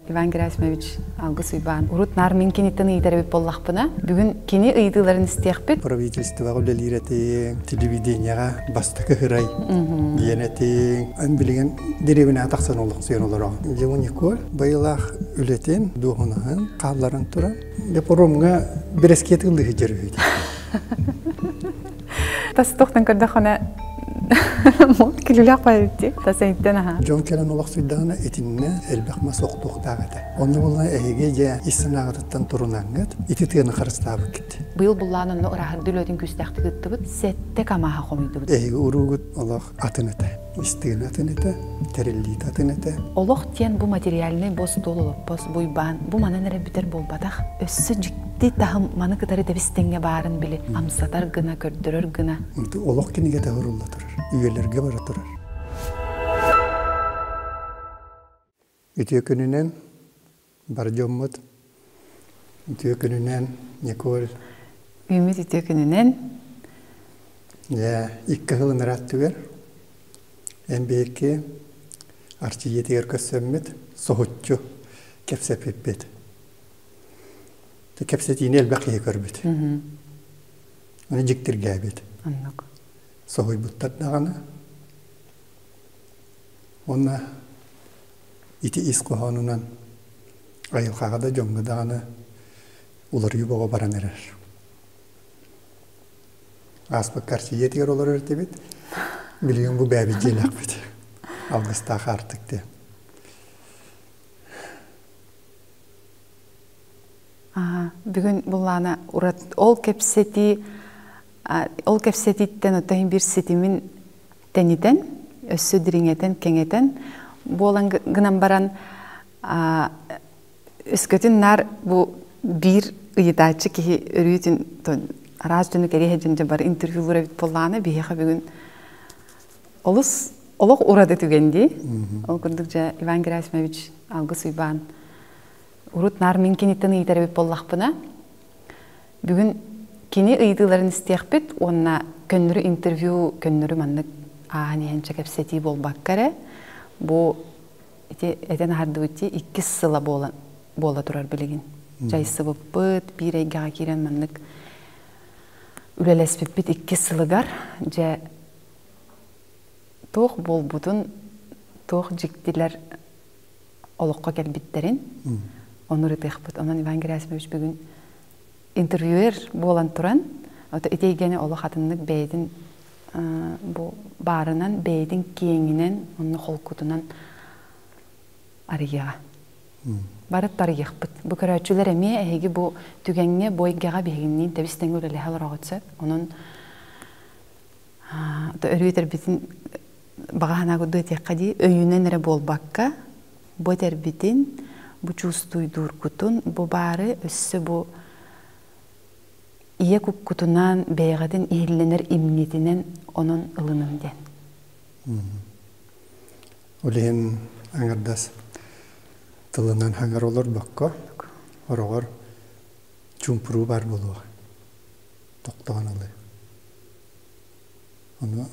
Иван Герасимович Алгыс Уйбаан урут наар мин киниттэн ыйытар эбит буоллахпына, бүгүн кини ыйытыыларын истиэхпит. Правительствоҕа үлэлиир этиҥ, телевидениеҕа бастакы һырай диэн этиҥ. Эн билигин дэриэбинэҕэ тахсан олохсуйан олороҕун. Дьэ, Николь байылаах үлэтин, дуоһунаһын хаалларан туран, дьэ, паромҥа бэрэскиэт ылыы сылдьар үһү. Тас тохтон көрдөххүнэ күлүүлээх баайбыт тас эйиттэн аха. Дьон кэлэн олохсуйдаҕына итиннэ элбэх мас охтуохтаах этэ. Онно буолла эһиги дьэ ис санааҕытыттан турунаҥҥыт ити тыаны харыстаабыккыт. Быйыл буллаан онно ырааһырды үлэтин күүстээхтик ыыттыбыт. Сэттэ камааһа хомуйдубут. Эһиги уруугут олох атын этэ. Истиин атын этэ, тэриллиитэ атын этэ. Олох диэн бу материальнай бу остуол олоппос, буйбаан, бу манан эрэ бүтэр буолбатах. Өссө дьикти таһым маны кытары тэбис-тэҥҥэ баарын били амсатар гына, көрдөрөр гына. Олох кинигэтэ сурулла турар, үйэлэргэ бара турар. Үтүө күнүнэн бар дьоммут, үтүө күнүнэн Николь. Үүммүт үтүө күнүнэн. Дьэ, икки сыл ыраат түгэр. Эн биһикки Арчыйыатыгар көрсөммүт, соһуччу кэпсэппиппит. Кэпсэтиини элбэх киһи көрбүт. Аны дьиктиргээбит. Оннук. Соһуйбуттар даҕаны. Уонна ити ис хоһоонунан айылҕаҕа да дьоҥҥо даҕаны уларыйыы бөҕө баран эрэр. Ааспыкка Арчыйыатыгар олорор этибит. Билигин бу бэйэбит дьиэлээхпит. Алгыстаах аартык диэн. Бүгүн буллаана урат ол кэпсэтии ол кэпсэтииттэн оттон биир ситимин тэнитэн, өссө дириҥэтэн, кэҥэтэн буолан гынан баран өскөтүн наар бу биир ыйытааччы киһи өрүүтүн араас дьону кэриэһэ дьон бары интервьюлуур эбит буоллаҕына биһиэхэ бүгүн олус олох ураты түгэн дии. Ол курдук дьэ Иван Герасимович Алгыс Уйбаан урут наар мин киниттэн ыйытар эбит буоллахпына бүгүн кини ыйытыыларын истиэхпит уонна көннөрү интервью көннөрү маннык ааһан иһэн кэпсэтии буолбакка эрэ бу ити этэн аһардыбыт иккис сыла буолан буола турар билигин дьайсыбыппыт биир эйгэҕэ киирэн маннык үлэлэспиппит иккис сылыгар дьэ туох буолбутун туох дьиктилэр олоххо кэлбиттэрин ону ырытыахпыт. Онон Иван Герасимович бүгүн интервьюер буолан туран, ити эйгэни олох атыннык бэйэтин бу баарынан, бэйэтин киэҥинэн, онно холкутунан арыйыаҕа. Бары тарыйыахпыт. Бу көрөөччүлэр эмиэ эһиги бу түгэҥҥэ, бу эйгэҕэ биһигинниин тэбис-тэҥҥэ үлэлэһэ олороҕут сөп. Онон өрүү этэрбитин баҕа санаа курдук этиэххэ дии, өйүнэн эрэ буолбакка, бу этэрбитин, бу чувствуйдуургутун, бу баары өссө бу ийэ куккутунан, бэйэҕитин иһиллэнэр имнитинэн онон ылынын диэн. Ол иһин аҥардас тылынан хаҥар олорбокко, хороҕор чуумпуруу баар буолуоҕа. Тохтоон ылыы. Ону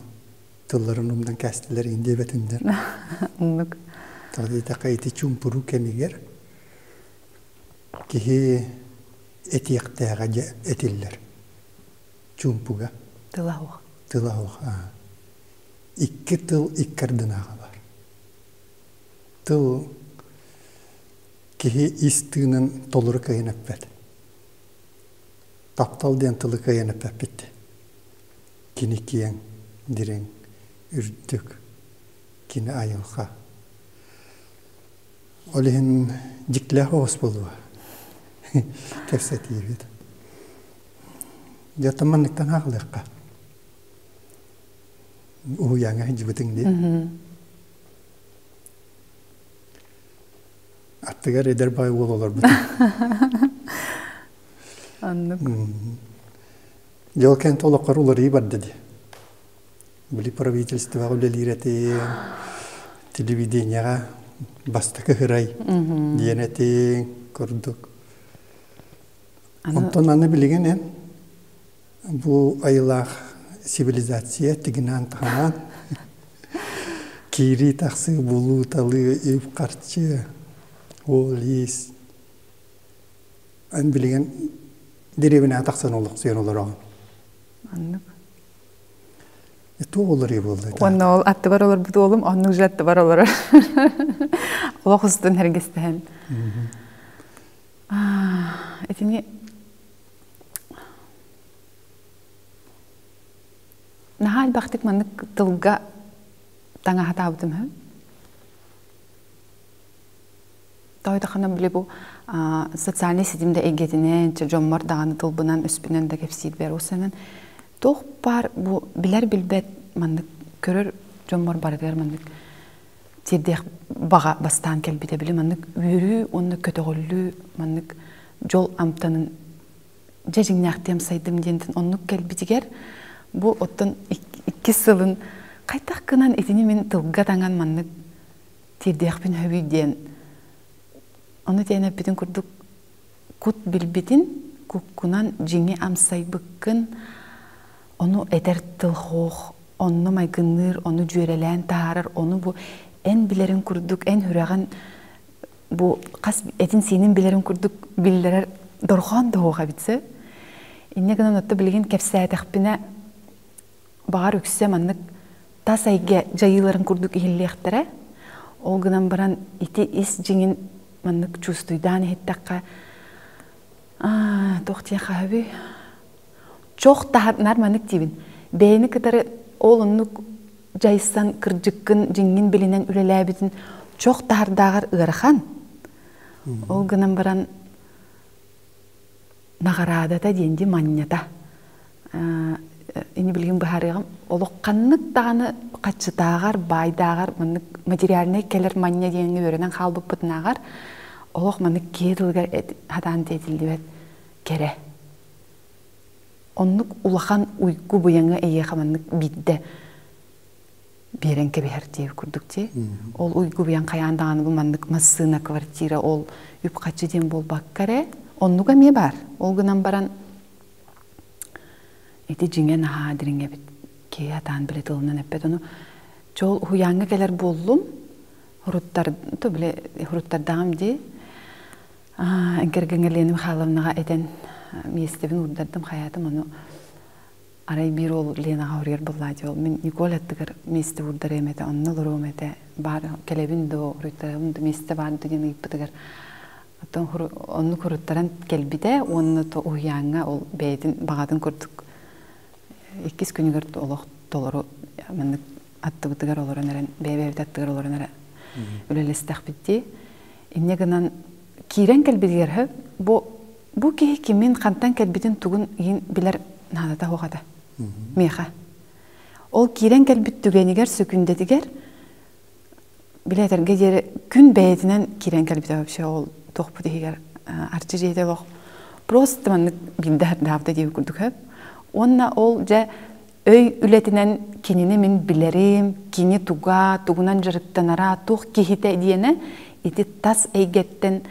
тылларын умнан кээстилэр иин диэбэтиннэр. Оннук. Тоҕо диэтэххэ ити чуумпуруу кэмигэр киһи этиэхтээҕэ дьэ этиллэр. Чуумпуга. Тыла суох. Тыла суох. Икки тыл икки ардынааҕы бар. Тыл киһи ис тыынын толору кыайан эппэт. Таптал диэн тылы кыайан эппэппит. Кини киэҥ, дириҥ, үрдүк, кини айылҕа. Ол иһин дьиктилээх оҕус буолуо кэпсэтиибит. Дьэ, оттон манныктан ааҕылыахха. Уһуйааҥҥа сылдьыбытыҥ дии. Аттыгар эдэр баай уол олорбут. Оннук. Дьэ ол кэнтэ олоххор уларыйыы барда дии. Били правительствоҕа үлэлиир этиҥ, телевидениеҕа бастакы һырай диэн этиҥ курдук. Онтон аны билигин эн бу айылаах цивилизация тигинээн-таһынаан киирии-тахсыы, булуу-талыы, үп-харчы. Суол-иис. Эн билигин дэриэбинэҕэ тахсан олохсуйан олороҕун. Оннук. Туох олоруу буолла? Уонна ол аттыбар олорбут уолум оннук же аттыбар олорор. Олох устун эргистэһэн. Итини наһаа элбэхтик маннык тылга таҥаһатаабытым үһү. Тоойдоххуна били бу социальнай ситим да эйгэтинэн, дьоммор даҕаны тылбынан, өспүнэн да кэпсиирбэр усанан туох баар бу билэр-билбэт маннык көрөр дьоммор барытыгар маннык тиэрдиэх баҕа бастаан кэлбитэ били маннык үөрүү уонна көтөҕүллүү маннык дьол амтанын дьэ дьиҥнээхтиэм сайдым диэнтэн оннук кэлбитигэр бу оттон иккис сылын хайдах гынан итини мин тылга таҥан маннык тиэрдиэхпин сөбүй диэн ону тиэн эппитин курдук кут билбитин куккунан дьиҥи амсайбыккын ону этэр тыл хоох онно майгынныыр ону дьүөрэлээн таһаарар ону бу эн билэрин курдук эн сүрэҕин бу хас этин-сиинин билэрин курдук биллэрэр дорҕоон да суох эбит сөп инньэ гынан отто билигин кэпсээтэхпинэ баҕар үксэ маннык тас эйгэ дьайыыларын курдук иһиллиэхтэрэ. Ол гынан баран ити ис дьиҥин маннык чувствуйдаан иһиттэххэ туох диэн хаһабый чох таһар маннык диибин бэйэни кытары ол оннук дьайсан кырдьыккын дьиҥҥин билинэн үлэлээбитин чох таһардааҕар ыарахан ол гынан баран наҕараадата диэн ди манньата ини билигин быһаарыаҕым олох ханнык даҕаны хаччытааҕар баайдааҕар маннык материальнай кэлэр манньа диэҥҥэ үөрэнэн хаалбыппытынааҕар олох маннык киһи тылыгар хатаан тиэтиллибэт кэрэ оннук улахан уйгу быйаҥы эйиэхэ маннык биирдэ биэрэн кэбиһэр диэбит курдук дии. Ол уйгу быйаҥ хайаан даҕаны бу маннык массыына, квартира ол үп-харчы диэн буолбакка эрэ оннуга эмиэ баар. Ол гынан баран ити дьиҥэ наһаа дириҥ эбит. Киһи атаан били тылынан эппэт. Ону чол уһуйааҥҥа кэлэр буоллум. Хуруттар, то били хуруттардаҕым дии. Кэргэҥҥэ Лена Михайловнаҕа этэн миэстэбин уурдардым хайаатым ону Арай биир уол Ленаҕа уруйар буоллаа дии ол мин Николь аттыгар миэстэ уурдарыам этэ, онно олоруом этэ, баар кэлэбин дуо, уруйтарабын дуо, миэстэ баар дуо диэн ыйыппытыгар оттон оннук уруттаран кэлбитэ уонна то уһуйааҥҥа ол бэйэтин баҕатын курдук иккис күнүгэр олох толору маннык аттыбытыгар олорон эрэн бэйэ-бэйэбит аттыгар олорон эрэ үлэлэстэхпит дии. Инньэ гынан киирэн кэлбитигэр бу бу киһи кимин, хантан кэлбитин тугун иһин билэр наадата суох этэ. Миэхэ. Ол киирэн кэлбит түгэнигэр, сөкүүндэтигэр билэ этэргэ диэри күн бэйэтинэн киирэн кэлбитэ вообще ол туохпут иһигэр арчы дьиэтэ олох просто маннык биирдэ хардаабыта диэбит курдук хөп. Уонна ол дьэ өй үлэтинэн кинини мин билэрим, кини туга, тугунан дьарыктанара, туох киһитэ диэнэ ити тас эйгэттэн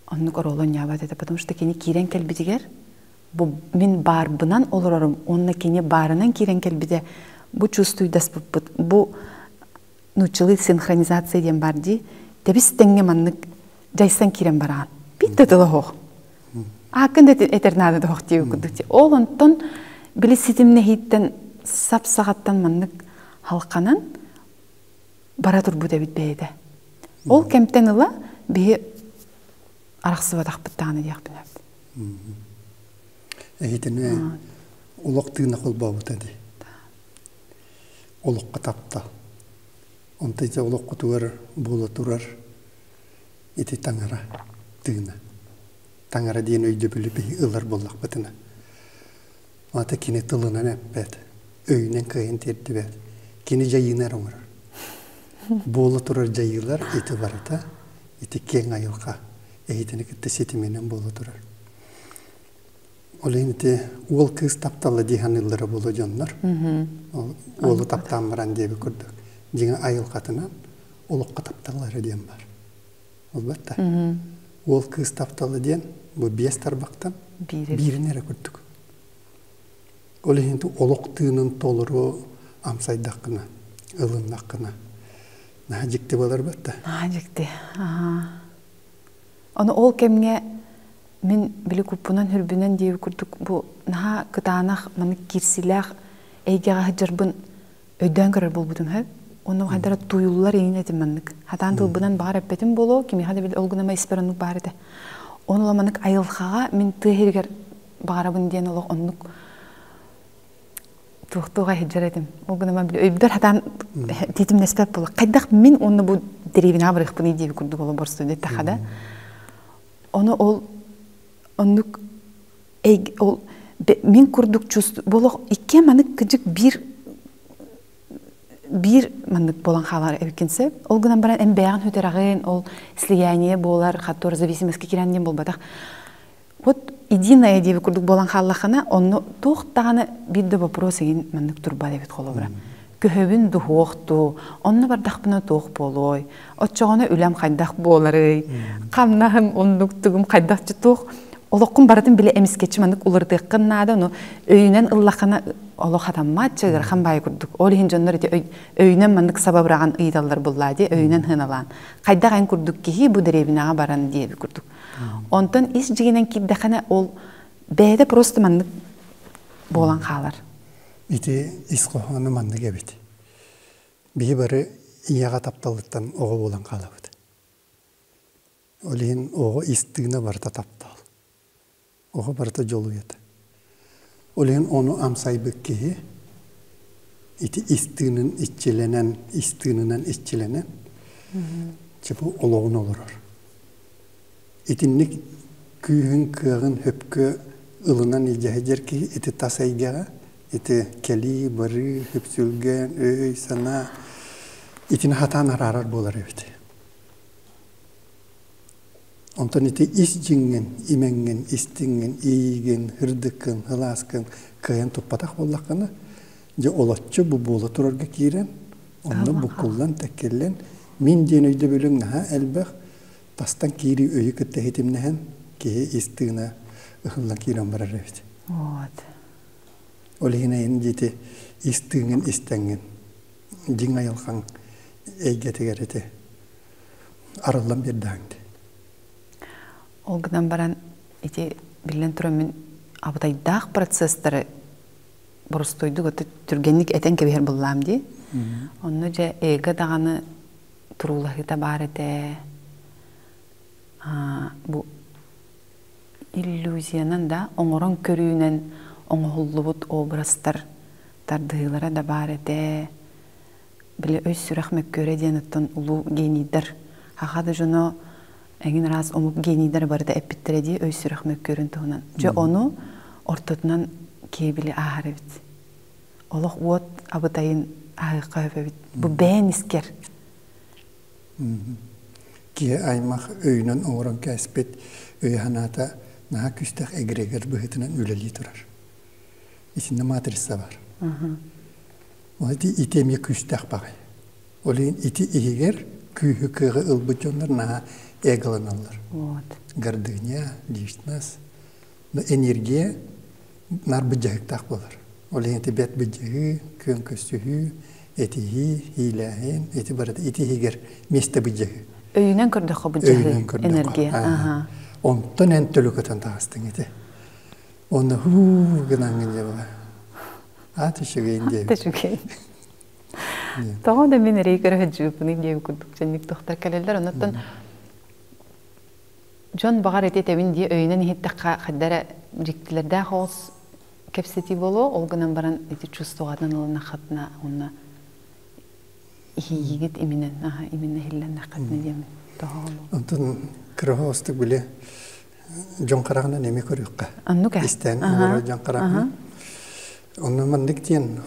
оннук оруолу оонньообот этэ, потому что кини киирэн кэлбитигэр бу мин баарбынан олорорум уонна кини баарынан киирэн кэлбитэ бу чувствуйдаспыппыт бу нууччалыы синхронизация диэн баар дии тэбис тэҥҥэ маннык дьайсан киирэн бараҕын биир да тыла суох ааккын да этэр наада да суох диэбит курдук ол онтон били ситимнэһииттэн сап саҕаттан маннык халханан бара турбут эбит бэйэтэ. Ол кэмтэн ыла биһи арахсыбатахпыт даҕаны диэхпин сөп. Эһитини олох тыына холбообута дии. Олоххо таптал. Онто ити олоххутугар буола турар ити таҥара тыына. Таҥара диэн өйдөбүлү биһи ылар буоллахпытына. Ата кини тылынан эппэт, өйүнэн кыайан тиэрдибэт. Кини дьайыыны эрэ оҥорор. Буола турар дьайыылар ити барыта, ити киэҥ айылҕа эһитини кытта ситиминэн буола турар. Ол иһин ити уол кыыс таптала дии саныыллара буолуо дьоннор. Уолу таптаан баран диэбит курдук. Дьиҥэ айылҕатынан олоххо тапталлара диэн бар. Албетте. Уол кыыс таптала диэн бу биэс тарбахтан биирин эрэ курдук. Ол иһин олох тыынын толору амсайдаххына, ылыннаххына наһаа дьикти буолар бетте. Наһаа дьикти. Ону ол кэмҥэ мин били куппунан хүрбүнэн диэби курдук бу наһаа кытаанах маннык киирсилээх эйгэҕэ сылдьарбын өйдөөн көрөр буолбутум сөп. Онно хайдара туйуллар иин этим маннык. Хатаан тылбынан баҕар эппэтим буолуо, кимиэхэ да били ол гынама испэр оннук баар этэ. Ону ыла маннык айылҕаҕа мин тыа иһигэр баҕарабын диэн олох оннук туох-туох сылдьар этим. Ол гынан били өйбөр хатаан тиитимнэспэт буола. Хайдах мин онно бу дэриэбинэҕэ барыахпыный диэби курдук оло борстуй диэтэххэ да. Ону ол оннук ол мин курдук чувств болох икки маннык кыдьык биир биир маннык буолан хаалар эбиккин сөп. Ол гынан баран эн бэйэҕин сүтэрэҕин, ол слияние буолар, хаттор зависимостька киирэн диэн буолбатах. Вот единое диэби курдук буолан хааллаххына, онно туох даҕаны биир да вопрос игин маннык турбат эбит холобура. Көһөбүн дуһуохтуу, онно бардахпына туох буолуой, оччоҕуна үлэм хайдах буоларый, хамнаһым оннук тугум хайдах туох олоххун барытын билэ эмискэччи маннык уларытыаххын наада, ону өйүнэн ыллаххына олох хатаммат, чыгырхан баай курдук. Ол иһин дьоннор ити өйүнэн маннык саба быраҕан ыйыталлар буллаа дии, өйүнэн сыаналаан. Хайдах эн курдук киһи бу дэриэбинэҕэ баран диэби курдук. Онтон ис дьиҥинэн киирдэххинэ ол бэйэтэ просто маннык буолан хаалар. Ити ис хоһооно маннык эбит. Биһи бары ийэҕэ тапталыттан оҕо буолан хаалабыт. Ол иһин оҕо ис тыына барыта таптал. Оҕо барыта дьолуйата. Ол иһин ону амсайбыт киһи ити ис тыынын иччилэнэн, ис тыынынан иччилэнэн, чепу олоҕун олорор. Итинник күүһүн, кыаҕын хөпкө ылынан илдьэ сылдьар киһи ити тас эйгэҕэ, ити кэлии, барыы, хөпсүлгэн, өй, санаа итини хатаан араарар буолар эбит. Онтон ити ис дьиҥҥин, имэҥҥин, истиҥҥин, иигин, ырдыккын, ылааскын кыайан туппатах буоллаххына, дьэ олоччу бу буола турарга киирэн, онно буккуллан, тэккиллэн, мин диэн өйдөбүлүҥ наһаа элбэх, тастан киирии өйү кытта ситимнэһэн, киһи ис тыына ыһыллан киирэн барар эбит. Вот. Ол иһин эйин диэти ис тыыҥын истэҥҥин, дьиҥ айылҕаҥ эйгэтигэр ити арыллан биэрдэҕиҥ дии. Ол гынан баран ити биллэн туран мин абытайдаах процесстары боростуойдук ото түргэнник этэн кэбиһэр буллаам дии. Онно дьэ эго даҕаны туруулаһыыта баар этэ. Бу иллюзиянан да оҥорон көрүүнэн оҥоһуллубут образтар тардыһыылара да баар этэ. Били өй-сүрэх мөккүөрэ диэн оттон улуу генийдэр хаха да дьоно эҥин араас омук генийдэрэ барыта эппиттэрэ дии өй-сүрэх мөккүөрүн туһунан. Дьэ ону ортотунан киэбили ааһар эбит. Олох уот абытайын ааһыахха сөп эбит. Бу бэйэн искэр. Киһи аймах өйүнэн оҥорон кээспит өйө-санаата наһаа күүстээх эгрегор быһыытынан үлэлии турар. Итиннэ матрица бар. Ол ити ити эмиэ күүстээх баҕайы. Ол иһин ити иһигэр күүһү кыаҕы ылбыт дьоннор наһаа эголаналлар. Вот. Гордыня, личность, но энергия нар быдьаһыктаах буолар. Ол иһин ити бэт быдьаһыы, күөн көрсүһүү, этиһии, иилээһин, ити барыта ити иһигэр миэстэ быдьаһыы. Өйүнэн көрдөххө быдьаһыы, энергия. Ага. Онтон эн төлөкөтөн таҕыстыҥ ити. Онно һуу гынаҥҥын дьэ була. Аат үчүгэйин диэбит. Үчүгэй. Тоҕо да мин эрэй көрө сылдьыбыппыный диэбит курдук дьэнник тохтор кэлэллэр. Оннуттан дьон баҕар ити этэбин дии өйүнэн иһиттэххэ хайда эрэ дьиктилэрдээх оҕус кэпсэтии буолуо. Ол гынан баран ити чувствоҕатын ылынаххытына уонна иһийигит иминэн аха именно иһиллэннэххитинэ диэмин тоһоҕолуу. Онтон кыра оҕустук били дьон хараҕынан эмиэ көрүөххэ. Оннук ээ. Истэн олорор дьон хараҕынан. Онно маннык диэн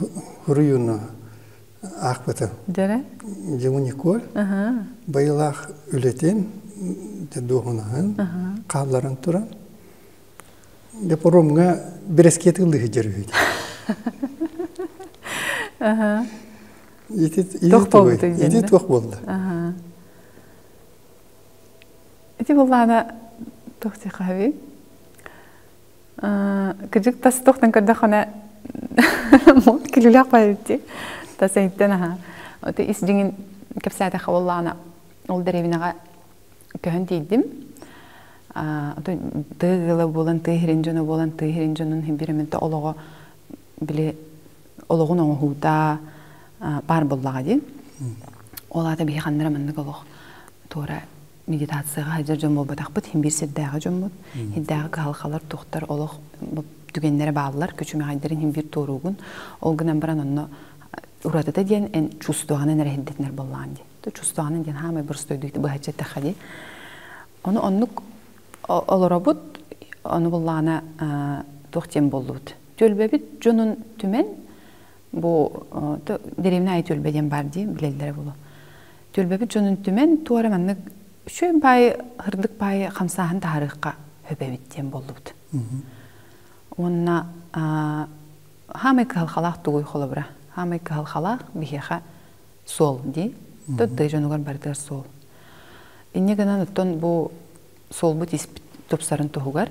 хуруйууну аахпытым. Дьэрэ? Дьэ Николь байылаах үлэтин дуоһунаһын хаалларан туран дьэ паромҥа бэрэскиэт ыллыы сылдьар үһү. Ити ити туох буолла? Ити буоллаҕына туох диэххэ Кыдьык тас туохтан көрдөххүнэ күлүүлээх баайбыт дии. Тас эйиттэн аһа. Ити ис дьиҥин кэпсээтэххэ буоллаҕына ол дэриэбинэҕэ көһөн тиийдим. Тыа ыала буолан, тыа иһирин дьоно буолан, тыа иһирин дьонун химбиременте олоҕо били олоҕун оҥоһуута баар буоллаҕа дии. Ол аата биһи ханнара маннык олох туора медитацияҕа сылдьар дьон буолбатахпыт, хин биир сирдээҕи дьоммут. Сирдээҕи кыһалҕалар, тухтар олох түгэннэрэ бааллар, күчүмэҕэйдэрин хин биир туоруугун. Ол гынан баран онно уратыта диэн эн чувствоҕынан эрэ сирдэтинэр буоллаҕын дии. Чувствоҕынан диэн хаамай боростуойдук быһаччы эттэххэ дии. Ону оннук олоробут, ону буллаҕына туох диэн буоллубут. Түөлбэбит дьонун түмэн, бу дэриэбинэ аайы түөлбэ диэн баар дии, билэллэрэ буолуо. Түөлбэбит дьонун түмэн, туора маннык үчүгэй баайы, һырдык баайы хамсааһын таһаарыахха сөп эбит диэн буоллубут. Уонна хаамай кыһалҕалаах тугуй холобура? Хаамай кыһалҕалаах биһиэхэ суол дии. Тыа дьонугар барытыгар суол. Инньэ гынан оттон бу суолбут испит тупсарын туһугар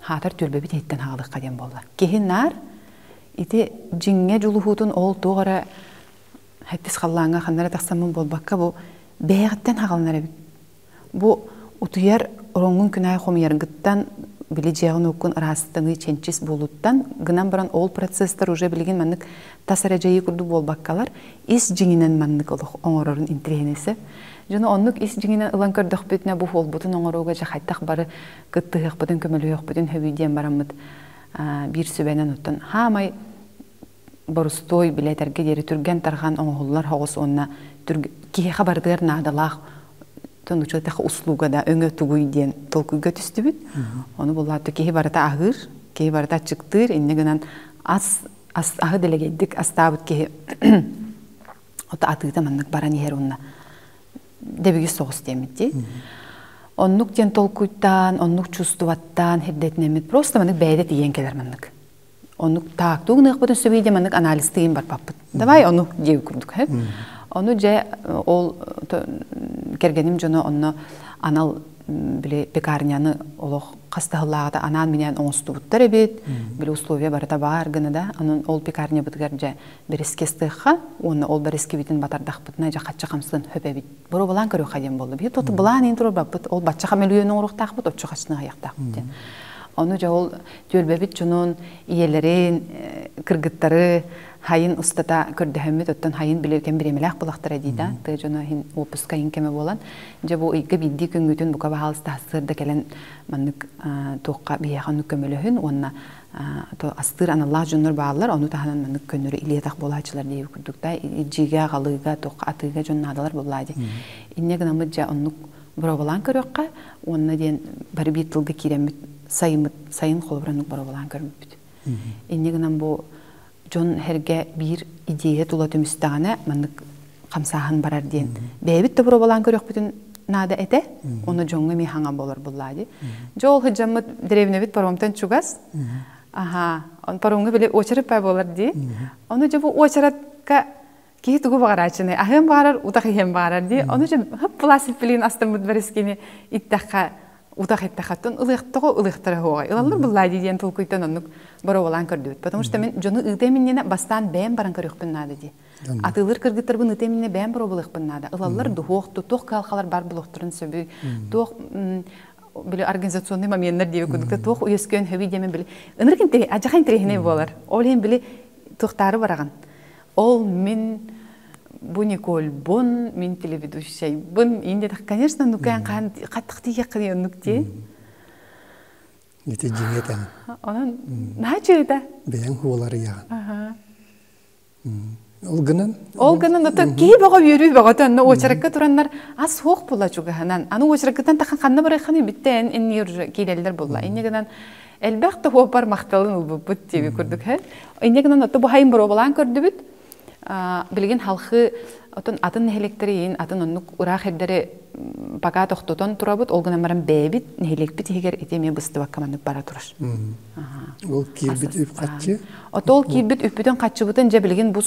хаатар түөлбэбит иһиттэн хаалыахха диэн буолла. Киһи наар ити дьиҥҥэ дьулуһуутун ол туох эрэ хэттис халлааҥҥа ханна эрэ тахсаммын буолбакка бу бэйэҕиттэн хаҕаланар эбит. Бу утуйар ороҥҥун күн аайы хомуйаргыттан били дьиэҕин-уоккун ыраастаныы чэнчис буолуттан гынан баран ол процесстар уже билигин маннык тас эрэ дьайыы курдук буолбаккалар ис дьиҥинэн маннык олох оҥорорун интэриэһинэйсэ. Дьону оннук ис дьиҥинэн ылан көрдөхпүтүнэ бу буолбутун оҥорууга дьэ хайдах бары кыттыһыахпытын көмөлөһүөхпүтүн сөбүй диэн бараммыт биир сүбэнэн оттон хаамай борустуой билэтэргэ диэри түргэн-тарҕан оҥоһуллар соҕус уонна киһиэхэ барытыгар наадалаах тонучуотах услуга да өҥө тугуй диэн толкуйга түстүбүт. Ону буллаатта киһи барыта аһыыр, киһи барыта аччыктыыр, инньэ гынан ас, ас аһы дэлэгэйдик астаабыт киһи ото атыыта маннык баран иһэр уонна дэбигис соҕус диэммит дии. Оннук диэн толкуйтаан, оннук чувствоваттаан хирдэтинэммит просто маннык бэйэтэ тиийэн кэлэр маннык. Оннук таактуу гыныахпытын сөбүй диэн маннык анализтыын барбаппыт. Давай ону диэби курдук. Ону дьэ ол кэргэним дьоно онно анал били пекарняны олох хастаһыллааҕыта анаан-минээн оҥостубуттар эбит. Били условия барыта баар гына да. Онон ол пекарнябытыгар дьэ бэрискэ ыстыахха уонна ол бэрискэбитин батардахпытына дьэ хачча хамсын хөп эбит. Боруобалаан көрүөххэ диэн буолла. Биһи тоту былаан иин турбаппыт. Ол бачча хамелүйөн оҥоруохтаахпыт, оччо хаччыны хайахтаахпыт диэн. Ону дьэ ол түөлбэбит дьонун, ийэлэрин, кыргыттары хайын устата көрдөһөммүт, оттон хайын били кэм бириэмэлээх булахтара дии да, тыа дьоно иһин уоппуска иһин кэмэ буолан, дьэ бу ыйга биирдии күҥҥүтүн бука баһаалыста сарсыарда кэлэн маннык туохха биһиэхэ оннук көмөлөһүн уонна то астыыр аналлаах дьоннор бааллар, ону таһынан маннык көннөрү илиэтэх буолааччылар диэби курдук да, илдьиигэ, аҕалыыга, туохха атыыга дьон наадалар буоллаа дии. Инньэ гынаммыт дьэ оннук боруобалаан көрүөххэ уонна диэн бары биир тылга киирэммит сайыммыт сайын холобураннык боруобалаан көрбүппүт. Инньэ гынан бу дьон эргэ биир идея тула түмүстэҕинэ маннык хамсааһын барар диэн бэйэбит да боруобалаан көрүөхпүтүн наада этэ. Ону дьоҥҥо эмиэ хаҥа буолар буллаа дии. Дьэ ол сылдьаммыт дэриэбинэбит паромтан чугас. Аха, паромҥа били уочарат баа буолар дии. Ону дьэ бу уочаратка киһи тугу баҕарааччыный аһыан баҕарар утах иһиэн баҕарар дии ону дьэ хып пластик астыммыт бэрискини иттэххэ утах иттэххэ ылыахтаҕа ылыахтара суоҕай ылаллар буллаа дии диэн толкуйтан оннук боруобалаан көрдүбүт потому что мин дьону ыытыам иннинэ бастаан бэйэм баран көрүөхпүн наада дии атыылыыр кыргыттарбын ыытыам иннинэ бэйэм боруобалыахпын наада ылаллар дуһуох туох кыһалҕалар бар булуохтарын сөбүй туох били организационный моменттар диэби курдук туох үөскүөн сөбүй диэмин били ынырык адьаха интэриэһинэй буолар ол иһин били туохтаары бараҕын Ол мин бу Никольбун, мин телеведущайбын, ин диэтэх, конечно, ну-ка хаан хаттах тиийэххин оннук дии. Ити дьиҥэ тэҥ. Онон наһаа үчүгэй Бэйэҥ хуоларыйаҕын. Ол гынан? Ол гынан ото киһи бөҕө үөрүү бөҕөтө онно уочаракка тураннар ас суох була чугаһынан. Аны уочараккытан тахан ханна барыаххыный бүттэ эн иннигэр киирэллэр булла. Инньэ гынан элбэх да хуоппар махталын ылбыппыт диэби курдук һэ. Инньэ гынан ото бу хайын боруобалаан көрдүбүт. Билигин халхы отон атын нэһилиэктэри иин атын оннук ыраах эрдэри пока тохтотон турабыт. Ол гынан баран бэйэбит нэһилиэкпит иһигэр ити эмиэ быстыбакка маннык бара турар. Ол киирбит үп хаччы? Отол киирбит үппүтүн хаччыбытын дьэ билигин бу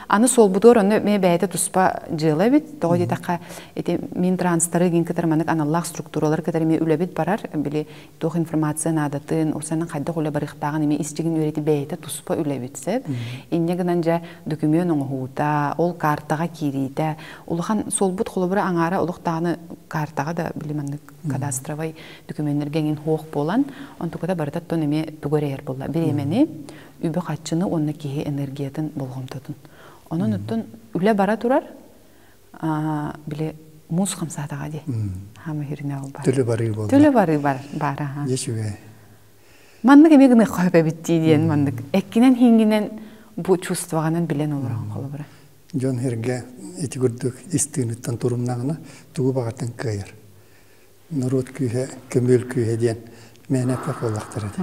аны суолбутугар онно эмиэ бэйэтэ туспа дьыала эбит. Тоҕо диэтэххэ ити Минтранстары гин кытары маннык аналлаах структуралар кытары эмиэ үлэбит барар. Били туох информация наадатын, усанан хайдах үлэ барыахтааҕын эмиэ ис дьиҥин үөрэти бэйэтэ туспа үлэбит сөп. Инньэ гынан дьэ дөкүмүөн оҥоһуута, ол картаҕа киириитэ, улахан суолбут холобура аҥаара олох даҕаны Картаҕа да били маннык кадастровай документнэргэ эҥин хуох буолан, онтуката барыта оттон эмиэ тугу эрэйэр буолла. Бириэмэни, үбү-харчыны уонна киһи энергиятын, болҕомтотун. Онон оттон үлэ бара турар, били муус хамсаатаҕа дии. Хаама хүрүнэ ол бар. Төлө барыы буолла. Төлө барыы бар, баар аха. Дьэ үчүгэй. Маннык эмиэ гыныахха сөп эбит дии диэн маннык эккинэн-хииҥҥинэн бу чувствоҕанан билэн олороҕун холобура. Дьон эргэ ити курдук ис тыыныттан турумнаҕына тугу баҕартан кыайар. Норуот күүһэ, көмүөл күүһэ диэн мээнэ эппэт буоллахтар этэ.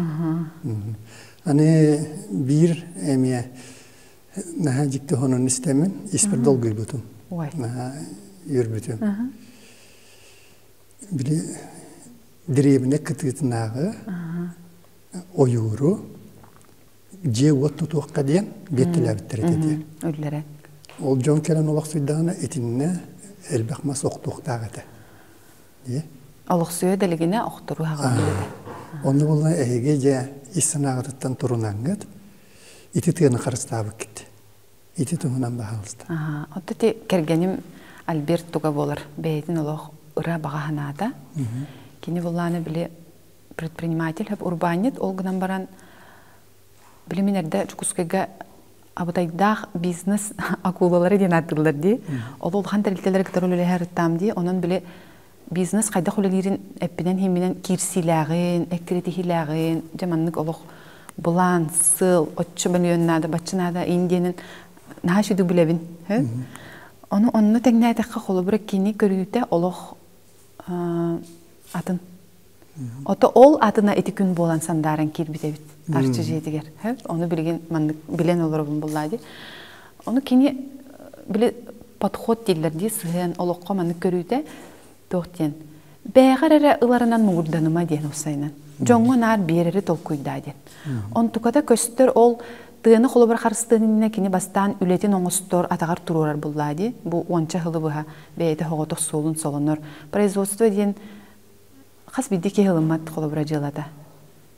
Аны биир эмиэ наһаа дьикти хонон истэммин, испэр долгуйбутум. Наһаа үөрбүтүм. Били дэриэбинэ кытыытынааҕы ойууру дьиэ-уот тутуохха диэн биэртэлээбиттэр этэ дии. Үллэрэ. Ол дьон кэлэн олохсуйдаҕына итиннэ элбэх мас охтуохтаах этэ. Дии. Олохсуйа дэлигинэ охторуу хаҕыллар этэ. Онно буолла эһиги дьэ ис санааҕытыттан турунаҥҥыт ити тыаны харыстаабыккыт. Ити туһунан баһаалыста. Оттон ити кэргэним Альберт туга буолар бэйэтин олох ыра баҕа санаата. Кини буллааны били предприниматель урбаанньыт ол гынан баран били мин эрдэ Дьокуускайга абытайдаах бизнес акулалары диэн ааттыыллар дии. Ол улахан тэрилтэлэри кытары үлэлэһэр ыттаам дии. Онон били бизнес хайдах үлэлиирин эппинэн-химминэн киирсиилээҕин, эккирэтиһиилээҕин, дьэ маннык олох былаан, сыл, оччо мөлүйүөн наада, бачча наада ин диэнин наһаа сүдү билэбин. Ону онно тэҥнээтэххэ холобура кини көрүүтэ олох атын. Ото ол атына ити күн буолан сандааран киирбит эбит Арчы дьиэтигэр. Ону билигин маннык билэн олоробун буллаа дии. Ону кини били подход дииллэр дии сыһыан олоххо маннык көрүүтэ туох диэн бээҕэр эрэ ыларынан муҥурданыма диэн уссайынан. Дьоҥҥо наар биэрэри толкуйдаа диэн. Онтуката көстөр ол тыаны холобур харыстыан иннинэ кини бастаан үлэтин оҥостор атаҕар туруорар буллаа дии. Бу уонча сылы быһа бэйэтэ соҕотох суолун солонор. Производство диэн хас биирдии киһи ылыммат холобура дьыалата.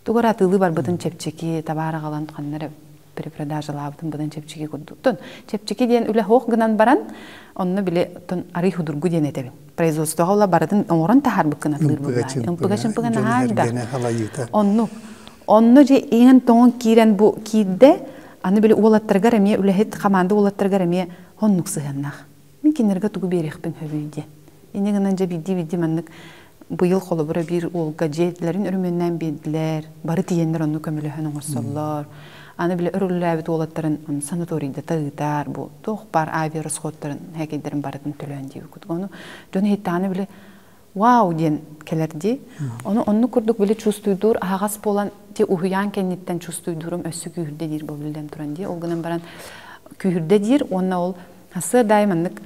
Тугу эрэ атыылыы барбытын чэпчэки, табаар аҕалан ханна эрэ перепродажалаабытын быдан чэпчэки курдук. Оттон чэпчэки диэн үлэ суох гынан баран, онно били оттон арый худургу диэн этэбин. Производствоҕа ула барытын оҥорон таһаарбыккын атылыыр буоллаҕа. Ымпыга-чымпыга наһаа элбэх. Оннук. Онно дьэ иҥэн-тоҥон киирэн бу киирдэ, аны били уолаттарыгар эмиэ үлэһит хамаанда уолаттарыгар эмиэ оннук сыһыаннаах. Мин кинилэргэ тугу биэриэхпин сөбүй диэн. Инньэ гынан дьэ биирдии-биирдии маннык быйыл холобура биир уолга дьиэлэрин өрөмүөннээн биэрдилэр, бары тиийэннэр онно көмөлөһөн оҥорсоллор. Аны били өрүллээбит уолаттарын санаторийдата ыытар, бу туох баар авиарасходтарын, һээкэйдэрин барытын төлөөн диэбит. Ону дьон иһиттэҕинэ били вау диэн кэлэр дии. Ону оннук курдук били чувствуйдуур аһаҕас буолан ти уһуйаан кэнниттэн чувствуйдуурум өссө күүһүрдэ диир буолбуллан туран дии. Ол гынан баран күүһүрдэ диир уонна ол сарсыарда маннык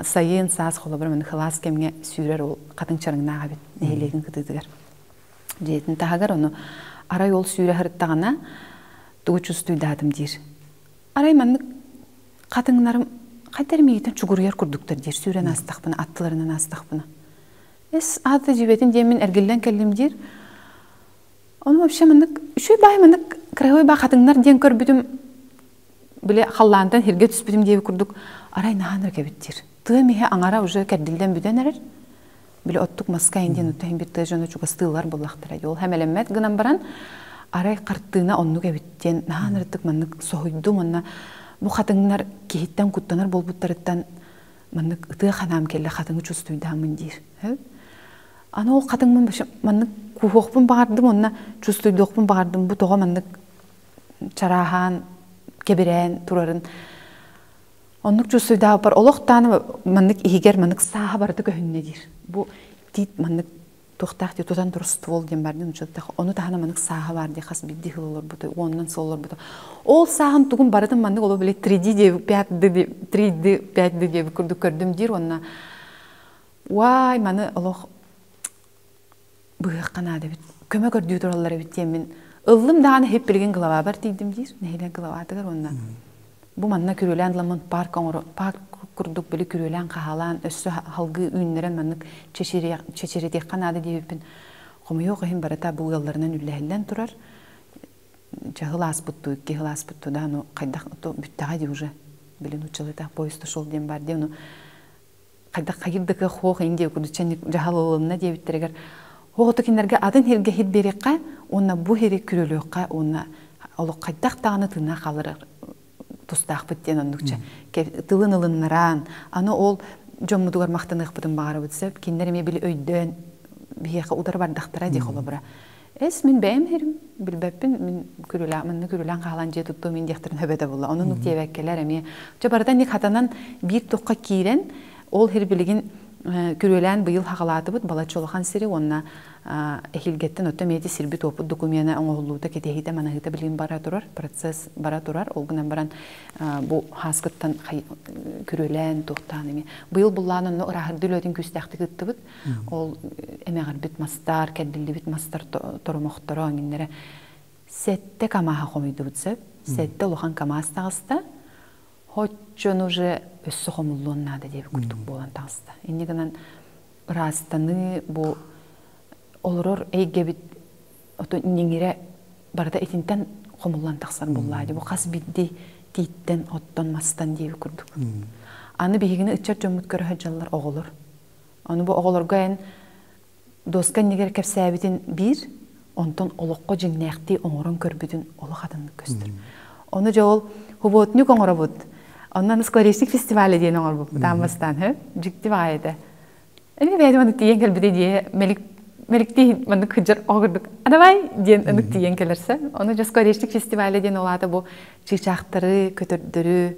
сайын саас холобура маннык сылаас кэмҥэ сүүрэр ол хатыҥ чараҥнаах эбит нэһилиэгин кытыытыгар дьиэтин таһыгар ону арай ол сүүрэ сырыттаҕына тугу чувствуйдаатым диир арай маннык хатыҥнарым хайда эрэ миигиттэн чугуруйар курдуктар диир сүүрэн аастахпына аттыларынан аастахпына эс аата дьибэтин диэммин эргиллэн кэллим диир ону вообще маннык үчүгэй баай маннык красивый баа хатыҥнар диэн көрбүтүм били халлаантан сиргэ түспүтүм диэбит курдук арай наһаа эбит диир тыам иһэ аҥара уже кэрдиллэн бүтэн эрэр били оттук маска диэн оттон бир тыа дьоно чугастыыллар буоллахтара ол хэмэлэммэт гынан баран арай хартыына оннук эбит диэн наһаа ынырыктык маннык соһуйдум уонна бу хатыҥнар киһиттэн куттанар буолбуттарыттан маннык ытыа ханаам кэллэ хатыҥы чувствуйдааммын диир аны ол хатыҥмын маннык куһуохпун баҕардым уонна чувствуйдуохпун баҕардым бу тоҕо маннык чарааһаан кэбирээн турарын оннук чувствуйдаабыппар олох дааны маннык иһигэр маннык сааһа барыта көһүннэ диир бу тиит маннык туохтаах дии тутан тур ствол диэн бар диэн ону таһынан маннык сааһа баар дии хас биирдии сыл олорбута уонунан сыл олорбута ол сааһын тугун барытын маннык оло били 3D диэбит 5D 3D 5D диэбит курдук көрдүм диир уонна уай маны олох быһыахха наада эбит көмө көрдүү тураллар эбит диэммин ыллым даҕаны иһип билигин главабар тиийдим диир нэһилиэк главатыгар уонна бу манна күрүөлээн ыламмын парк оҥоро парк курдук били күрүөлээн хаһаалаан өссө халгыы үүннэрэн маннык чэчирэтиэххэ наада диэбиппин хомойуох иһин барыта бу ыалларынан үллэһиллэн турар чаһыл ааспыттуу икки сыл ааспыттуу да ну хайдах бүттэҕэ дии уже билин уччалытаах поезд ушел диэн бар дии ону. Хайдах хайыр да кыах хуох ин диэбит курдук чэнник дьаһал ылынна диэбиттэригэр оҕото кинилэргэ атын сиргэ хит биэриэххэ уонна бу сири күрүөлүөххэ уонна олох хайдах даҕаны тыыннаах хаалар тустаахпыт диэн оннукча тылын ылыннаран аны ол дьоммутугар махтаныахпытын баҕарабыт сөп кинилэр эмиэ били өйдөөн биһиэхэ утары бардахтара дии холобура эс мин бэйэм иһэрим билбэппин мин күрүлээн манна күрүлээн хаалан дьиэ туттуом мин диэхтэрин хөбөтө буолла онон диэбэккэлэр эмиэ чэ барыта ник хатанан биир тухха киирэн ол хир билигин күрүөлээн быйыл хаҕалаатыбыт балачча улахан сири уонна эһиилгэттэн оттон эмиэ сирбит уопут докумена оҥоһуллуута кэтэһиитэ манаһыыта билигин бара турар процесс бара турар ол гынан баран бу хааскыттан күрүөлээн туохтаан эмиэ быйыл буллаан онно ырааһырды үлэтин күүстээхтик ыыттыбыт ол эмэҕирбит мастар кэрдиллибит мастар торомохторо эҥиннэрэ сэттэ камааһа хомуйдубут сөп сэттэ улахан камаас таҕыста Хоччон уже өссө хомуллуон наада диэбит курдук буолан таҕыста. Инньэ гынан ыраастаныы бу олорор эйгэбит ото ньиҥирэ барыта итинтэн хомуллан тахсар буоллаа дии. Бу хас биирдии тииттэн, оттон, мастан диэбит курдук. Аны биһигини ыччат дьоммут көрө сылдьаллар оҕолор. Ону бу оҕолорго эн доска иннигэр кэпсээбитин биир, онтон олоххо дьиҥнээхтии оҥорон көрбүтүн олох атыннык көстөр. Ону дьэ ол хубуотнюк оҥоробут. Онон скворечник фестиваля диэн оҥорбуппут аан бастаан хө дьикти баҕайы этэ. Эмиэ бэйэтим маннык тиийэн кэлбитэ дии мэлик мэликтии маннык кыдьар оҕо курдук а давай диэн ынык тиийэн кэлэрсэ. Ону дьэ скворечник фестиваля диэн ол аата бу чыычаахтары, көтөрдөрү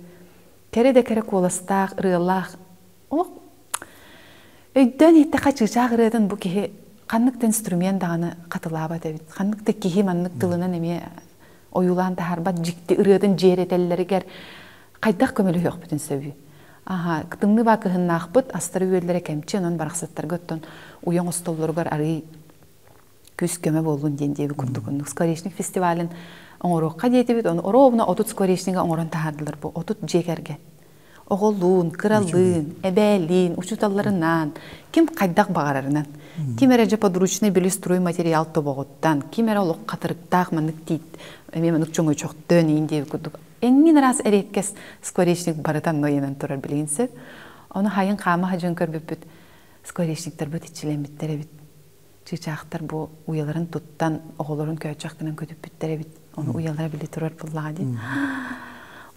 кэрэ да кэрэ куоластаах, ырыалаах олох Өйдөөн иһиттэххэ чыычаах ырыатын бу киһи ханнык да инструмент даҕаны хатылаабат эбит. Ханнык да киһи маннык тылынан эмиэ ойуулаан таһаарбат дьикти ырыатын дьиэрэтэллэригэр хайдах көмөлөһүөхпүтүн сөбүй? Аха, тымныы баа кыһыннаахпыт, астары үөллэрэ кэмчи, онон барахсаттарга оттон уйа оҥостоллоругар арыый күүс-көмө буоллун диэн диэби курдук оннук скворечник фестивалын оҥоруохха диэтибит. Ону оруобуна 30 скворечнига оҥорон таһаардылар бу 30 дьиэ кэргэн. Оҕолуун, кыралыын, эбээлиин, учууталларынаан, ким хайдах баҕарарынан. Ким эрэ дьэ подручный били стройматериал тобоҕуттан, ким эрэ олох хатырыктаах маннык тиит, эмиэ маннык чоҥочохтон иин диэбит курдук. Эҥин араас эриэккэс скворечник барыта онно турар билигин сөп. Ону хайын хаама хадьын көрбүппүт скворечниктарбыт иччилэммиттэр эбит. Чыычаахтар бу уйаларын туттан оҕолорун көөчөх гынан көтүппүттэр эбит. Ону уйалара били турар буоллаҕа дии.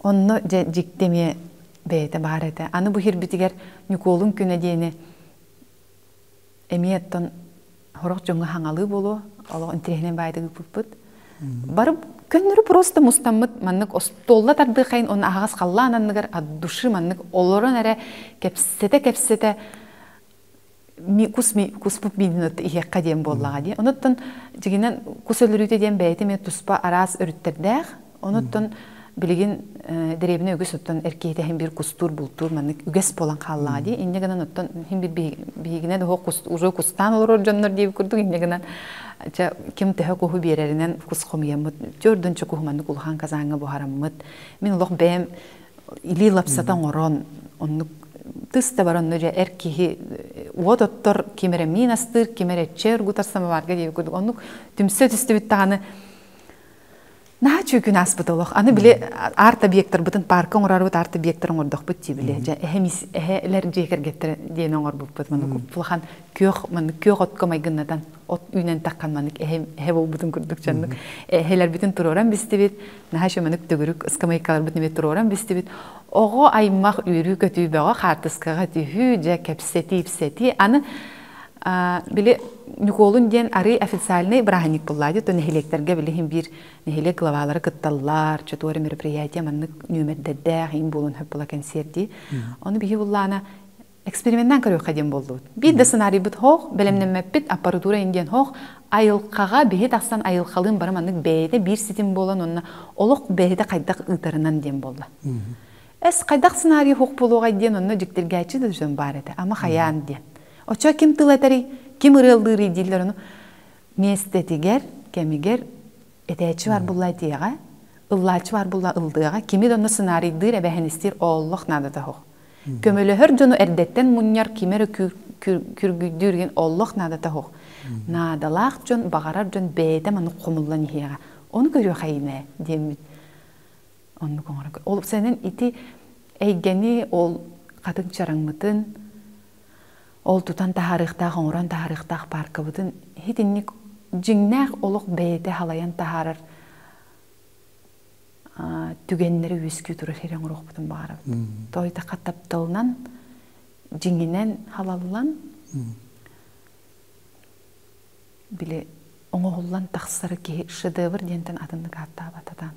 Онно дьэ дьикти эмиэ бэйэтэ баар этэ. Аны бу хирбитигэр Ньукуолун күнэ диэни эмиэ оттон сорох дьоҥҥо хаҥалыы буолуо, олох интэриэһинэй баайдык ыыппыппыт. Бары көннөрү просто мустаммыт маннык остуолла тардыахайын уонна аһаҕас халлаан анныгар от души маннык олорон эрэ кэпсэтэ-кэпсэтэ кус куспут миинин иһиэххэ диэн буоллаҕа дии. Онуттан дьигинэн кус өлөрүүтэ диэн бэйэтэ эмиэ туспа араас өрүттэрдээх. Онуттан билигин дэриэбинэ үгүс оттон эркиһитэ иһин биир кустуур бултуур маннык үгэс буолан хааллаҕа дии. Инньэ гынан оттон иһин биир биһигинэ да кус уже кустаан олорор дьоннор диэбит курдук инньэ гынан чэ ким төһө куһу биэрэринэн кус хомуйаммыт төрдүнчэ куһу маннык улахан казааҥҥа буһараммыт. Мин олох бэйэм илии лапсата оҥорон оннук тыс да бар онно дьэ эр киһи уот оттор ким эрэ миин астыыр ким эрэ чэй оргутар самоварга диэбит курдук оннук түмсэ түстүбүт даҕаны наһаа үчүгэй күн ааспыт олох аны били арт объектарбытын парка оҥорорбут арт объектар оҥордохпут дии били дьэ эһэ эһэлэр дьиэ кэргэттэрэ диэн оҥорбуппут маннык улахан күөх маннык күөх отко майгыннатан от үүнэн таххан маннык эһэ эһэ буолбутун курдук дьоннук эһэлэрбитин туруоран бистибит наһаа үчүгэй төгүрүк ыскамыйкаларбыт эмиэ туруоран бистибит оҕо аймах үөрүү-көтүү бөҕө хаартыскаҕа түһүү дьэ кэпсэтии-ипсэтии аны били Ньукуолун диэн арый официальный бырааһынньык буллаа дии то нэһилиэктэргэ билиһин биир нэһилиэк главалара кытталлар чотуора мероприятие маннык нүөмэрдэрдээх иин буолун хөп була кэнсиэр дии ону биһи буллаана эксперименнээн көрүөххэ диэн буоллубут. Биир да сценарийбыт хоох, бэлэмнэммэппит, аппаратура ин диэн хоох, айылҕаҕа биһи тахсан айылҕалыын бары маннык бэйэтэ биир ситим буолан онно олох бэйэтэ хайдах ыытарынан диэн буолла. Эс хайдах сценарий хоох буолуоҕай диэн онно дьиктиргээччи да дьон баар этэ. Ама хайаан диэн. Оччо ким тыл этэрий, ким ырыаллыырый дииллэр ону миэстэтигэр, кэмигэр этээччи бар булла этиэҕэ, ыллааччы бар булла ыллыаҕа, кими да онно сценарийдыыр, эбэһинистиир олох наадата суох. Көмөлөһөр дьону эрдэттэн мунньар ким эрэ күргүйдүүр диэн олох наадата суох. Наадалаах дьон, баҕарар дьон бэйэтэ маннык хомуллан иһиэҕэ. Ону көрүөхэйинэ диэммит оннук оҥорон. Ол сэнэн ити эйгэни ол хатыҥ чараҥмытын. Ол тутан таһаарыахтаах, оҥорон таһаарыахтаах пааркабытын итинник дьиҥнээх олох бэйэтэ халайан таһаарар түгэннэри үөскүү турар сири оҥоруохпутун баҕарабыт. Тойтахха тапталынан, дьиҥинэн халаллан, били оҥоһуллан тахсар киһи шедевр диэнтэн атыннык ааттаабататаан.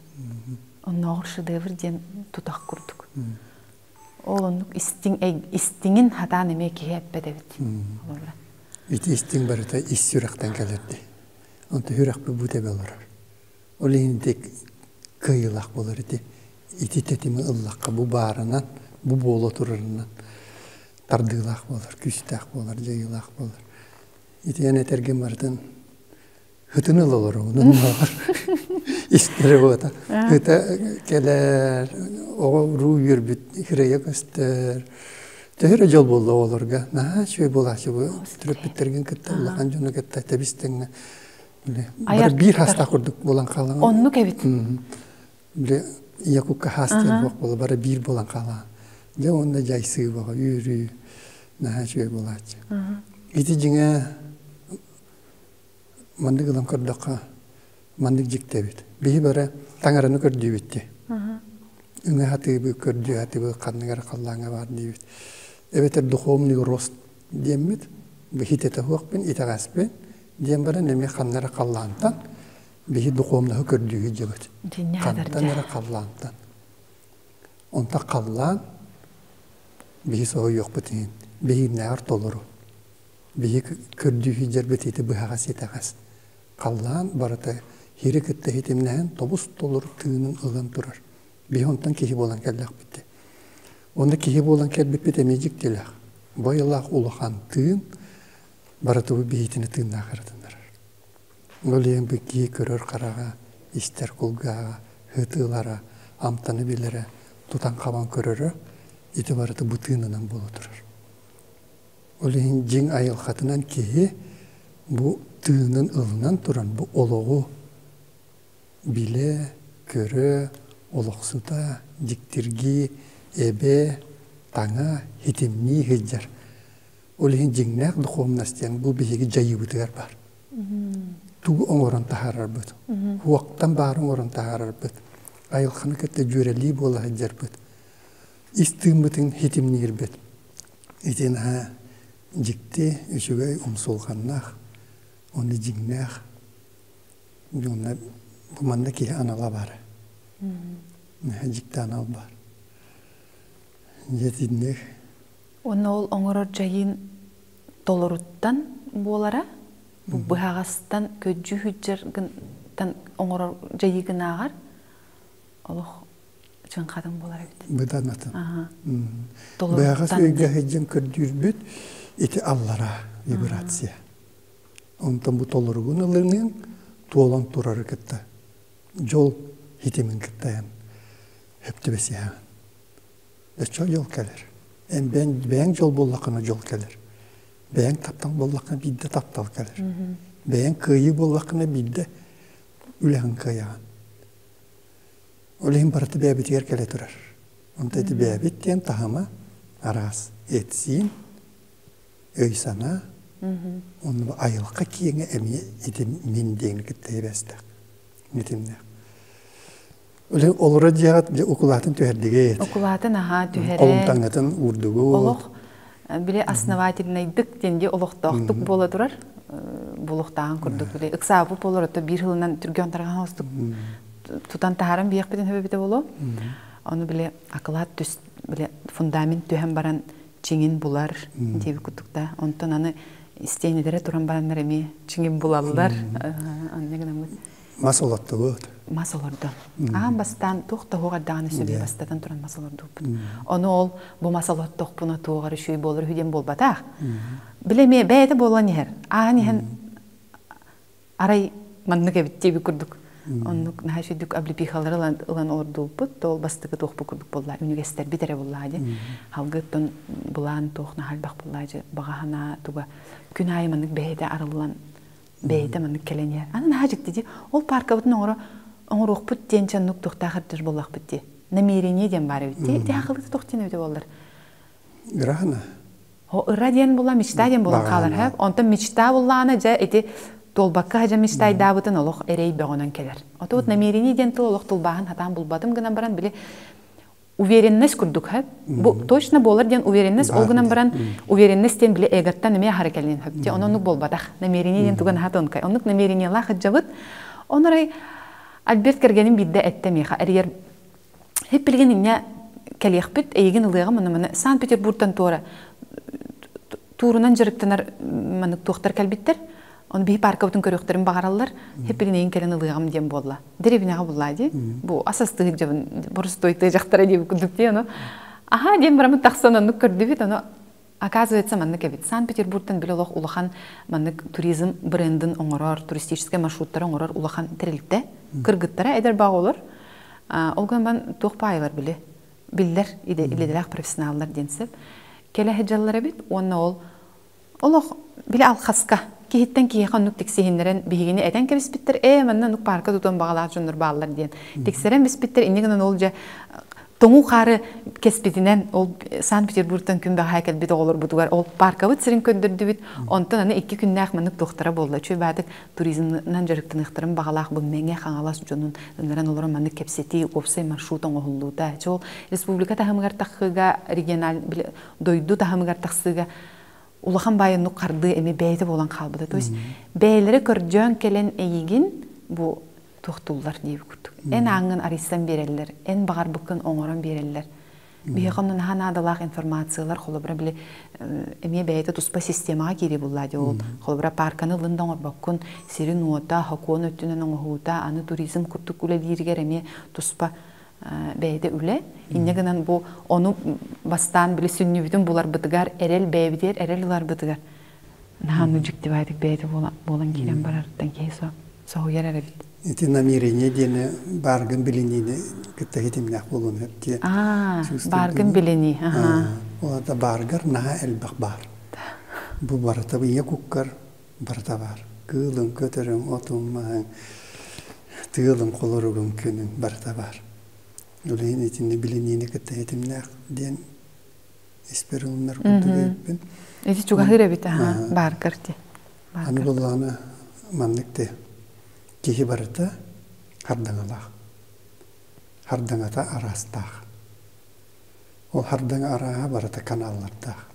Оннооҕор шедевр диэн тутах курдук. Ол оннук истиҥ истиҥин хатаан эмиэ киһи эппэт эбит. Олорор. Ити истиҥ барыта ис сүрэхтэн кэлэрди. Онто сүрэхпит бу тэбэ олорор. Ол иһин ити кыайыылаах буолар ити. Ити тэтими ыллахха бу баарынан, бу буола турарынан тардыылаах буолар, күүстээх буолар, дьайыылаах буолар. Ити эн этэргин барытын Хытын ылалар онон баҕар истэрэ буота. Хыта кэлэр, оҕо уруу үөрбүт хирэйэ көстөр. Төһө эрэ дьол буолла оҕолорго. Наһаа үчүгэй буолааччы бу төрөппүттэргин кытта улахан дьону кытта тэбис-тэҥҥэ бары биир хастаах курдук буолан хаалаҕын. Оннук эбит. Били ийэ кукка хаас диэн суох буола бары биир буолан хаалаҕын. Дьэ уонна дьайсыы бөҕө, үөрүү наһаа үчүгэй буолааччы. Ити дьиҥэ Маннык ылан көрдөххө, маннык дьикти эбит. Биһи бары таҥараны көрдүүбүт дии. Үҥэ сатыыбыт, көрдүү сатыыбыт, ханнык эрэ халлааҥҥа баар диибит. Эбэтэр духовный рост диэммит, биһи итэтэ итэҕэспин диэн баран эмиэ ханна эрэ халлаантан биһи духовноһы көрдүү сылдьабыт. Хантан эрэ халлаантан. Онтон халлаан биһи соһуйуохпут иһин биһииннээҕэр толору. Биһи көрдүү сылдьарбыт ити быһаҕас итэҕэс. Халлаан барыта сири кытта ситимнэһэн тобус толору тыынын ылан турар. Биһи онтон киһи буолан кэллэхпит дии. Онно киһи буолан кэлбиппит эмиэ дьиктилээх. Бу айылаах улахан тыын барытыбыт биһитини тыыннаах эрэ тыннарар. Ол иһин бу киһи көрөр хараҕа, истэр кулгааҕа, ытыылара, амтаны билэрэ, тутан-хабан көрөрө ити барыта бу тыынынан буола турар. Ол иһин дьиҥ айылҕатынан киһи бу тыынын ылынан туран бу олоҕу билэ, көрө, олохсута, дьиктиргии, эбэ, таҥа, хитимнии сылдьар. Ол иһин дьиҥнээх духовность диэн бу биһиги дьайыыбытыгар баар. Тугу оҥорон таһаарарбыт, уоктан баары оҥорон таһаарарбыт, айылҕаны кытта дьүөрэлии буола сылдьарбыт, ис тыыммытын хитимниирбит. Ити наһаа дьикти, үчүгэй, умсулҕаннаах, уонна дьиҥнээх уонна бу манна киһи анала баар. Наһаа дьикти анал баар. Дьэ итинник. Уонна ол оҥорор дьайыын толоруттан буолара, бу быһаҕастан көдьүү сылдьаргынтан оҥорор дьайыыгынааҕар олох чыҥхатын буолар эбит. Быдан атын. Быһаҕас өйгө сылдьан көрдүүрбүт ити аллараа вибрация. Онтон бу толоругун ылыныаҥ туолан турары кытта дьол хитимин кытта эн хөп түбэсиһэҕин. Өччө дьол кэлэр. Эн бэйэҥ дьол буоллаххына дьол кэлэр. Бэйэҥ таптал буоллаххына биирдэ таптал кэлэр. Бэйэҥ кыайыы буоллаххына биирдэ үлэҕин кыайаҕын. Ол иһин барыта бэйэбитигэр кэлэ турар. Онто ити бэйэбит диэн таһыма араас эт-сиин, өй-санаа, онно айылҕа киэҥэ эмиэ ити мин диэни кытта эбэстээх, митимнээх. Олоро дьиэҕит укулаатын түһэрдигит. Укулаатын аһаа түһэрэн. Холумтаҥҥытын уурдугут. Олох били основательнайдык диэн олохтоохтук буола турар. Булуохтааҕын курдук били ыксаабыт буолар ото биир сылынан түргэн тарҕаан остук тутан таһааран биэхпитин хөбөбүтэ боло. Ону били акылаат түс били фундамент түһэн баран чиҥин булар диэбит курдук да. Онтон аны истиэнэлэрэ туран бараннар эмиэ чиҥин булаллар. Анна гынаммыт. Мас олоттубут. Мас олордо. Аан бастаан туох да уһугар даҕаны сөбү бастатан туран мас олордубут. Ону ол бу мас олоттохпуна туоҕар үчүгэй буолар үһү диэн буолбатах. Билэ эмиэ бэйэтэ буолан иһэр. Ааһан иһэн арай маннык эбит диэбит курдук. Оннук наһаа үчүгдүк облепихалары ылан, ылан олордубуппут. Ол бастакы туохпут курдук буолла. Үнүгэстэрбит эрэ буоллаа дии. Халгыттан былаан туох наһаа элбэх буоллаа дьэ баҕа санаа туга күн аайы маннык бэйэтэ арыллан бэйэтэ маннык кэлэн иһэр. Аны наһаа дьикти дии. Ол пааркабытын оҥоро оҥоруохпут диэн чаннук туохтаах эрдэр буоллахпыт дии. Намерение диэн баар эбит дии. Ити хахылыта туох диэн эбитэ буоллар. Грана. О ыра диэн була мечта диэн буолан хаалар хэп. Онтон мечта буллаана дьэ ити туолбакка хадьа мечтайдаабытын олох эрэй бөҕөнөн кэлэр. Ото вот намерение диэн тыл олох тылбааһын хатаан булбатым гынан баран били уверенность курдук хэп. Бу точно буолар диэн уверенность ол гынан баран уверенность диэн били эготтан эмиэ аһары кэлин хөп. Дьэ онон буолбатах. Намерение диэн туган аха тонкай. Оннук намерениелаах хадьабыт. Онорай Альберт кэргэним биирдэ эттэ миэхэ эрийэр Хип билигин инньэ кэлиэхпит, эйигин ылыаҕым, ону маны Санкт-Петербургтан туора туурунан дьарыктанар маннык туохтар кэлбиттэр. Ону биһи паркабытын көрүөхтэрин баҕараллар. Хип билигин эйигин кэлэн ылыаҕым диэн буолла. Дэриэбинэҕэ буллаа дии. Бу ас астыыр дьабын боростуой тыа дьахтара диэбит курдук дии ону. Аһаа диэн бараммыт тахсан оннук көрдүбүт, ону Оказывается, маннык эбит. Санкт-Петербургтан били олох улахан маннык туризм брендин оҥорор, туристическай маршруттары оҥорор улахан тэрилтэ. Кыргыттара эдэр баҕа олор. Ол гынан баран туох баайылар били биллэр идэлээх профессионаллар диэн сөп. Кэлэ сылдьаллар эбит уонна ол олох били алхаска киһиттэн киһиэхэ оннук тиксиһиннэрэн биһигини этэн кэбиспиттэр ээ манна оннук паарка тутуон баҕалаах дьоннор бааллар диэн тиксэрэн биспиттэр инньэ гынан ол дьэ тоҥуу хаары кэспитинэн ол Санкт-Петербургтан күн бэҕэһээ кэлбит оҕолорбутугар ол паркабыт сирин көрдөрдүбүт. Онтон аны икки күннээх маннык туохтара буолла. Үчүгэй баатык туризмынан дьарыктаныахтарын баҕалаах бу Мэҥэ Хаҥалас дьонун ыҥыран олорон маннык кэпсэтии, уопсай маршрут оҥоһуллуута. Чэ ол республика таһымыгар тахсыыга, региональ дойду таһымыгар тахсыыга улахан баайыннык хардыы эми бэйэтэ буолан хаалбыта. То есть бэйэлэрэ көрдөөн кэлэн эйигин бу туохтууллар диэбит курдук. Эн ааҥҥын арыйсан биэрэллэр, эн баҕарбыккын оҥорон биэрэллэр. Биһиэхэ онно наһаа наадалаах информациялар, холобура, били эмиэ бэйэтэ туспа системаҕа киирии буллаа дии ол. Холобура, парканы ылын да оҥорбоккун, сирин уота, хокуон өттүнэн оҥоһуута, аны туризм курдук үлэлииригэр эмиэ туспа бэйэтэ үлэ. Инньэ гынан бу ону бастаан били сүнньүбүтүн буларбытыгар, эрэл бэйэбитигэр эрэл ыларбытыгар наһаа дьиктибаатык бэйэтэ буолан киирэн барарыттан киһи соһуйар эрэ эбит. Ити намерение диэни бааргын билиниини кытта ситимнээх буолуон сөп диye. Аа, бааргын билинии. Ол ата бааргар наһаа элбэх баар. Бу барыта ийэ куккар барыта баар. Кыылын, көтөрүҥ, отун, маһыҥ, тыалын, холоругун, күнүн барыта баар. Ол иһин итини билиниини кытта ситимнээх диэн испэр ылынар курдук эбиппин. Ити чугаһыыр эбит аха бааргар ти. Аны буллаҕына маннык ти киһи барыта хардаҥалаах. Хардаҥата араастаах. Ол хардаҥа арааһа барыта каналлардаах.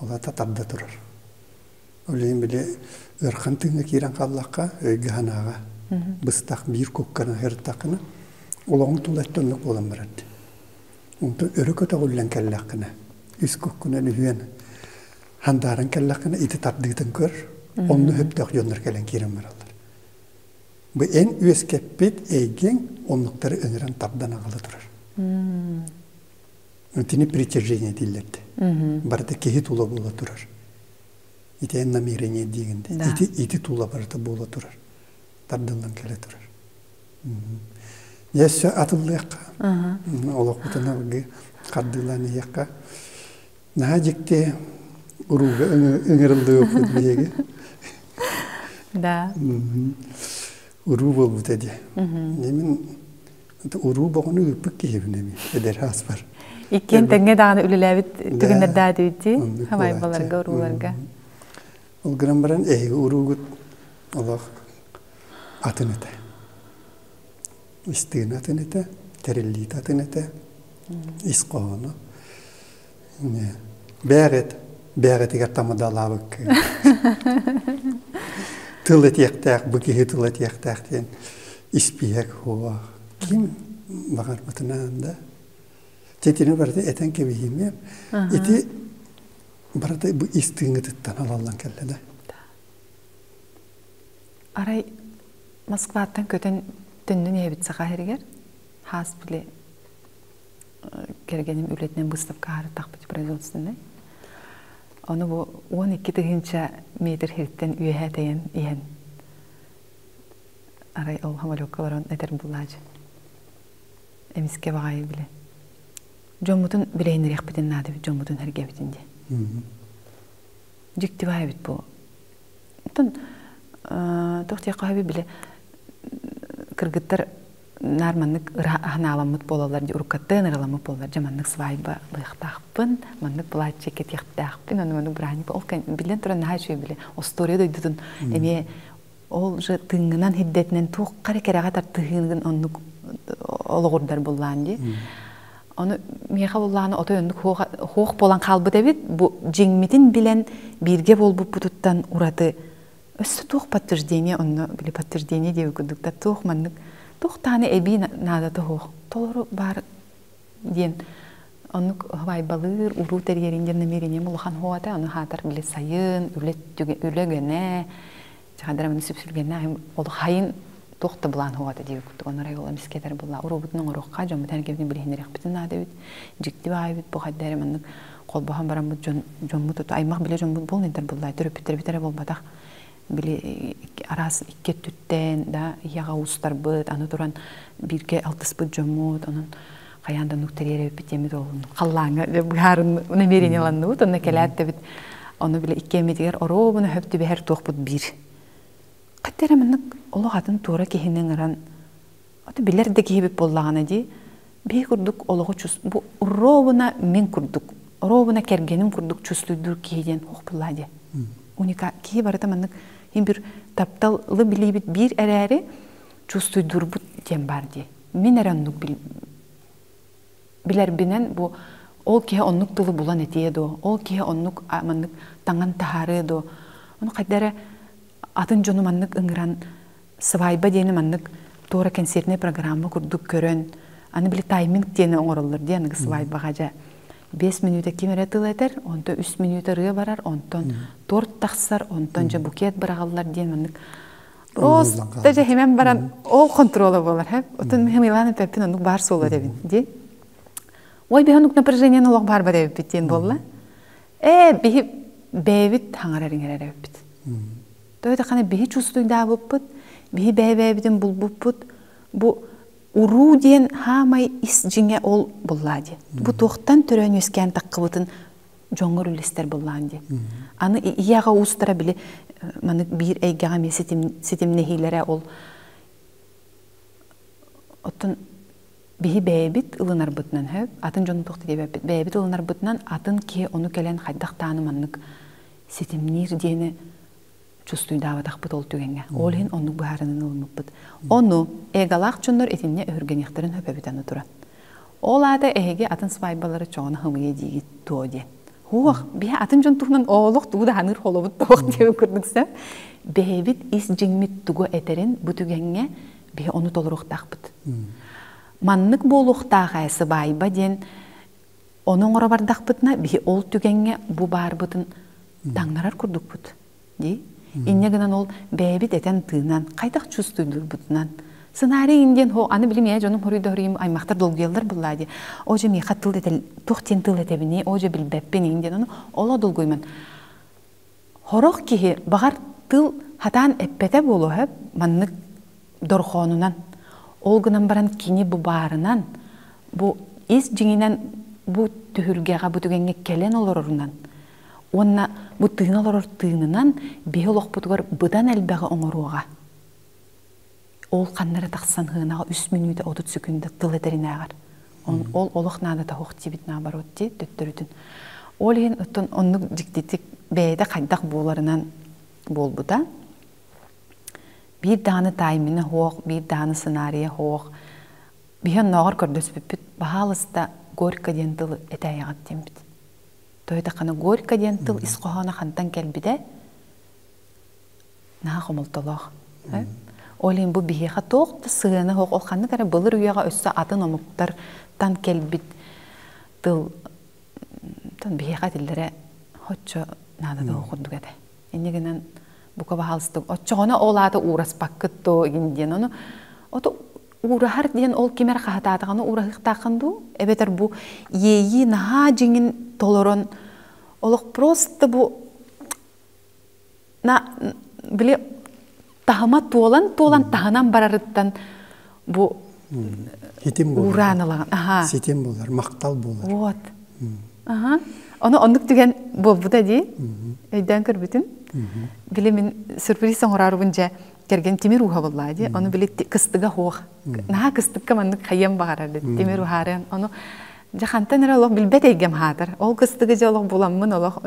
Ол ата тарда турар. Ол иһин били ыарахан тыыҥҥа киирэн хааллахха, өйгө-санааҕа быстах биир кукканы сырыттаххына, олоҕуҥ тула өттө оннук буолан барар дии. Онтон өрө көтөҕүллэн кэллэххинэ, үс куккунан үһүөн хандааран кэллэххинэ, ити тардыытын көр, онно сөптөөх дьоннор кэлэн киирэн бараллар. Бу эн үөскэппит эйгэҥ оннуктары ыҥыран тардан аҕала турар. Итини притяжение дииллэрди. Барыта киһи тула буола турар. Ити эн намерение диигин Ити, ити тула барыта буола турар. Тардыллан кэлэ турар. Өссө атыллыахха, олохпутун алгыы хардыылаан иһиэххэ. Наһаа дьикти урууга ыҥырыллыбыппыт биһиги. Да. Уруу буолбута дии. Мин уруу боҕону ыыппыт киһибин эми эдэр ааспар. Иккиэн тэҥҥэ даҕаны үлэлээбит түгэннэрдээх этибит дии, хамайбаларга, урууларга. Ол гынан баран эһиги уруугут олох атын этэ. Истиин атын этэ, тэриллиитэ атын этэ, ис хоһооно. Бээҕит, бээҕитигэр тамадалаабыккын. Тыл этиэхтээх, бу киһи тыл этиэхтээх диэн испииһэк суох. Ким баҕарбытынан да. Тетини барыта этэн кэбиһиимиэм. Ити барыта бу ис тыыҥҥытыттан алаллан кэллэ да. Арай Москваттан көтөн төннөн иһэбит Саха сиригэр. Хаас били кэргэним үлэтинэн выставка аһарыттахпыт производственнай. Ону бу 12 тыһыынча метр сириттэн үөһэ тэйэн иһэн арай ол самолекка олорон этэр буллаачы. Эмискэ баҕайы били. Дьоммутун билэһиннэриэхпитин наада эбит, дьоммутун сэргэбитин диэн. Дьикти баҕайы эбит бу. Оттон туох диэххэ сөбүй били кыргыттар Наар маннык ыраһаналаммыт буолаллар дии, уруккаттан ыраламмыт буолаллар. Дьэ маннык свадьба лыахтаахпын, маннык платье кэтиэхтээхпин, ону маннык бырааһынньык. Ол биллэн туран наһаа үчүгэй били остуоруйа дойдутун эмиэ ол же тыыҥҥынан хирдэтинэн туохха эрэ кэрэҕэ тартыһыыгын оннук олоҕурдар буллаан дии. Ону миэхэ буллааны отой оннук хуох буолан хаалбыт эбит. Бу дьиҥмитин билэн бииргэ буолбуппутуттан ураты өссө туох подтверждение онно били подтверждение диэбит курдук да туох маннык туох даҕаны эбии наадата суох толору баар диэн оннук хабайбалыыр уруу тэрийэрин диэн намерением улахан хуата ону хаатар били сайын үлэ үлэ гэнэ чахадара маны сүпсүлгэннээх олох хайын туох да былаан хуата диэбит курдук онор ол эмискэтэр булла уруубутун оҥоруохха дьоммут эргибитин билиһиннэриэхпитин наада эбит дьикти баайбыт бу хайда эрэ маннык холбоһон бараммыт дьон дьоммут аймах билэ дьоммут буолнайдар буллай төрөппүттэрбит эрэ буолбатах били араас икки өттүттэн да ийэҕэ уустарбыт аны туран бииргэ алтыспыт дьоммут онон хайаан да оннук тэрийэр эбиппит диэммит ол халлааҥҥа быһаарын намерениеланныбыт онно кэлээт да бит ону били иккиэммитигэр оруобуна хөп түбэһэр туохпут биир хатта эрэ маннык олох атын туора киһини ыҥыран ото билэр да киһибит буоллаҕына дии биһи курдук олоҕу чус бу ровно мин курдук ровно кэргэним курдук чувствуйдуур киһи диэн ох буллаа диэ уника киһи барыта маннык иһин бир тапталы билиибит биир эрээри чувствуйдуурбут диэн баар дии мин эрэ оннук билэрбинэн бу ол киһи оннук тылы булан этиэ дуо ол киһи оннук маннык таҥан таһаарыа дуо ону хайда эрэ атын дьону маннык ыҥыран Свадьба диэни маннык туора концертнай программа курдук көрөн, аны били тайминг диэни оҥороллор дии аныгы свадьбаҕа дьэ. 5 мүнүүтэ ким эрэ тыл этэр, онтон 3 мүнүүтэ ырыа барар, онтон торт тахсар, онтон дьэ букет быраҕаллар диэн маннык просто дьэ химэн баран ол контрола буолар хэп. Отон Михаил эппин оннук баар суола этэбин дии. Ой биһи оннук напряжение олох баар бар эбиппит диэн буолла. Ээ биһи бэйэбит хаҥарар иҥэрэр эбиппит. Тоҕо биһи чувствуйдаабыппыт, биһи бэйэ-бэйэбитин булбуппут, бу уруу диэн хаамай ис дьиҥэ ол буллаа диэн. Бу туохтан төрөөн үөскээн таххыбытын дьоҥҥор үллэстэр буллаан диэн. Аны ийэҕэ уустара били маннык биир эйгэҕэ эмиэ ситимнэһиилэрэ ол оттон биһи бэйэбит ылынарбытынан хөп атын дьону туох диэбэппит бэйэбит ылынарбытынан атын киһи ону кэлэн хайдах даҕаны маннык ситимниир диэни чувствуйдаабатахпыт ол түгэҥҥэ. Ол иһин оннук быһаарыныыны ылыммыппыт. Ону эгалаах дьоннор итиннэ өһүргэниэхтэрин сөп эбит аны туран. Ол аата эһиги атын свадьбалары чоҕуна хымыйа диигит дуо диэн. Хуох, биһи атын дьон туһунан олох тугу да ханыыр холобут тоох диэбит курдук сөп. Бэйэбит ис дьиҥмит тугу этэрин бу түгэҥҥэ биһи ону толоруохтаахпыт. Маннык буолуохтаах ээ сыбаайба диэн Ону оҥоро бардахпытына, биһи ол түгэҥҥэ бу баарбытын таҥнарар курдукпут дии. Инньэ гынан ол бэйэбит этэн-тыынан, хайдах чувствуйдуурбутунан сценарий диэн хо аны билим ээ дьонум хоруйда хоруйум аймахтар долгуйаллар буллаа дии. О дьэ миэхэ тыл этэл туох диэн тыл этэбиний, о дьэ билбэппин иҥ диэн ону оло долгуйман. Хорох киһи баҕар тыл хатаан эппэтэ буолуо сөп маннык дорҕоонунан. Ол гынан баран кини бу баарынан, бу ис дьиҥинэн бу түһүлгэҕэ, бу түгэҥҥэ кэлэн олорорунан уонна бу тыына олорор тыынынан биһи олохпутугар быдан элбэҕи оҥоруоҕа. Ол ханна эрэ тахсан сыанаҕа үс мүнүүтэ 30 секунда тыл этэринээҕэр. Ол олох наадата суох диэбит наоборот дии төттөрүтүн. Ол иһин оттон оннук дьиктитик бэйэтэ хайдах буоларынан буолбута. Биир даҕаны таймина суох, биир даҕаны сценарийа суох. Биһи оннооҕор көрдөспүппүт, баһаалыста горько диэн тылы этээйэҕит диэммит. Тоҕо горько диэн тыл ис хоһооно хантан кэлбитэ наһаа хомолтолоох. Ол иһин бу биһиэхэ туох да сыһыана суох, ол ханнык эрэ былыр үйэҕэ өссө атын омуктартан кэлбит тыл биһиэхэ этиллэрэ оччо наадата суох курдук этэ. Инньэ гынан бука баһаалыстык оччоҕуна ол аата уураспаккыт дуо игин диэн ону ото уураһар диэн ол ким эрэ хаһытаатаҕына уураһыахтааххын дуу эбэтэр бу иэйии наһаа дьиҥин толорон олох просто бу на били таһыма туолан туолан таһынан барарыттан бу Ситим буолар. уураан ылаҕын. Аха. Ситим буолар, махтал буолар. Вот. Аха. Ону оннук түгэн буолбута дии. Өйдөөн көрбүтүм. Били мин сюрприз оҥорорбун дьэ кэргэн тимир ууһа буоллаа дии. Ону били кыстыга суох. Наһаа кыстыкка маннык хайыам баҕарар тимир уһаарыан. Ону дьэ хантан эрэ олох билбэт эйгэм хаатар. Ол кыстыгы дьэ олох буламмын олох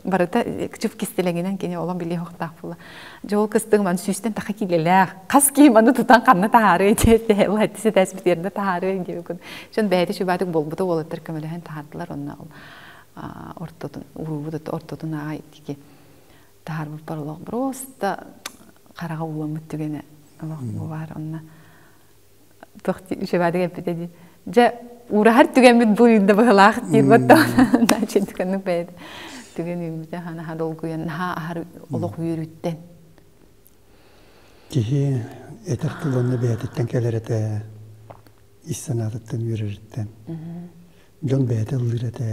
барыта чуп кистэлэҥинэн кини олох билиэ суохтаах буолла. Дьэ ол кыстыгым аны сүүстэн таха киилэлээх. Хас киһи маны тутан ханна таһаарыай диэт ол эттис этээспитигэр да таһаарыай диэбиккин. Дьон бэйэтэ чубаатык буолбута уолаттар көмөлөһөн таһаардылар онно ол ортотун уруубут ортотун аҕай итики таһаарбыппар олох просто хараҕа ууламмыт түгэнэ олох бу баар онно туох үчүгэйдик эппитэ дии дьэ уураһар түгэммит бу үүндэ быһылаах диир баттаҕына значит түгэнник бэйэтэ түгэн үүммүтэ наһаа долгуйан наһаа аһар олох үөрүүттэн Киһи этэр тыл онно бэйэтиттэн кэлэр этэ ис санаатыттан үөрэриттэн дьон бэйэтэ ыллыыр этэ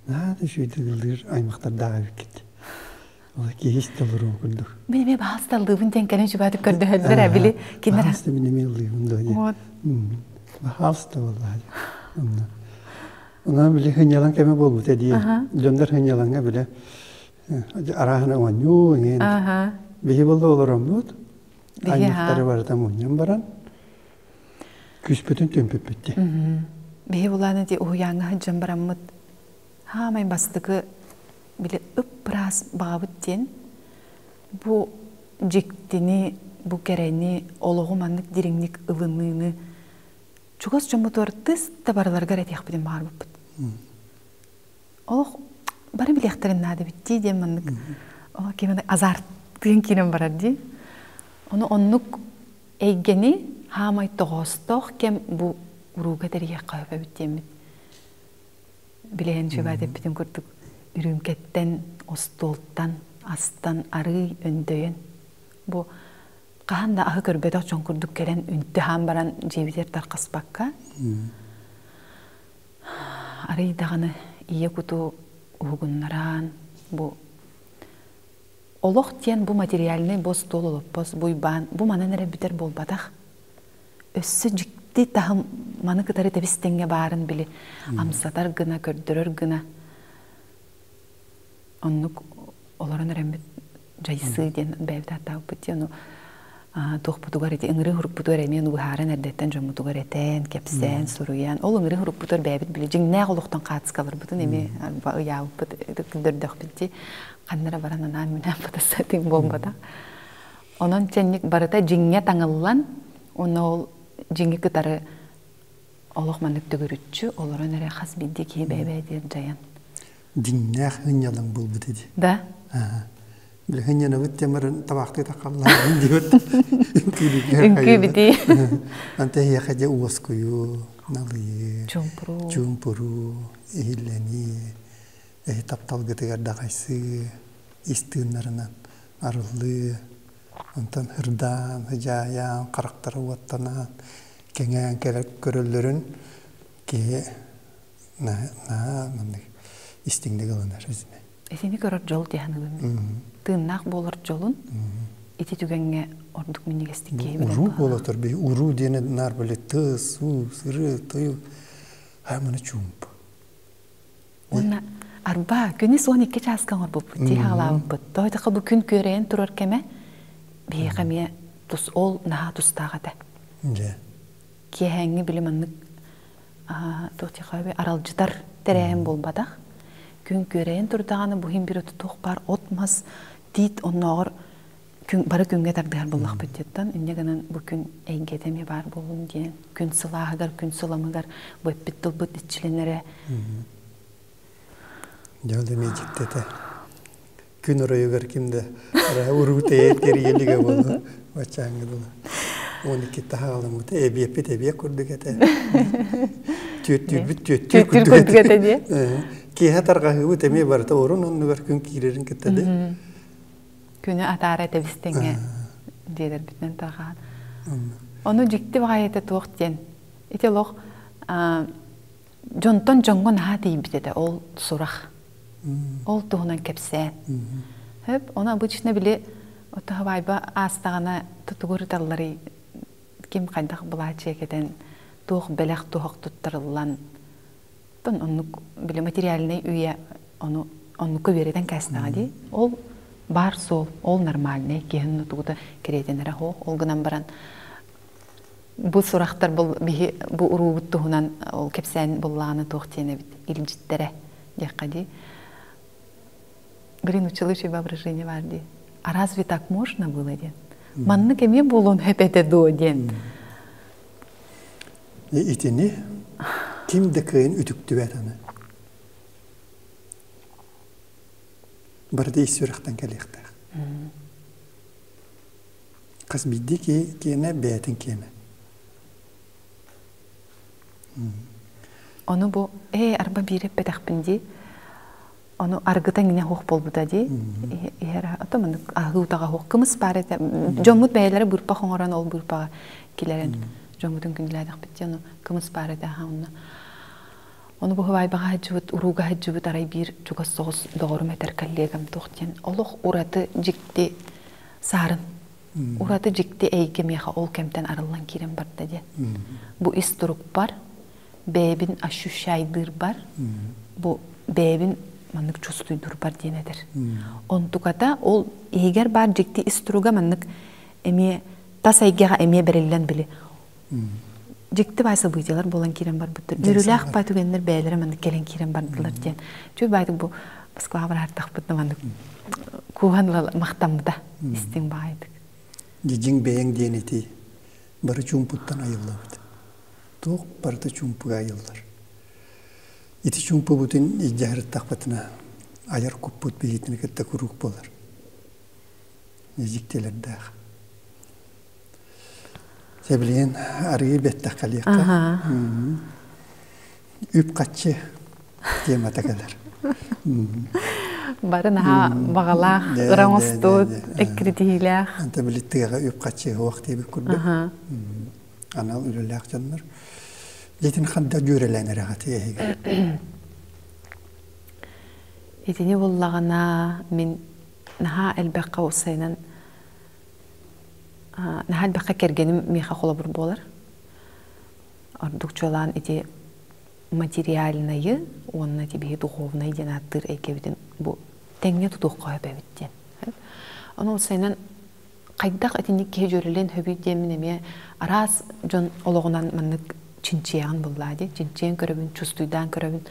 наһаа да үчүгэйдик ыллыыр аймахтардаах эбиккит киһи истэ олоруон курдук. Мин эмиэ баһаалыста ыллыыбын диэн кэлэн чугаатык көрдөһөллөр ээ били кинилэр Баһаалыста мин эмиэ ыллыыбын дуо диэн. Баһаалыста буоллаҕа дии. Онон били сынньалаҥ кэмэ буолбута дии. Дьоннор сынньалаҥҥа били арааһына оонньуу иҥин. Биһи буолла олороммут аймахтары барыта мунньан баран күүспүтүн түмпүппүт дии. Биһи булааны ди уһуйааҥҥа сылдьан бараммыт хаамай бастакы били ып-ыраас баҕабыт диэн бу дьиктини, бу кэрэни, олоҕу маннык дириҥник ылыныыны чугас дьоммутугар тыс да барыларыгар этиэхпитин баҕарбыппыт. Олох бары билиэхтэрин наада эбит дии диэн маннык олох ким азарттыын киирэн барар дии. Ону оннук эйгэни хаамай тоҕоостоох кэм бу урууга тэрийиэххэ сөп эбит диэммит Билиһин сүбэт эппитин курдук үрүүмкэттэн, остуолтан, астан арыый өндөйөн бу хаһан да аһы көрбөтөх дьон курдук кэлэн үнтү аһаан баран дьиэбитигэр тархаспакка арыый даҕаны ийэ куту уһугуннараан бу олох диэн бу материальнай бу остуол олоппос бу уйбаан бу манан эрэ бүтэр буолбатах өссө дьикти таһым маны кытары тэбис тэҥҥэ баарын били амсатар гына, көрдөрөр гына оннук олорон эрэммит дьайсыы диэн бэйэбит ааттаабыппыт дии ону туохпутугар ити ыҥырыы хурукпутугар эмиэ быһааран эрдэттэн дьоммутугар этэн, кэпсээн, суруйан ол ыҥырыы хурукпутугар бэйэбит били дьиҥнээх олохтон хаацкаларбытын эмиэ ыйаабыппыт көрдөрдөхпүт дии ханна эрэ баран анаан минээн батасса буолбатах Онон сэнник барыта дьиҥҥэ таҥыллан, уонна ол дьиҥи кытары олох маннык төгүрүччү олорон эрэ хас биирдии киһи бэйэ-бэйэтигэр дьайан. Дьиҥнээх ынньалаҥ буолбут ити. Да? Били ынньанабыт темырын табаахтыы тахаллаан диэбит. Үҥкүү битии. Анта эһиэхэ дьэ уоскуйуу, налыйыы, чуумпуруу, чуумпуруу, иһиллэнии, эһи тапталгытыгар даҕайсыы, ис тыыннарынан арыллыы, онтон ырдаан, ыдьаайаан, харахтара уоттанаан, кэҥээн кэлэр көрөллөрүн киһи наһаа маннык истиҥник ылынар итини. Итини көрөр дьол дии саныыбын. Тыыннаах буолар дьолун ити түгэҥҥэ ордук минньигэстик киһи билэр. Уруу буола тұр би уруу диэни наар били тыс, уу, сырыы, тыйыл, маны чуумп. Уонна арба күнүс 12 чааска оҥорбуппут дии хаалаабыппыт. Тоойдохо бу күн күөрэйэн турар кэмэ биһиэхэ эмиэ тус ол наһаа тустаах этэ. Дьэ. Киэһээҥҥи били маннык туох диэххэ аралдьытар тэрээһин буолбатах. Күн күөрэйэн турдаҕына бу иһин бир туох баар от-мас тиит оннооҕор күн бары күҥҥэ тардыһар буоллахпыт диэттэн инньэ гынан бу күн эйгэтэ эмиэ баар буоллун диэн күн сылааһыгар күн сыламыгар бу эппит тылбыт иччилэнэрэ Дьэ ол эмиэ дьиктитэ. Күн оройугар ким да уруу тэйэн кэрийэлигэ буолуо баччааҥҥа дылы. 12 таһаҕаламмыта эбиэппит эбиэк курдук этэ. Түөттүүрбүт түөттүүр курдук этэ дии. Киэһэ тарҕаһыыбыт эмиэ барыта орун оннугар күн киирэрин кытта да Күнү атаара тэбистэҥҥэ дьиэлэрбитинэн тарҕаан. Ону дьикти баҕайыта туох диэн. Ити олох дьонтон дьоҥҥо наһаа тиийбит этэ ол сурах. Ол туһунан кэпсээн. Хөп, ону обычно били отоһабайба аастаҕына тутугур ыталларый ким хайдах былаачыйа кэтэн туох бэлэх туһах туттарыллан оннук били материальнай үйэ Ону оннукка үөрэтэн кээстэҕэ дии. Ол баар суол, ол нормальный, киһин тугута кириэтинэрэ суох. Ол гынан баран бу сурахтар бу биһи бу уруубут туһунан ол кэпсээн буллаҕына туох диэн эбит илдьиттэрэ диэххэ дии. Блин, училище воображение бар дии. А разве так можно было диэн? Маннык эмиэ буолуон сөп этэ дуо диэн. Итини ким да кыайан үтүктүбэт аны. Барыта ис сүрэхтэн кэлиэхтээх. Хас биирдии киһи киэнэ бэйэтин киэнэ. Ону бу ээ арба биир эппэтэхпин дии. Ону аргыта иҥнэ суох буолбута дии. Иһэр ото маннык аһыы утаҕа суох кымыс баар этэ. Дьоммут бэйэлэрэ быырпах оҥорон ол быырпаҕа килэрэн дьоммутун күндүлээтэхпит дии ону кымыс баар этэ аха онно. Ону бу убайбаҕа сылдьыбыт, урууга сылдьыбыт арай биир чугас соҕус доҕорум этэр коллегам туох диэн олох ураты дьикти саарын ураты дьикти эйгэ миэхэ ол кэмтэн арыллан киирэн барда диэн. Бу ис турукпар бэйэбин ощущайдыырбар бу бэйэбин маннык чувствуйдуурбар диэн этэр. Онтуката ол иһигэр баар дьикти ис туруга маннык эмиэ тас эйгэҕэ эмиэ бэриллэн били дьикти баай событиелар буолан киирэн барбыттар. Үөрүүлээх баай түгэннэр бэйэлэрэ маннык кэлэн киирэн бардылар диэн. Чүй баайтык бу Москваҕа бараартахпытына маннык кууһан махтаммыта истиҥ баайдык. Дьиҥ бэйэҥ диэн ити бары чуумпуттан айыллыбыт. Туох барыта чуумпуга айыллар. Ити чуумпубутун илдьэ сырыттахпытына айар куппут биһиитини кытта куруук буолар. Дьиктилэрдээх. Сөбүлээн арыый бэттэх кэлиэххэ. Үп-хаччы темата кэлэр. Бары наһаа баҕалаах, ыра оҥостубут, эккирэтиһиилээх. Anta били тыаҕа үп-хаччы суох диэбит курдук. Анал үлэлээх дьоннор. Дьэтин ханда дьүөрэлээн эрэҕит эһиги? Итини буллаҕына мин наһаа элбэххэ уопсайынан наһаа элбэххэ кэргэним миэхэ холобур буолар. Ордук чуолаан ити материальнайы уонна ити биһи духовнай диэн ааттыыр эйгэбитин бу тэҥҥэ тутуохха сөп эбит диэн. Ону уопсайынан хайдах итинник киһи дьүөрэлиэн сөбүй диэммин эмиэ араас дьон олоҕунан маннык чинчийэҕин буллаа дии. Чинчийэн көрөбүн, чувствуйдаан көрөбүн.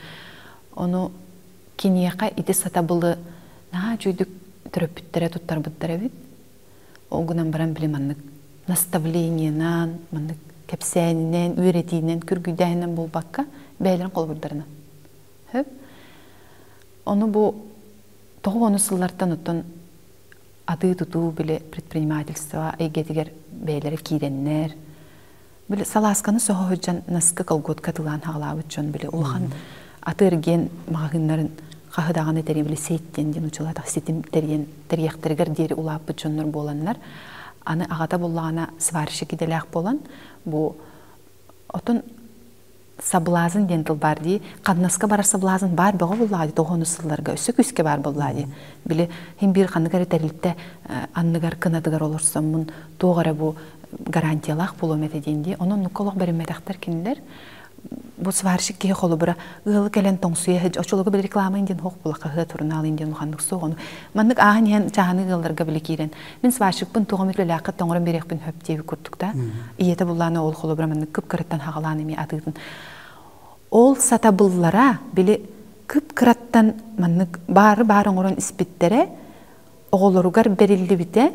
Ону киниэхэ ити сатабылы наһаа үчүгдүк төрөппүттэрэ туттарбыттар эбит. Ол гынан баран били маннык наставлениенан, маннык кэпсээнинэн, үөрэтиинэн, күргүйдээһинэн буолбакка, бэйэлэрин холобурдарынан. Сөп. Ону бу тоҕо ону сыллартан оттон атыы-тутуу били предпринимательство эйгэтигэр бэйэлэрэ киирэннэр, били салаасканы соһо сылдьан наскы колготка тылаан хаҕалаабыт дьон били улахан атыы-эргиэн маҕаһыыннарын хаһы даҕаны тэрийэн били сеть диэн учулаатах ситим тэрийэн тэрийэхтэригэр диэри улааппыт дьоннор буоланнар аны аҕата буллаҕына сварщик идэлээх буолан бу отон соблазн диэн тыл баар дии ханнаска барар соблазн баар бөҕө буоллаҕа дии тоҕо сылларга өссө күүскэ баар буоллаҕа дии били хин биир ханнык эрэ тэрилтэ анныгар кынатыгар олорсоммун туох эрэ бу гарантиялаах буолуом этэ диэн дии онон оннукка олох бэриммэтэхтэр кинилэр бу сварщик киһи холобура ыалы кэлэн тоҥсуйа очолого били реклама диэн хуох була хаһыат сурунаал диэн улаханнык суох ону маннык ааһан иһэн чааһыны ыалларга били киирэн мин сварщикпын туох эмит үлэлээххэ тоҥорон биэриэхпин хөп диэбит курдук да ийэтэ буллаана ол холобура маннык кып-кыраттан хаҕалаан эмиэ атыытын ол сатабыллара били кып-кыраттан маннык баары баар оҥорон испиттэрэ оҕолоругар бэриллибитэ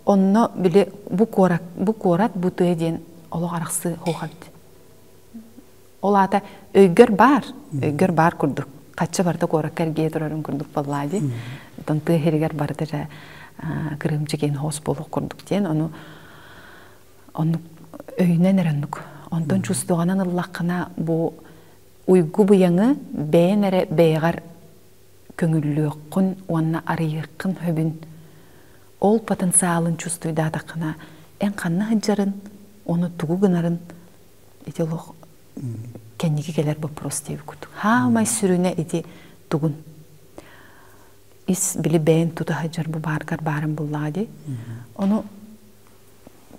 онно били бу куорат бу куорат бу тыа диэн олох арахсыы суох эбит ол аата өйгөр баар өйгөр баар курдук хачча барыта куоракка эргийэ турарын курдук буоллаа дии оттон тыа иһигэр барыта эрэ кырыымчык иэн хоос буолуох курдук диэн ону оннук өйүнэн эрэ оннук онтон чувствоҕанан ыллаххына бу уйгу быйаҥы бэйэн эрэ бэйэҕэр көҥүллүөххүн уонна арыйыаххын сөбүн ол потенциалын чувствуйдаатаххына эн ханна сылдьарын уонна тугу гынарын ити олох кэнники кэлэр вопрос диэбит курдук хаамай сүрүнэ ити тугун ис били бэйэн тута сылдьар бу бааргар баарын буллаҕа дии ону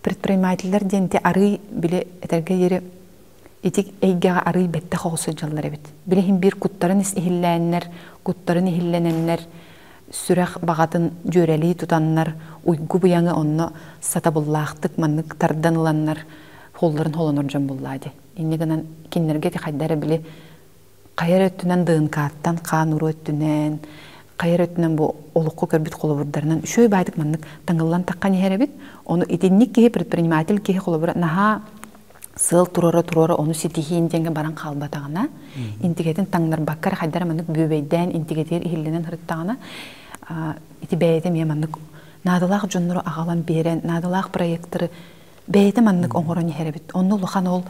предпринимателлэр диэн ити арыый били этэргэ диэри Ити эйгэҕэ арыый бэттэх оҕус сылдьаллар эбит. Билиһин биир куттарын иһиллээннэр, куттарын иһиллэнэннэр, сүрэх баҕатын дьүөрэлии тутаннар, уйгу быйаҥы онно сатабыллаахтык маннык тардан ыланнар холлорун холонор дьон буллаа дии. Инньэ гынан кинилэргэ ити хайда эрэ били хайа эрэ өттүнэн ДНК-ттан хаан уруу өттүнэн, хайа эрэ өттүнэн бу олоххо көрбүт холобурдарынан үчүгэй баайдык маннык таҥыллан таххан иһэр эбит. Ону итинник киһи предприниматель киһи холобура наһаа сыал туруора-туруора ону ситиһиин диэҥҥэ баран хаалбатаҕына, интигэтин таҥнарбакка эрэ хайдара маннык бүөбэйдээн интигэтигэр иһиллэнэн сырыттаҕына, ити бэйэтэ эмиэ маннык наадалаах дьоннору аҕалан биэрэн, наадалаах проекттары бэйэтэ маннык оҥорон иһэр эбит. Онно улахан ол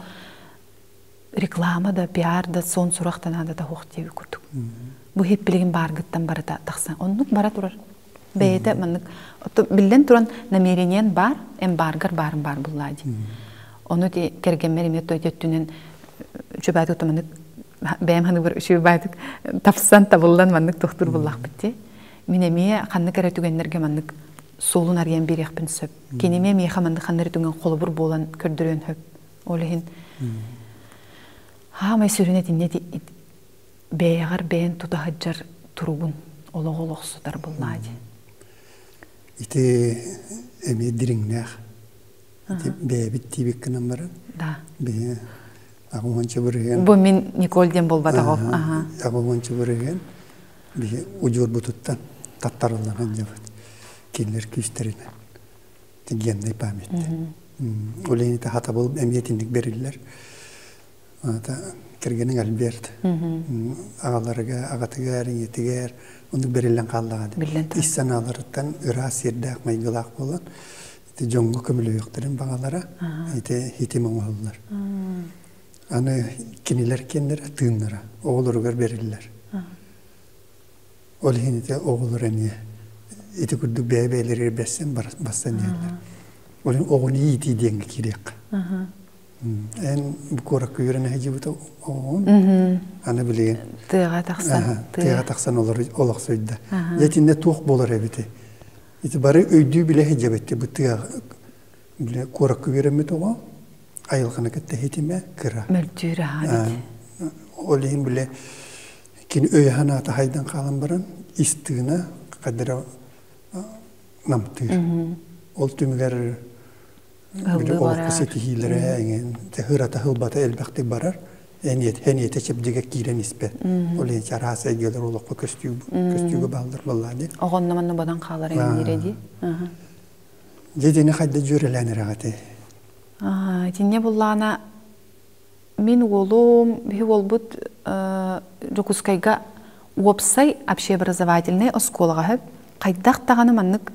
реклама да, пиар да, сон сурах да наадата суох диэбит курдук. Бу иһит билигин бааргыттан барыта тахсан. Оннук бара турар. Бэйэтэ маннык биллэн туран намерениен баар, эн бааргар баарын баар буллаа дии. Ону ти кэргэммэр эмиэ той өттүнэн үчүбаатык маннык бэйэм ханыгар үчүбаатык тапсан табыллан маннык тохтур буллахпыт ти. Мин эмиэ ханнык эрэ түгэннэргэ маннык суолун арыйан биэриэхпин сөп. Киниме миэхэ маннык ханна эрэ түгэн холобур буолан көрдөрүөн сөп. Ол иһин хаамай сүрүн этинне бэйэҕэр бэйэн тута сылдьар туругун олоҕу олохсутар буллаа дии. Ити эмиэ дириҥнээх. Ити бэйэбит тиибик гынан баран. Да. Биһи аҕуһунча бырыһыан. Бу мин Николь диэн буолбатаҕым. Аха. Аҕуһунча бырыһыан биһи удьуорбутуттан таттарыллан сылдьабыт. Кинилэр күүстэринэн. Генный память. Ол иһин хатабыл эмиэ итинник бериллэр. Кэргэниҥ Альберт аҕаларыгар, аҕатыгар, ийэтигэр оннук бэриллэн хааллаҕа дии. Ис санааларыттан ыраас сиэрдээх майгылаах буолан ити дьоҥҥо көмөлөһүөхтэрин баҕалара ити хитим оҥоһуллар. Аны кинилэр кинилэр тыыннара оҕолоругар бэриллэр. Ол иһин ити оҕолор эмиэ ити курдук бэйэ-бэйэлэригэр бэссэн бассан иһэллэр. Ол иһин оҕону иитии диэҥҥэ киириэххэ. Эн бу куоракка үөрэнэ сылдьыбыт оҕоҕун аны билигин тыаҕа тахсан тыаҕа тахсан олохсуйда. Дьэ итиннэ туох буолар эбитий? Ити бары өйдүү билэ сылдьабыт бу тыаҕа бile куоракка үөрэммит оҕо айылҕаны кытта хитимэ кыра. Мөлтүүр аһаа Ол иһин биле кини өйө-санаата хайдан хаалан баран ис тыына хадара намтыыр. Ол түмүгэр били олоххо ситиһиилэрэ эҥин ырата ылбата элбэхтик барар. Эниэтэ чэбдигэ киирэн испэт. Ол иһин чараас эйгэлэр олоххо көстүүгө бааллар буоллаа дии. Оҕонно манна бодан хаалар эҥниирэ дии. Дьэ хайда дьүөрэлээн эрэҕити? Итиннэ буллаана Мин уолум, биһи уолбут Дьокуускайга уопсай общеобразовательнай оскуолаҕа сөп хайдах даҕаны маннык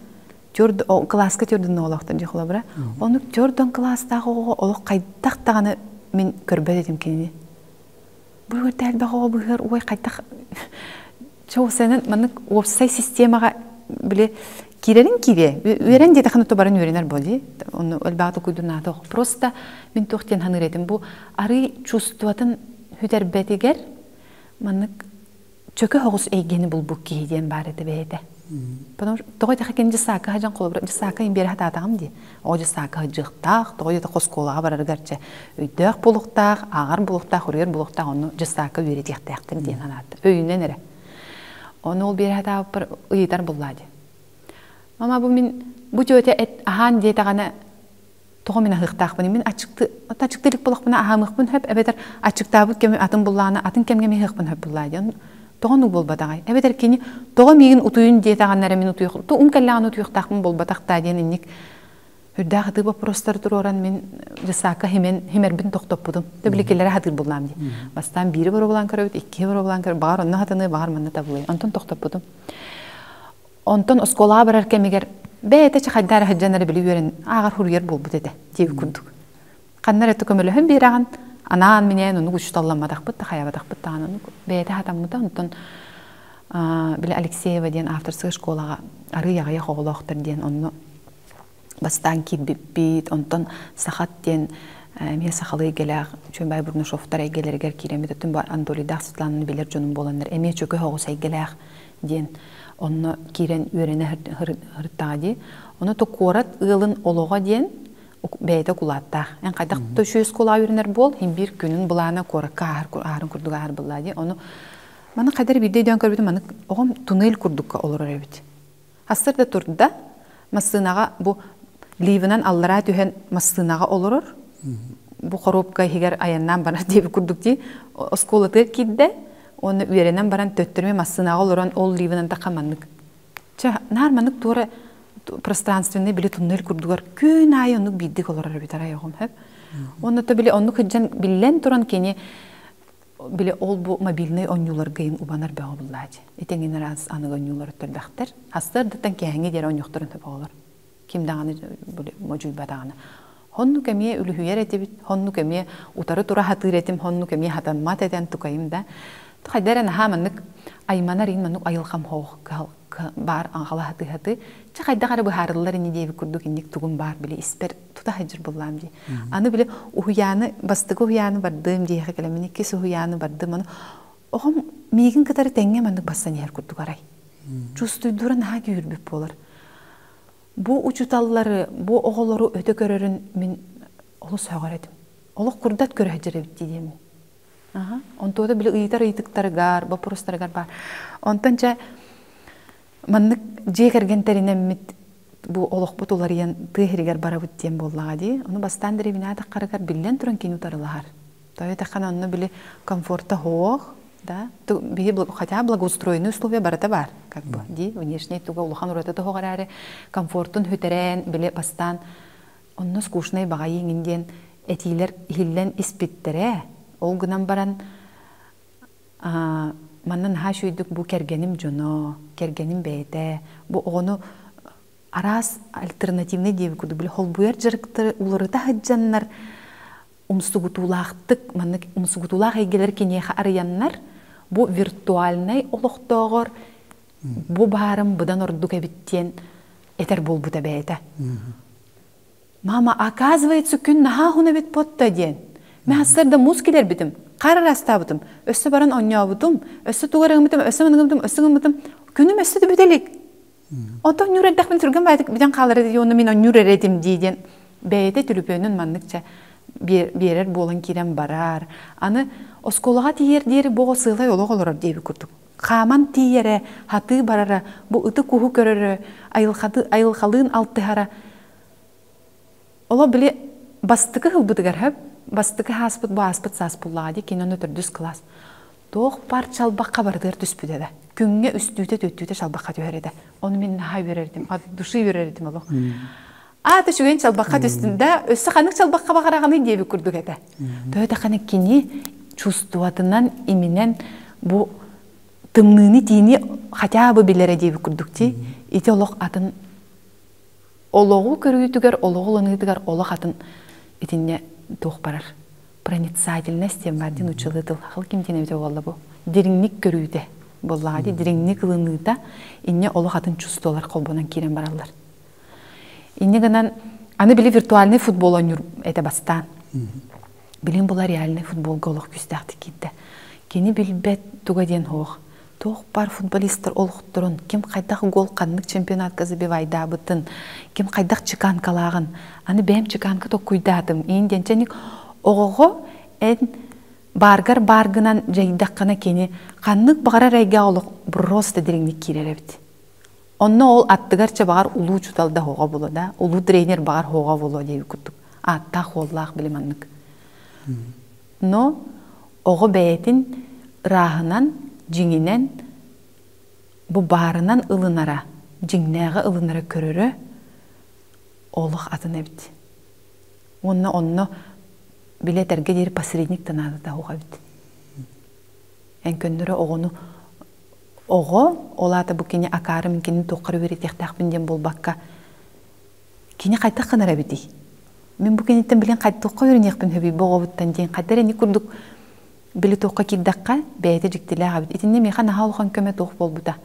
төрд кылааска төрдүн оҕолоохтон дии холобура. Оннук төрдөн кылаастаах оҕоҕо олох хайдах даҕаны мин көрбөт этим кинини. Бу үөрдэ элбэх оҕо быһыар ой хайдах чоусайынан маннык уопсай системаҕа били киирэрин киириэ үөрэн диэтэххинэ то баран үөрэнэр буолии онну элбэҕи токуйдунаата просто мин туох диэн саныыр этим бу арый чувствотын сүтэрбэтигэр маннык чөкө соҕус эйгэни булбут киһи диэн баар этэ бэйэтэ потому что тоҕо этэхэ кини дьыссаакка сылдьан холобура дьыссаакка им биэрэ сатаатаҕым дии оҕо дьыссаакка сылдьыахтаах тоҕо диэтэх оскуолаҕа барарыгар чэ өйдөөх буолуохтаах ааҕар буолуохтаах уруйар буолуохтаах онну дьыссаакка үөрэтиэхтээхтэр диэн санаата өйүнэн эрэ ону ол биэрэ сатаабыппар ыйытар буллаа дии мама бу мин бу тетя эт аһаан диэтэҕинэ тоҕо мин аһыахтаахпын мин аччыкты аччыкты илик буоллахпына аһаамыахпын сөп эбэтэр аччыктаабыт кэми атын буллаҕына атын кэмҥэ мин аһыахпын сөп буллаа диэн тоҕо оннук буолбатаҕай эбэтэр кини тоҕо миигин утуйун диэтэҕинэ эрэ мин утуйуох ум кэллэҕинэ утуйуохтаахпын буолбатах даа диэн инник үрдээх ытыы боппуруостары туруоран мин дьыссаакка химэн химэрбин тохтоппутум тэбиликилэри хатыыр буллаам дии бастаан биири боруобалаан көрөбүт иккиһи боруобалаан көрөбүт баҕар онно хатаныы баҕар манна табылый онтон тохтоппутум Онтон оскуолаҕа барар кэмигэр бэйэтэ чэ хайдаа эрэ сылдьан эрэ били үөрэн ааҕар суруйар буолбут этэ диэбит курдук. Ханна эрэ көмөлөһөн биэрэҕин, анаан-минээн оннук учууталламматахпыт да хайаабатахпыт даҕаны оннук бэйэтэ хатаммыта. Онтон били Алексеева диэн авторскай школаҕа арыый аҕыйах оҕолоохтор диэн онно бастаан киирбиппит. Онтон Сахат диэн эмиэ сахалыы эйгэлээх Чүөмбай Бурнашовтар эйгэлэригэр киирэммит. Оттон бу Анатолийдаах Светлананы билэр дьонум буоланнар эмиэ чөкө соҕус эйгэлээх диэн онно киирэн үөрэнэ сырыттаҕа дии. Ону то куорат ыалын олоҕо диэн. Бэйэтэ укулааттаах. Эн хайдах да үчүгэй оскуолаҕа үөрэнэр буол, иһин биир күнүн былаана куоракка ааһар ааһарын курдук ааһар буоллаа дии. Ону маны хайдах эрэ биирдэ өйдөөн көрбүтүм, маннык оҕом туннель курдукка олорор эбит. Хассар да турда, массыынаҕа бу ливынан аллараа түһэн массыынаҕа олорор. Бу хоруопка иһигэр айаннаан барар диэбит курдук дии. Оскуолатыгар киирдэ, уонна үөрэнэн баран төттөрү массыынаҕа олорон ол ливынан тахха маннык. Чэ, наар маннык туора пространственный били туннель курдугар күн аайы оннук биирдик олорор эбит арай оҕом хөп. Онно то били оннук сылдьан биллэн туран кини били ол бу мобильный оонньууларга ин убанар бөҕө буллаачы. Итиҥин араас аныгы оонньуулар өттөрбөхтөр. Астардыттан кээһиҥи диэри оонньуохтарын сөп оҕолор. Ким даҕаны модьуйбатаҕына. Хоннук эмиэ үлүһүйэр этибит, хоннук эмиэ утары тура хатыыр этим, хоннук эмиэ хатаммат этэн тукайым да. Хайда эрэ наһаа маннык айманар ин маннык айылҕам хоох баар аҥхала хатыы-хатыы чэ хайдах эрэ быһаарыллар ини диэбит курдук инник тугум баар били испэр тута сылдьар буллаам дии. Аны били уһуйааны бастакы уһуйааны бардым диэхэ кэлэммин иккис уһуйааны бардым аны оҕом миигин кытары тэҥҥэ маннык бассан иһэр курдук арай. Чувствуйдуура наһаа күүһүрбүт буолар. Бу учуталлары, бу оҕолору өтө көрөрүн мин олус сөҕөр этим. Олох курдат көрө сылдьар эбит дии диэммин. Аха. Онтуота били ыйытар ыйытыктарыгар, боппуруостарыгар баар. Онтон чэ маннык дьиэ кэргэн тэринэммит бу олохпут уларыйан тыа сиригэр барабыт диэн буоллаҕа дии. Ону бастаан дэриэбинэ биллэн туран кини утарылаһар. Тоҕо этэххинэ онно били комфорта суох, да, биһи хотя благоустроенные условия барыта бар, как бы, дии, внешний туга улахан ураты тоһоҕор эрээри комфортун хүтэрэн, били бастаан онно скучнай баҕайы иҥин диэн этиилэр иһиллэн испиттэрэ. Ол гынан баран манна наһаа үчүгэйдик бу кэргэним дьоно, кэргэним бэйэтэ, бу оҕону араас альтернативный диэбит курдук били холбуйар дьарыктары уларыта сылдьаннар умсугутуулаахтык маннык умсугутуулаах эйгэлэр киниэхэ арыйаннар бу виртуальнай олохтооҕор бу баарым быдан ордук эбит диэн этэр буолбута бэйэтэ. Мама, оказывается, күн наһаа уһун эбит потта диэн. Мин хассар муус килэрбитим, хаар араастаабытым, өссө баран оонньообутум, өссө тугу эрэ гыммытым, өссө маны гыммытым, өссө гыммытым. Күнүм өссө да бүтэ илик. Онтон ньуур эрдэхпин түргэн баайдык бүтэн хаалар этэ уонна мин онньуур эрэ этим дии диэн бэйэтэ түлүпүөнүн манныкча биэрэр буолан киирэн барар. Аны оскуолаҕа тиийэр диэри бу оҕо сыалай олох олорор диэбит курдук. Хааман тиийэрэ, хатыы барара, бу ыты куһу көрөрө, айылҕалыын алтыһара. Олох били бастакы ылбытыгар хөп, бастакы ааспыт бу ааспыт саас буллаҕа дии, кини онно төрдүс кылаас. Туох баар чалбахха барытыгар түспүтэ да. Күҥҥэ үстүүтэ, түөттүүтэ чалбахха түһэр этэ. Ону мин наһаа үөрэр этим, от души үөрэр этим олох. Аата үчүгэйин чалбахха түстүн да, өссө ханнык чалбахха баҕараҕыный диэбит курдук этэ. Төһө кини чувствотынан, иминэн бу тымныыны тиини хотя бы билэрэ диэбит курдук ти. Ити олох атын олоҕу көрүүтүгэр, олоҕу ылыныытыгар олох атын итиннэ туох барар. Проницательность диэн баар диэн училы тыл. Хал ким диэн эбитэ буолла бу. Дириҥник көрүүтэ буоллаҕа дии, дириҥник ылыныыта инньэ олох атын чувстволар холбонон киирэн бараллар. Инньэ гынан аны били виртуальный футбол оонньуур этэ бастаан. Билин була реальный футболга олох күүстээхтик киирдэ. Кини билбэт туга диэн суох. Туох баар футболистар олохторун, ким хайдах гол ханнык чемпионатка забивайдаабытын, ким хайдах чеканкалааҕын, аны бэйэм чеканка токкуйдаатым, иин диэн чэник оҕоҕо эн бааргар бааргынан дьайдаххына кини ханнык баҕарар эйгэҕэ олох просто дириҥник киирэр эбит. Онно ол аттыгар чэ баҕар улуу учуутал да оҕо буолуо да, улуу тренер баҕар оҕо буолуо диэбит курдук. Ааттаах уоллаах били маннык. Но оҕо бэйэтин ырааһынан, дьиҥинэн бу баарынан ылынара, дьиҥнээҕи ылынара көрөрө олох атын эбит. Уонна онно били этэргэ диэри посредник да наадата суох эбит. Эн көннөрү оҕону оҕо, ол аата бу кини акаары мин кинини туохха эрэ үөрэтиэхтээхпин диэн буолбакка, кини хайдах гынар эбитий? Мин бу киниттэн билин туохха үөрэниэхпин сөбүй бу оҕобуттан диэн хайда эрэ ини курдук били туохха киирдэххэ бэйэтэ дьиктилээх эбит. Итиннэ миэхэ наһаа улахан көмө туох буолбута.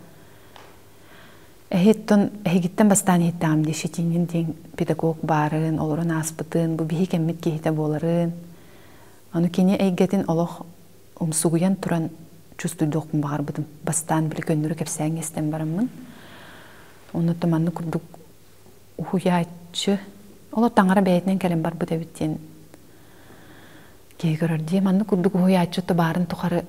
Эһиттэн эһигиттэн бастаан иһиттэҕим дии Щетинин диэн педагог баарын, олорон ааспытын, бу биһи кэммит киһитэ буоларын. Ону кини эйгэтин олох умсугуйан туран чувствуйдуохпун баҕарбытым. Бастаан били көннөрү кэпсээҥҥэ истэн бараммын. Онно маннык курдук уһуйааччы Олор таҥара бэйэтинэн кэлэн барбыт эбит диэн киһи көрөр дии. Маннык курдук уһуйааччы баарын тухары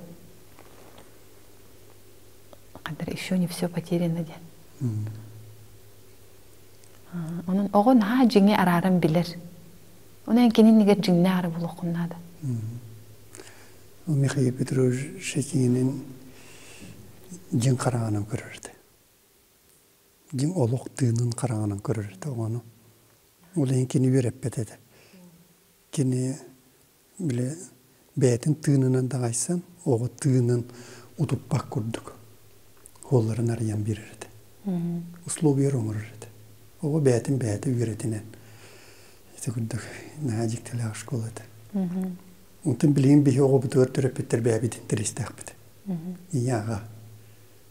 еще не все потеряно диэн. Онон оҕо наһаа дьиҥи арааран билэр. Онон кининигэр дьиҥнээх эрэ буолуоххун наада. Михаил Петрович Шетинин дьиҥ хараҕынан көрөр этэ. Дьиҥ олох тыынын хараҕынан көрөр этэ оҕону. Ол иһин кини үөрэппэт этэ. Кини били бэйэтин тыынынан даҕайсан, оҕо тыынын утуппат курдук уолларын арыйан биэрэр этэ. Условиялар оҥорор этэ. Оҕо бэйэтин бэйэтэ үөрэтинэн. Ити курдук наһаа дьиктилээх школа этэ. Онтон билигин биһи оҕобутугар төрөппүттэр бэйэбит интэриэстээхпит. Ийэ аҕа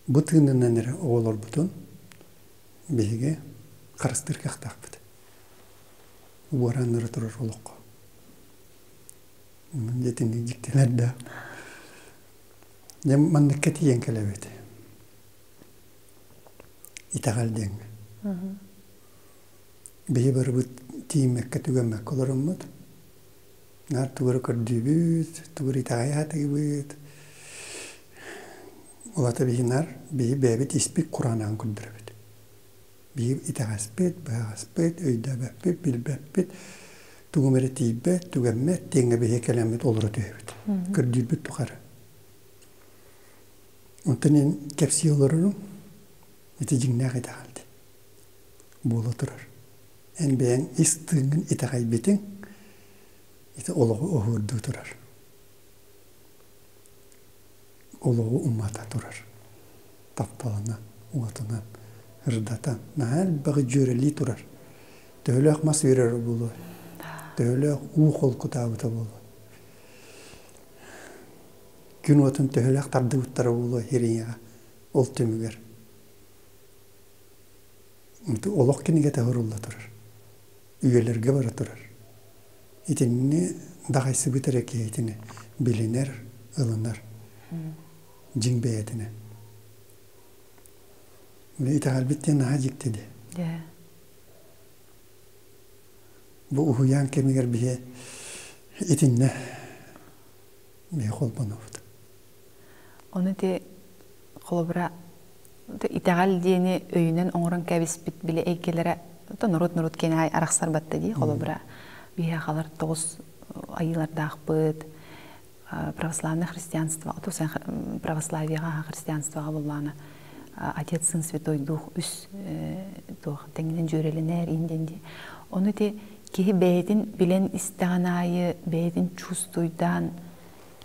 бу тыынынан эрэ оҕолорбутун биһиги харыстыыр кыахтаахпыт. Уорааннара турар олоххо. Дьэтинник дьиктилэр да. Дьэ манныкка тиийэн кэлэбит. Итэҕэл диэҥҥэ. Биһи барыбыт тиийиммэккэ түгэммэккэ олороммут. Наар тугу эрэ көрдүүбүт, тугу эрэ итэҕэйэ сатыыбыт. Ол аата биһи наар биһи бэйэбит испит кураанааҕын көрдөрөбүт. Биһи итэҕэспит, быһаҕаспыт, өйдөөбөппүт, билбэппит, тугум эрэ тиийбэт, түгэммэт диэҥҥэ биһи кэлэммит олоро түһэбит. Көрдүүрбүт тухары. Онтон эн кэпсии олорорум ити дьиҥнээх итэҕэл буола турар. Эн бэйэҥ ис тыыҥҥын итэҕэйбитиҥ ити олоҕу оһуордуу турар. Олоҕу умата турар. Тапталынан, уотунан ырдатан, наһаа элбэҕи дьүөрэлии турар. Төһөлөөх мас үөрэрэ буолуой? Төһөлөөх уу холкутаабыта буолуой? Күн уотун төһөлөөх тардыбыттара буолуой ириҥэҕэ ол түмүгэр? Олох кинигэтэ сурулла турар. Үйэлэргэ бара турар. Итинни даҕайсыбыт эрэ киһитини билинэр, ылынар. Дьиҥ бэйэтинэн. Итэҕэлбит диэн наһаа дьикти дии. Бу уһуйаан кэмигэр биһи итиннэ биһи холбонобут. Ону ити холобура итэҕэл диэни өйүнэн оҥорон кэбиспит били эйгэлэрэ норуот-норуот киэнэ арахсар батта дии холобура биһиэхалар тоҕус айыылардаахпыт православное христианство православияҕа христианствоҕа буллаана отец сын святой дух үс туох тэҥинэн дьүөрэлэнэр индиэн дии ону ити киһи бэйэтин билэн истэҕин аайы бэйэтин чувствуйдаан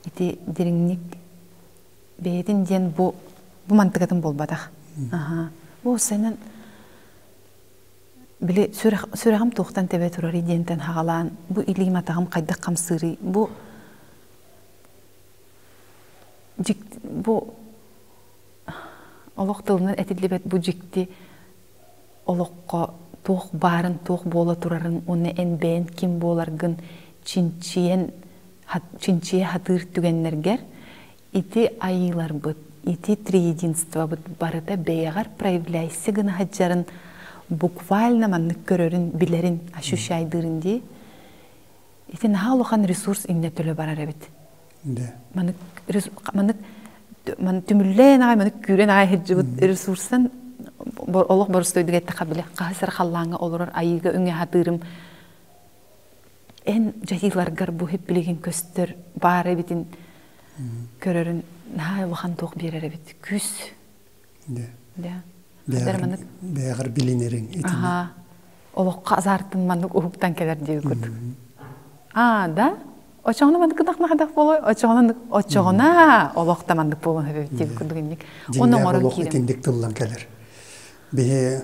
ити дириҥник бэйэтин диэн бу бу мантыкатын буолбатах. Аха. Бу сенен били сүрэҕим туохтан тэбэ турарый диэнтэн хаҕалаан бу илиим атаҕым хайдах хамсыырый бу бу олох тылынан этиллибэт бу дьикти олоххо туох баарын туох буола турарын уонна эн бэйэн ким буоларгын чинчийэн чинчийэ сатыыр түгэннэргэр ити айыыларбыт, ити триединствобыт барыта бэйэҕэр проявляйся гына сылдьарын буквально маннык көрөрүн, билэрин, ощущайдыырын дии. Ити наһаа улахан ресурс иннэ төлө барар эбит. Маннык маннык түмүллээн аҕай маннык күүрэн аҕай сылдьыбыт ресурстан олох боростуойдук эттэххэ били хаһыс эрэ халлааҥҥа олорор айыыга үҥэ сатыырым эн дьайыыларгар бу билигин көстөр баар эбитин көрөрүн наһаа улахан туох биэрэр эбит күүс бэйэҕэр билинэриҥ итини олоххо азаартын маннык уһуктан кэлэр диэби курдук аа да очоҕуна маннык гынах буолуой очоҕуна очоҕуна олох да маннык буолуон сөп эбит диэби курдук инник оны оҥорон олох итинник тыллан кэлэр биһи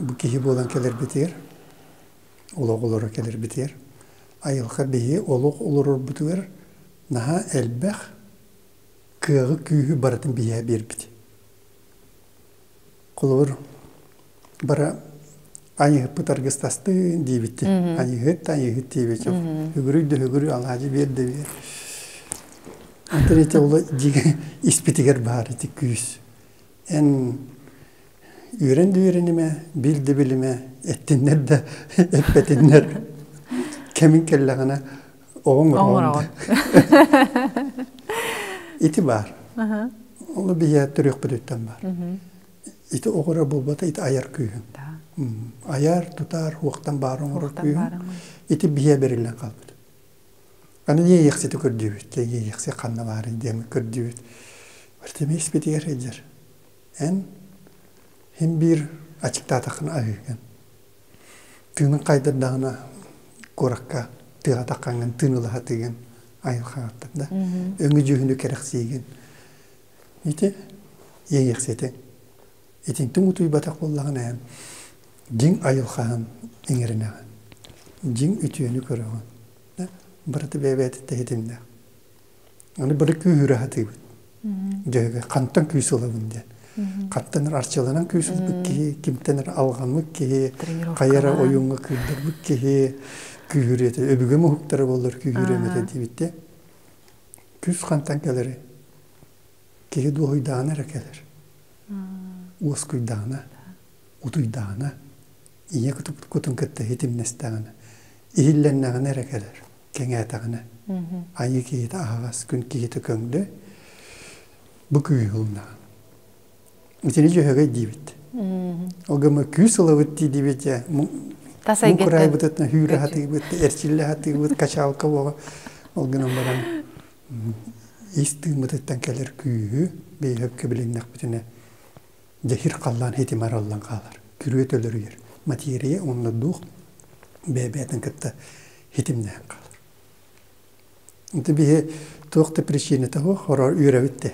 бу киһи буолан кэлэрбитигэр олох олоро кэлэрбитигэр айылҕа биһи олох олорорбутугар наһаа элбэх кыаҕы күүһү барытын биһиэхэ биэрбит. Холобур, бара айыһыппыт аргыстастын диэбитти. Айыһыт, айыһыт диэбит. Үгүрүй да үгүрүй, алаадьы биэр да биэр. Антон ити ол испитигэр баар ити күүс. Эн үөрэн да үөрэнимэ, бил да билимэ, эттиннэр да эппэтиннэр. Кэмин кэллэҕинэ оҕоҥ оҕоҥ. Ити баар. Ол биһиэ төрүөхпүтүттэн баар. Ити оҕоро буолбата, ити айар күүһүн. Айар, тутар, уохтан баар оҥорор күүһүн. Ити биһиэ бэриллэн хаалбыт. Аны иэйиэхсити көрдүүбүт, иэйиэхси ханна баарый диэн көрдүүбүт. Артемий испитигэр сылдьар. Эн хин биир ачыктаатаххына аһыыгын. Тыынын хайдардаҕына куоракка тыаҕа таххаҥҥын тыын ыла сатыыгын айылҕаҕыттан да. Өҥү дьүһүнү кэрэхсиигин. Ити иэйиэхситиҥ. Итинтиҥ утуйбатах буоллаҕына эн дьиҥ айылҕаһын иҥэринэҕин. Дьиҥ үтүөнү көрөҕүн. Барыта бэйэ-бэйэтиттэн ситимнээх. Аны бары күүһүрэ сатыыбыт. Дьэ, хантан күүс ылабын диэн. Хантан арчыланан күүс ылбыт киһи, кимтэн эрэ алҕаммыт киһи, хайа эрэ ойууҥҥа кыырдарбыт киһи күүһүрүө этэ. Өбүгэм уһуктара буоллар күүһүрүөм этэ диэбит дии. Күүс хантан кэлэрий? Киһи дуоһуйдаҕына эрэ кэлэр. Уоскуйдаҕына, утуйдаҕына, ийэ кутун кытта ситимнэстэҕинэ, иһиллэннэҕинэ эрэ кэлэр, кэҥээтэҕинэ. Айыы киһитэ аһаҕас, күн киһитэ көҥдөй, бу күүһү ылыннаҕына. Итини дьөһөгөй диибит. Ол гына күүс ылабыт дии диибит дьэ. Тас эйгэттэн. Курайбытытна хүүрэ хатыыбыт, эрчиллэ хатыыбыт, качалка буола. Ол гынан баран ис тыыммытыттан кэлэр күүһү бэйэһэпкэ билиннэхпитинэ дьэһир халлаан хитим араллан хаалар. Күрүө төлөрүйэр. Материя уонна дух бэйэ-бэйэтин кытта хитимнээн хаалар. Ити биһи туох да причината суох, хороор үөрэбит де.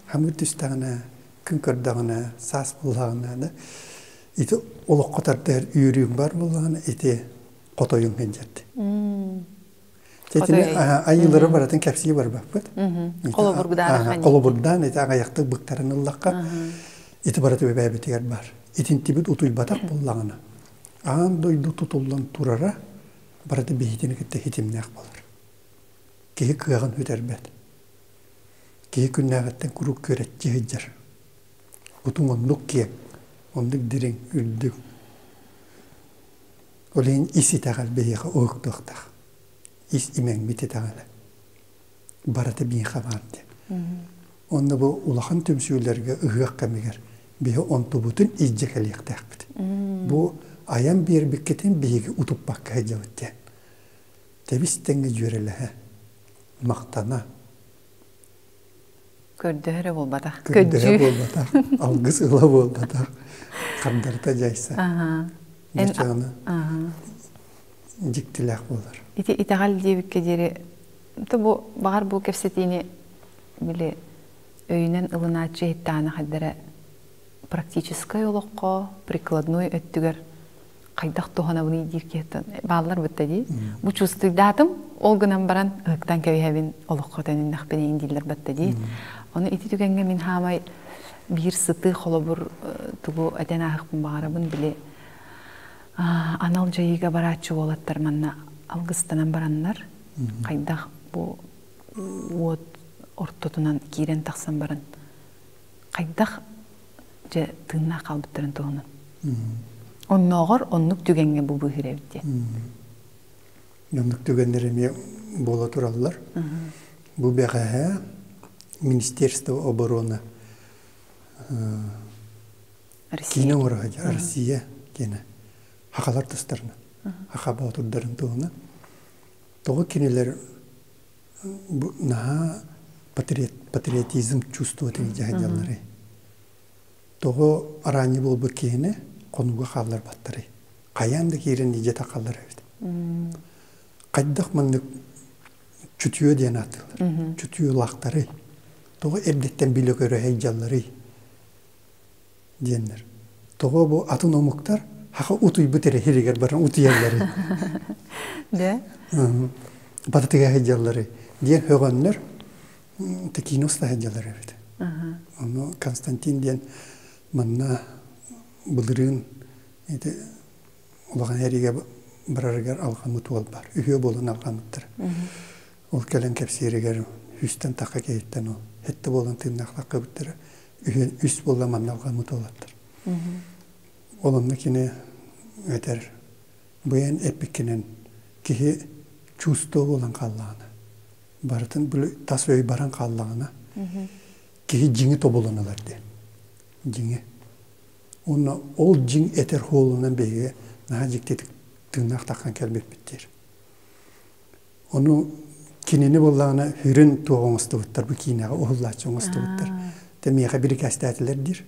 Хамыр түстэҕинэ, күн көрдөҕүнэ, саас буллаҕына да ити олоххо тардыһар үөрүүм бар буоллаҕына ити хотойум сылдьарди. Итини айыылары барытын кэпсии барбаппыт. Холобурдаан Холобурдаан ити аҕыйахтык быктаран ыллахха ити барыта бэйэбитигэр бар. Итинтибит утуйбатах буоллаҕына аан дойду тутуллан турара барыта биһитини кытта хитимнээх буолар. Киһи кыаҕын сүтэрбэт. Киһи күннээҕиттэн куруук күөрэччи сылдьар. Кутуҥ оннук киэҥ, оннук дириҥ, үрдүк. Ол иһин ис итэҕэл биһиэхэ уһуктуохтаах. Ис имэҥмит итэҕэлэ. Барыта биһиэхэ баар диэн. Онно бу улахан түмсүүлэргэ ыһыах кэмигэр биһи онтубутун илдьэ кэлиэхтээхпит. Бу айан биэрбиккитин биһиги утуппакка сылдьабыт диэн. Тэбис тэҥҥэ дьүөрэлэһэ, махтана. Көрдөһөрө буолбатах. Көрдөһө буолбатах. Алгыс ыла буолбатах. Хардарыта дьайса. Дьачаана дьиктилээх буолар. Ити итэҕэл диэбиккэ диэри бу баҕар бу кэпсэтиини били өйүнэн ылынааччы иһиттэҕинэ хайдара практическай олоххо прикладной өттүгэр хайдах туһанабыный диир киһиттэн бааллар бытта дии. Бу чувствуйдаатым, ол гынан баран ыһыктан кэбиһэбин, олоххо төнүннэхпин дииллэр батта дии. Ону ити түгэҥҥэ мин хаамай биир сытыы холобур тугу этэн ааһыахпын баҕарабын били анал дьайыыга барааччы уолаттар манна алгыстанан бараннар хайдах бу уот ортотунан киирэн тахсан баран хайдах дьэ тыыннаах хаалбыттарын туһунан. Оннооҕор оннук түгэҥҥэ бу быыһыыр эбит диэн. Оннук түгэннэр эмиэ буола тураллар. Бу бэҕэһээ Министерство обороны киинэ оҥоро сылдьар Россия киинэ хахалар тустарынан хаха боотурдарын туһунан тоҕо кинилэр бу наһаа патриотизм чувствует илдьэ сылдьалларый тоҕо араанньы буолбут киһини хонууга хаалларбаттарый хайаан да киирэн илдьэ тахаллар эбит хайдах маннык чутье диэн ааттыыллар чутьелаахтарый тоҕо эрдэттэн билэ көрө сылдьалларый диэннэр. Тоҕо бу атын омуктар хаха утуйбут эрэ сиригэр баран утуйалларый? Да? Батытыга сылдьалларый диэн һөҕөннөр киинэ уста сылдьаллар эбит. Ону Константин диэн манна былырыын ити улахан эригэ барарыгар алҕаммыт уол бар. Үһүө буолан алҕаммыттар. Ол кэлэн кэпсииригэр үстэн тахха киһиттэн ол сэттэ буолан тыыннаах таххыбыттара үһүөн үс буолла манна алҕаммыт уолаттар. Ол онно кини этэр бу эн эппиккинэн Киһи чувство буолан хааллаҕына, барытын били тас өй баран хааллаҕына, киһи дьиҥи тобулан ылар диэн. Дьиҥи. Уонна ол дьиҥ этэр хуолунан биһиги наһаа дьиктитик тыыннаах таххан кэлбиппит диир. Ону кинини буоллаҕына хүрүн туох оҥостубуттар, бу киинэҕэ уһуллааччы оҥостубуттар. Тэ миэхэ бирикээстээтилэр диир.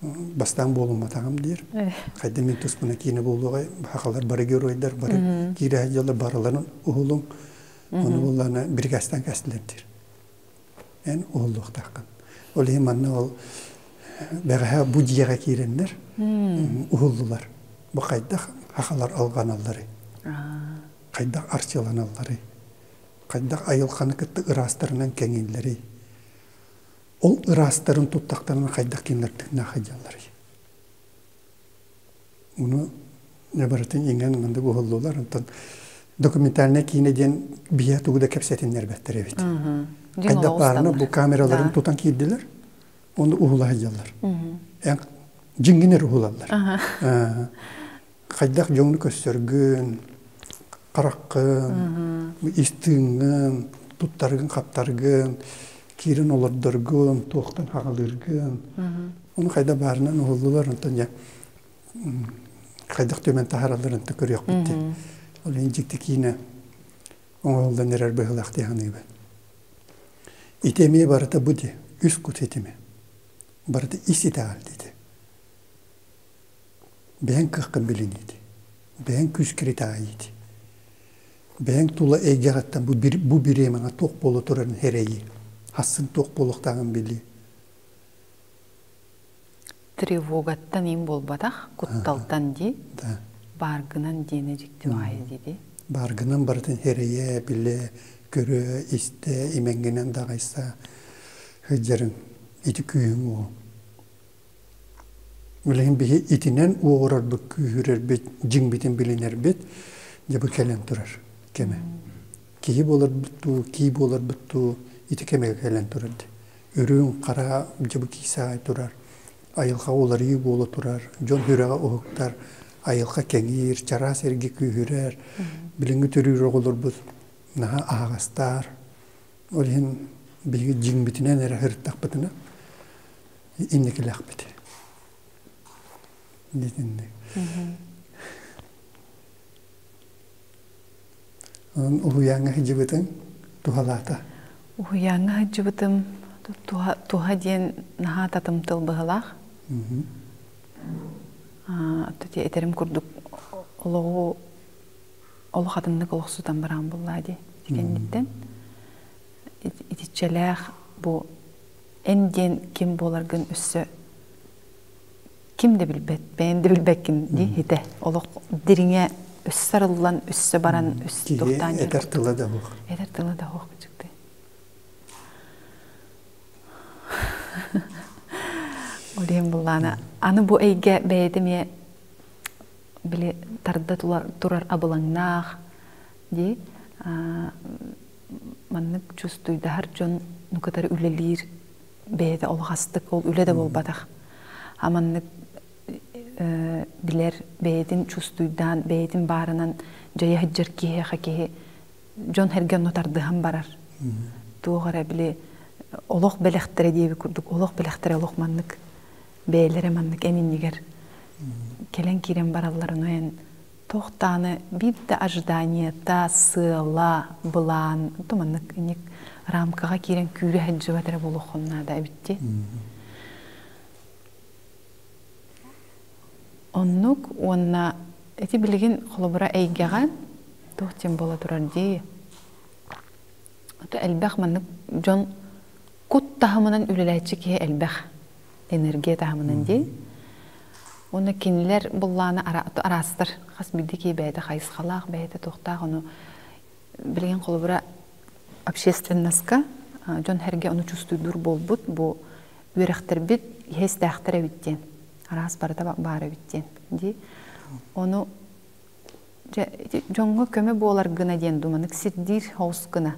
Бастаан буолумматаҕым диир. Хайда мин туспуна киинэ буолуоҕай, сахалар бары геройдар, бары киирэ сылдьаллар, барыларын уһулуҥ. Ону буоллаҕына бирикээстээн кэстилэр диир. Эн уһуллуохтааххын. Ол иһин манна ол бэҕэһээ бу дьиэҕэ киирэннэр уһуллулар. Бу хайдах сахалар алҕаналларый? Хайдах арчыланалларый? Хайдах айылҕаны кытта ыраастарынан кэҥииллэрий? Ол ыраастарын туттахтарына хайдах кинилэр тыыннаах сылдьалларый? Ону барытын иҥэн маннык уһуллулар. Онтон документальнай киинэ диэн биһиэхэ тугу да кэпсэтиннэрбэттэр эбит. Хайдах баарына бу камераларын тутан киирдилэр, ону уһула сылдьаллар. Эн дьиҥҥин эрэ уһулаллар. Хайдах дьоҥну көрсөргүн, хараххын, ис тыыҥҥын, туттаргын-хаптаргын, киирэн олордоргун, туохтан хаҕалыыргын. Ону хайда баарынан уһуллулар, онтон дьэ хайдах түмэн таһааралларын да көрүөхпүт дии. Ол иһин дьикти киинэ оҥоһуллан эрэр быһыылаах дии саныыбын. Ити эмиэ барыта бу дии, үс кут ситимэ. Барыта ис итэҕэл диэти. Бэйэҥ кыаххын билиниити. Бэйэҥ күүскэр итэҕэйиити. Бэйэҥ тула эйгэҕиттэн бу, бу бириэмэҕэ туох буола турарын эрэйии. Хассын туох буолуохтааҕын билии. Тревогаттан им буолбатах, кутталтан дии. Да. Бааргынан диэни дьикти баайы диди. Бааргынан барытын эрэйэ, билэ, көрө, истэ, имэҥҥинэн даҕайса сылдьарыҥ ити күүһүҥ уо. Билигин биһи итинэн уоҕурарбыт, күүһүрэрбит, дьиҥбитин билинэрбит дьэ бу кэлэн турар кэмэ. Киһи буоларбыт дуу, кии буоларбыт дуу ити кэмэ кэлэн турар дии. Үрүҥ, хара дьэ бу киисэҕэй турар, айылҕа уларыйыы буола турар, дьон сүрэҕэ уһуктар, айылҕа кэҥиир, чараас эрги күүһүрэр, билиҥҥи төрүүр оҕолорбут наһаа аһаҕастаар. Ол иһин биһиги дьиҥбитинэн эрэ сырыттахпытына инникилээхпит. Итинник. Онон уһуйааҥҥа сылдьыбытыҥ туһалаата? Уһуйааҥҥа сылдьыбытым туһа, туһа диэн наһаа татым тыл быһылаах. Этэрим курдук олоҕу олох атыннык олохсутан бараан буллаа дии. Ити кэнниттэн итиччэлээх бу эн диэн ким буоларгын өссө ким да билбэт, бэйэн да билбэккин дии хитэ. Олох дириҥэ өссө арыллан, өссө баран, өссө туохтаан этэр тыла да суох. Этэр тыла да суох кычыкты. Ол иһин буллаана. Аны бу эйгэ бэйэтэ эмиэ били тарда турар абылаҥнаах дии маннык чувствуйдаһар дьон ну кытары үлэлиир бэйэтэ олохастык ол үлэ да буолбатах а маннык билэр бэйэтин чувствуйдаан бэйэтин баарынан дьайа сылдьар киһиэхэ киһи дьон сэргэ онно тардыһан барар туох эрэ били олох бэлэхтэрэ диэби курдук олох бэлэхтэрэ олох маннык бэйэлэрэ маннык эн иннигэр кэлэн киирэн баралларын эн туох даҕаны биир да ожиданиета, сыала, былаан то маннык инник рамкаҕа киирэн күүрэ сылдьыбат эрэ буолуоххун наада эбит дии. Оннук уонна ити билигин холобура эйгэҕэ туох диэн буола турар дии. Ото элбэх маннык дьон кут таһымынан үлэлээччи киһи элбэх энергия таһымынан дии. Уонна кинилэр быллааны араастар хас биирдии киһи бэйэтэ хайысхалаах, бэйэтэ туохтаах ону билигин холобура общественноска дьон сэргэ ону чувствуйдуур буолбут бу үөрэхтэрбит иһэ-истээхтэр эбит диэн араас барыта баар эбит диэн дии. Ону дьэ дьоҥҥо көмө буолар гына диэн думанык сирдиир соҕус гына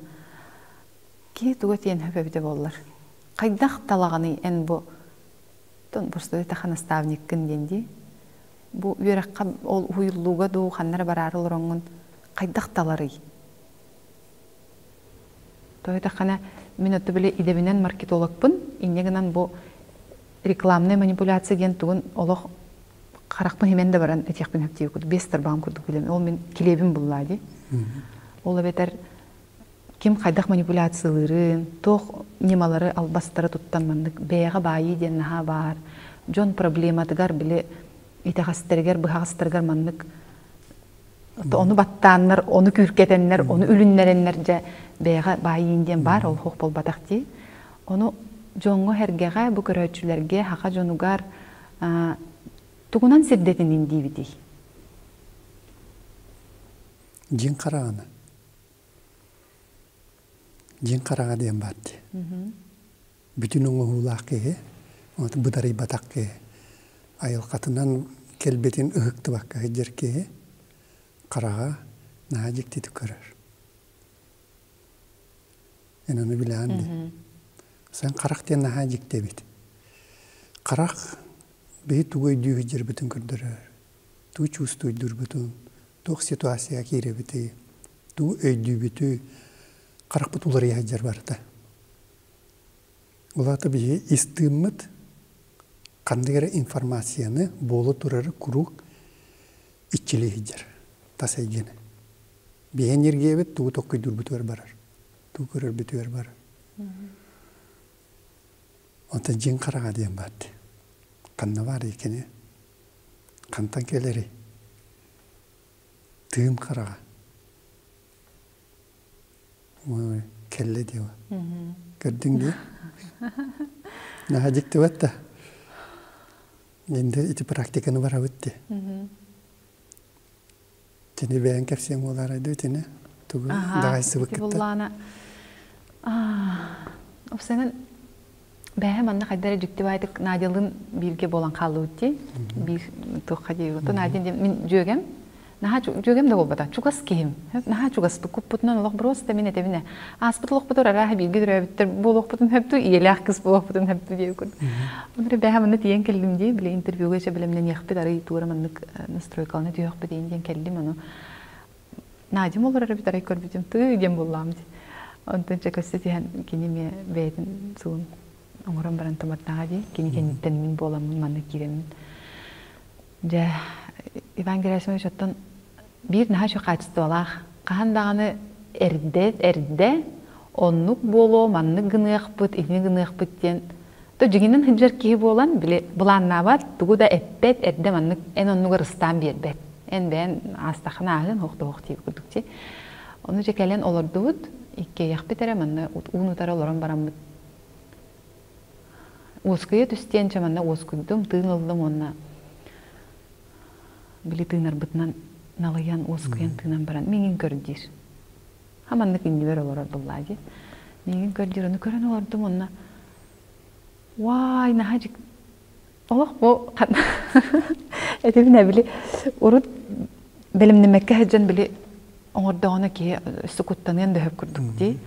киһи туга тиэн сөп эбитэ буоллар. Хайдах талаҕыный эн бу просто таха наставниккын диэн дии. Бу үөрэххэ ол уһуйуллууга дуу ханна эрэ бараары олороҥҥун Хайдах таларый? Тоҕо мин отто били идэбинэн маркетологпын, инньэ гынан бу рекламная манипуляция диэн тугун олох харахпын химэн да баран этиэхпин хөптүү курдук, бес тарбаҕым курдук билем. Ол мин килиэбин буллаа дии. Ол эбэтэр ким хайдах манипуляциялыырын, туох ньымалары, албастары туттан маннык бэйэҕэ баайыы диэн наһаа баар. Дьон проблематыгар били итэҕэстэригэр, быһаҕастарыгар маннык ону баттааннар, ону күүркэтэннэр, ону үлүннэрэннэр дьэ бэйэҕэ баайыын диэн баар, ол хоох буолбатах дии. Ону дьоҥҥо-сэргэҕэ, бу көрөөччүлэргэ, саха дьонугар тугунан сирдэтинин диибитий? Дьиҥ хараҕаны. Дьиҥ хараҕа диэн баар дии. Бүтүн оҥоһуулаах киһи, быдарыйбатах киһи, айылҕатынан кэлбитин ыһыктыбакка сылдьар киһи хараҕа наһаа дьиктитик көрөр. Эн ону билэҕин дии. Сэн харах диэн наһаа дьикти эбит. Харах биһи тугу өйдүү сылдьарбытын көрдөрөр, тугу чувствуйдуурбутун, туох ситуацияҕа киирэбитий, тугу өйдүүбүтүй, харахпыт уларыйа сылдьар барыта. Ол аата биһиги ис тыыммыт ханнык эрэ информацияны буола турары куруук иччилии сылдьар, тас эйгэни. Биһи энергиябыт тугу толкуйдуурбутугар барар, тугу көрөрбүтүгэр барар. Онтон дьиҥ хараҥа диэн баар дии. Ханна баарый кини? Хантан кэлэрий? Тыын хараҕа. Ой, кэллэ диэҕэ. Көрдүҥ дии? Наһаа дьиктибэт да. Инде ити практиканы барабыт дии. Кини бэйэҥ кэпсиэҥ буолаарай дуу итини? Тугу даҕайсыбыккыттан? Ити буллаана Опсанан бэйэ манна хайда эрэ дьикти баайдык Надялыын бииргэ буолан хааллыбыт дии. Биир туохха дии. Оттон Надя диэн мин дьүөгэм наһаа дьүөгэм да буолбата чугас киһим. Наһаа чугаспыт куппутунан олох просто мин этэбинэ ааспыт олохпутугар арааһа бииргэ төрөөбүттэр буолуохпутун сөптүү, ийэлээх кыс буолуохпутун сөптүү диэбит курдук. Онно бэйэ манна тиийэн кэллим дии, били интервьюга чэ бэлэмнэниэхпит, арый туора маннык настройкалана түһүөхпүт диэн кэллим ону Надям олорор эбит арай көрбүтүм тыы диэн буллаам дии. Онтон чэ көстө түһэн кини эмиэ бэйэтин суун оҥорон баран томордоҕо дии. Кини кэнниттэн мин буоламмын манна киирэммин. Дьэ, Иван Герасимович оттон биир наһаа үчүгэй хаачыстыбалаах. Хаһан даҕаны эрдэ эрдэ оннук буолуо, маннык гыныахпыт, итини гыныахпыт диэн то дьиҥинэн сылдьар киһи буолан, били былааннаабат, тугу да эппэт, эрдэ маннык эн оннугар ыстаан биэрбэт. Эн бэйэн аастаххына ааһыан, ох да ох диэбит курдук дии. Ону дьэ кэлэн олордубут, иккиэйэхпит эрэ манна уун утары олорон бараммыт уоскуйа түстүөн чэ манна уоскуйдум, тыын ыллым уонна били тыынарбытынан налыйан, уоскуйан тыынан баран миигин көр диир. Ха маннык иннибэр олорор буллаа дии. Миигин көр диир, ону көрөн олордум уонна уай наһаа дьик олох бу этибинэ били урут бэлэмнэммэккэ сылдьан били оҥордоҕуна киһи өссө куттаныан да сөп курдук дии.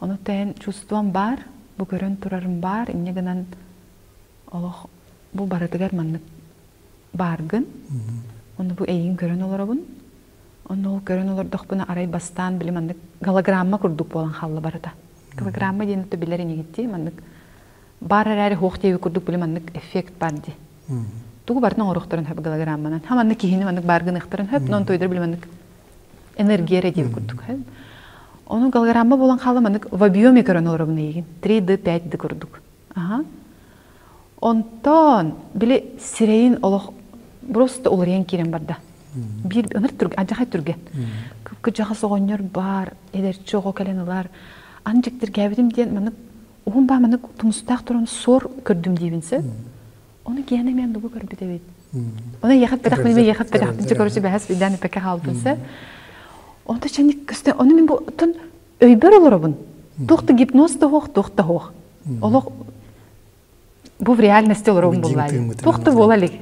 Ону тээн чувством баар, бу көрөн турарым баар, инньэ гынан олох бу барытыгар маннык бааргын. Ону бу эйигин көрөн олоробун. Онно ол көрөн олордохпуна арай бастаан били маннык голограмма курдук буолан хаалла барыта. Голограмма диэн это билэр инигит дии маннык баар эрээри хуох диэби курдук били маннык эффект бар дии. Тугу барытын оҥоруохтарын сөп голограмманан. Ха маннык киһини маннык баар гыныахтарын сөп, но онтуйдар били маннык энергия эрэ диэби курдук. Ону голограмма буолан хаалла маннык в объеме көрөн олоробун эйигин. 3D, 5D курдук. Аха. Онтон били сирэйин олох просто уларыйан киирэн барда. Биир ыныр түргэн, адьахай түргэн. Кып-кыдьаҕас оҕонньор баар, эдэрчи оҕо кэлэн ылар. Аны дьиктиргээбитим диэн маннык уһун баа маннык тумустаах туран суор көрдүм диибин сөп. Ону киһини мен дугу көрбүт эбит. Оны ехат петах мен ехат петахпын короче бэһэс видан ипекке хаалбын сөп. Онто чэник көстө, ону мен бу тун өйбөр олоробун. Туох да гипноз да хуох, туох да хуох. Олох бу в реальности олоробун буллаай. Туох да буола илик,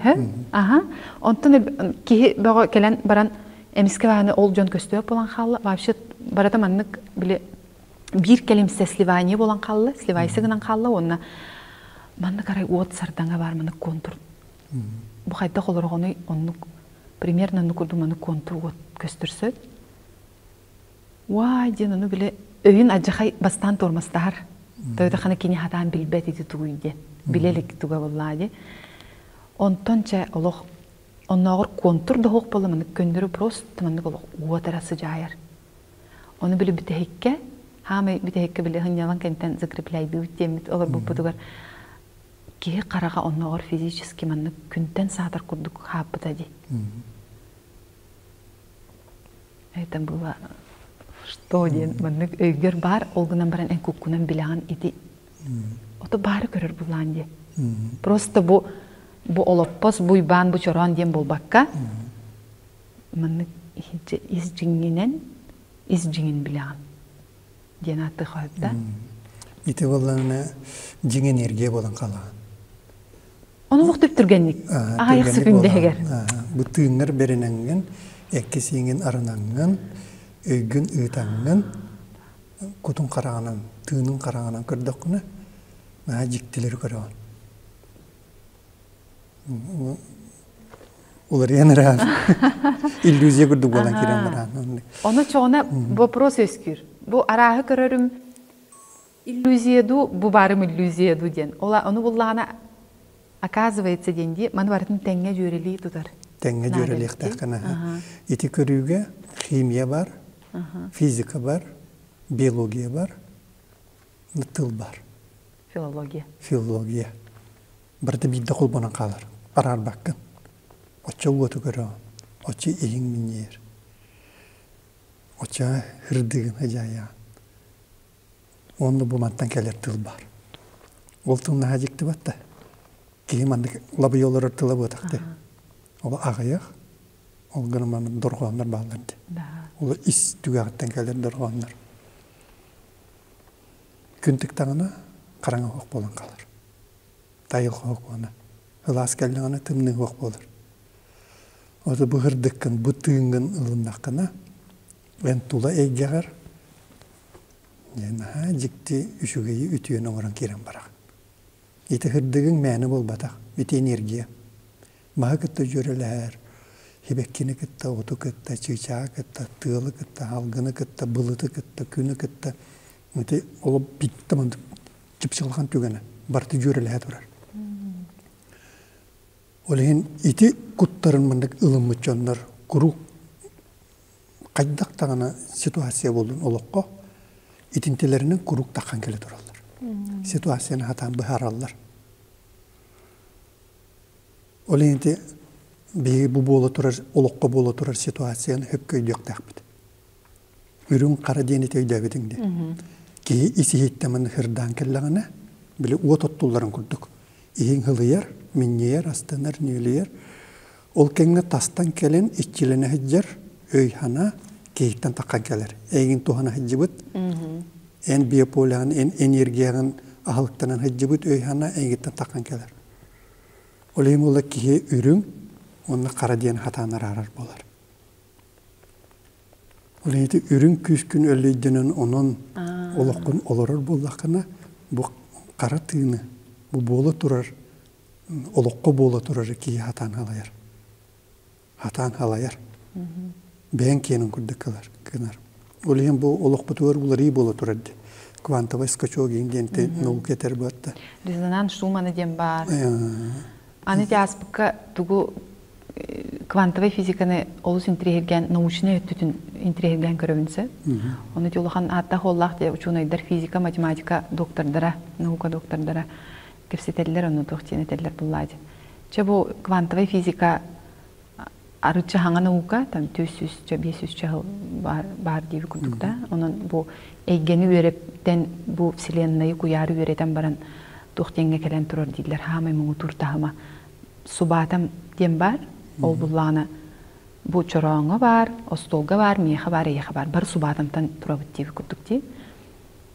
Аха. Онтон киһи бөҕө кэлэн баран эмискэ бааны ол дьон көстүөк буолан хаалла. Вообще барата маннык били биир кэлимсэ сливание буолан хаалла, сливайсы гынан хаалла уонна маннык арай уот сардаҥа баар маннык контур. Бу хайдах олороҕунуй оннук примерно оннук курдук маннык контур уот көстөрсөт. Уай диэн ону били өйүн адьахай бастаан туормастаһар. Тойота хана кини хатаан билбэт ити тугуй диэн. Билэ илик туга буоллаа дии. Онтон чэ олох оннооҕор контур да суох буолла маннык көннөрү просто маннык олох уот эрэ сыдьаайар. Ону били бүтэһиккэ хаамай бүтэһиккэ били сынньалаҥ кэнтэн закрепляйдыыбыт диэммит олорбуппутугар киһи хараҕа оннооҕор физически маннык күнтэн саатар курдук хааппыта дии. Это было что диэн маннык өйгөр баар, ол гынан баран эн куккунан билэҕин ити ото баары көрөр булаан диэн. Просто бу бу олоппос, бу уйбаан, бу чороон диэн буолбакка, маннык ис дьиҥҥинэн ис дьиҥин билэҕин диэн ааттыы хоһуйда. Ити буоллаҕына дьиҥ энергия буолан хаалаҕын. Ону олох түргэнник аҕыйах секүндэһигэр. Бу тыыннар бэринэҥҥин, экки-сииҥин арынаҥҥын, өйгүн ыытаҥҥын, кутун хараҕынан, тыынын хараҕынан көрдөххүнэ, наһаа дьиктилэри көрөҕүн. Уларыйан ыраан, иллюзия курдук буолан киирэн бараан. Ону чоҕуна вопрос үөскүүр. Бу арааһы көрөрүм иллюзия дуу, бу баарым иллюзия дуу диэн. Ола ону буллаҕына оказывается диэн дии, маны барытын тэҥҥэ дьүөрэлии тутар. Тэҥҥэ дьүөрэлиэхтээххин аха. Ити көрүүгэ химия бар, физика бар, биология бар, тыл бар. Филология. Филология. Барыта биирдэ холбонон хаалар. Араарбаккын. Оччо уоту көрөҕүн, оччо иһиҥ минньийэр. Оччо ырдыгын ыдьаайаҕын. Уонна бу мантан кэлэр тыл баар. Ол тыл наһаа дьиктибэт да. Киһи маннык лабыйа олорор тыла буотах дии. Ол аҕыйах, ол гынан маннык дорҕооннор бааллар дии. Ол ис түгэҕиттэн кэлэр дорҕооннор. Күн тыктаҕына хараҥа оһох буолан хаалар. Тайыл оһох буолана. Ылаас кэллэҕинэ тымныы оһох буолар. Ото бу ырдыккын, бу тыыҥҥын ылыннаххына, эн тула эйгэҕэр дьэ наһаа дьикти үчүгэйи үтүөнү оҥорон киирэн бараҕын. Ити ырдыгыҥ мээнэ буолбатах, ити энергия. Маһы кытта дьүөрэлэһэр, сибэккини кытта, оту кытта, чыычааҕы кытта, тыалы кытта, алгыны кытта, былыты кытта, күнү кытта ити олох биирдэ маннык чыпчылҕан түгэнэ барыта дьүөрэлэһэ турар. Ол иһин ити куттарын маннык ылыммыт дьоннор куруук хайдах даҕаны ситуация буоллун олоххо итинтилэринэн куруук таххан кэлэ тураллар. Ситуацияны хатаан быһаараллар. Ол иһин ити биһиги бу буола турар олоххо буола турар ситуацияны сөпкө өйдүөхтээхпит. Үрүҥ хара диэн ити өйдөөбүтүҥ дии. Киһи ис иһиттэн манна сырдаан кэллэҕинэ, били уот оттулларын курдук, иһиҥ һылыйар, минньийэр, астынар, нүөлүйэр. Ол кэмҥэ тастан кэлэн иччилэнэ сылдьар өй-санаа киһиттэн таххан кэлэр. Эйигин туһана сылдьыбыт, эн биополяҕын, эн энергияҕын аһылыктанан сылдьыбыт өй-санаа эйигиттэн таххан кэлэр. Ол иһин буолла киһи үрүҥ уонна хара диэн хатаан араарар буолар. Ол иһин ити үрүҥ күүскүн өллөйдөнөн онон олоххун олорор буоллаххына, бу хара тыыны, бу буола турар, олоххо буола турары киһи хатаан халайар. Хатаан халайар. Бэйэҥ киэнин курдук кылар, гынар. Ол иһин бу олохпутугар уларыы буола турар дии. Квантовый скачок диэн наука этэр буотта. Резонанс Шумана диэн баар. Аны ити ааспыкка тугу квантовай физиканы олус интириэһиргээн научнай өттүтүн интириэһиргээн көрөбүн сөп. Ону ити улахан ааттаах-уоллаах диэ учуонайдар физика, математика доктордара, наука доктордара кэпсэтэллэр, ону туох диэн этэллэр буллаа диэн. Чэ бу квантовай физика арычча хаҥа наука, там 400 500 чаһыл баар, баар диэби курдук да. Онон бу эйгэни үөрэптэн, бу вселеннайы куйаары үөрэтэн баран туох диэҥҥэ кэлэн турар дииллэр. Хаамай муҥутуур таһыма субаатам диэн баар. Ол буллаҕына бу чорооҥҥо баар, остуолга баар, миэхэ баар, эйиэхэ баар. Бары субаатамтан турабыт диэби курдук дии.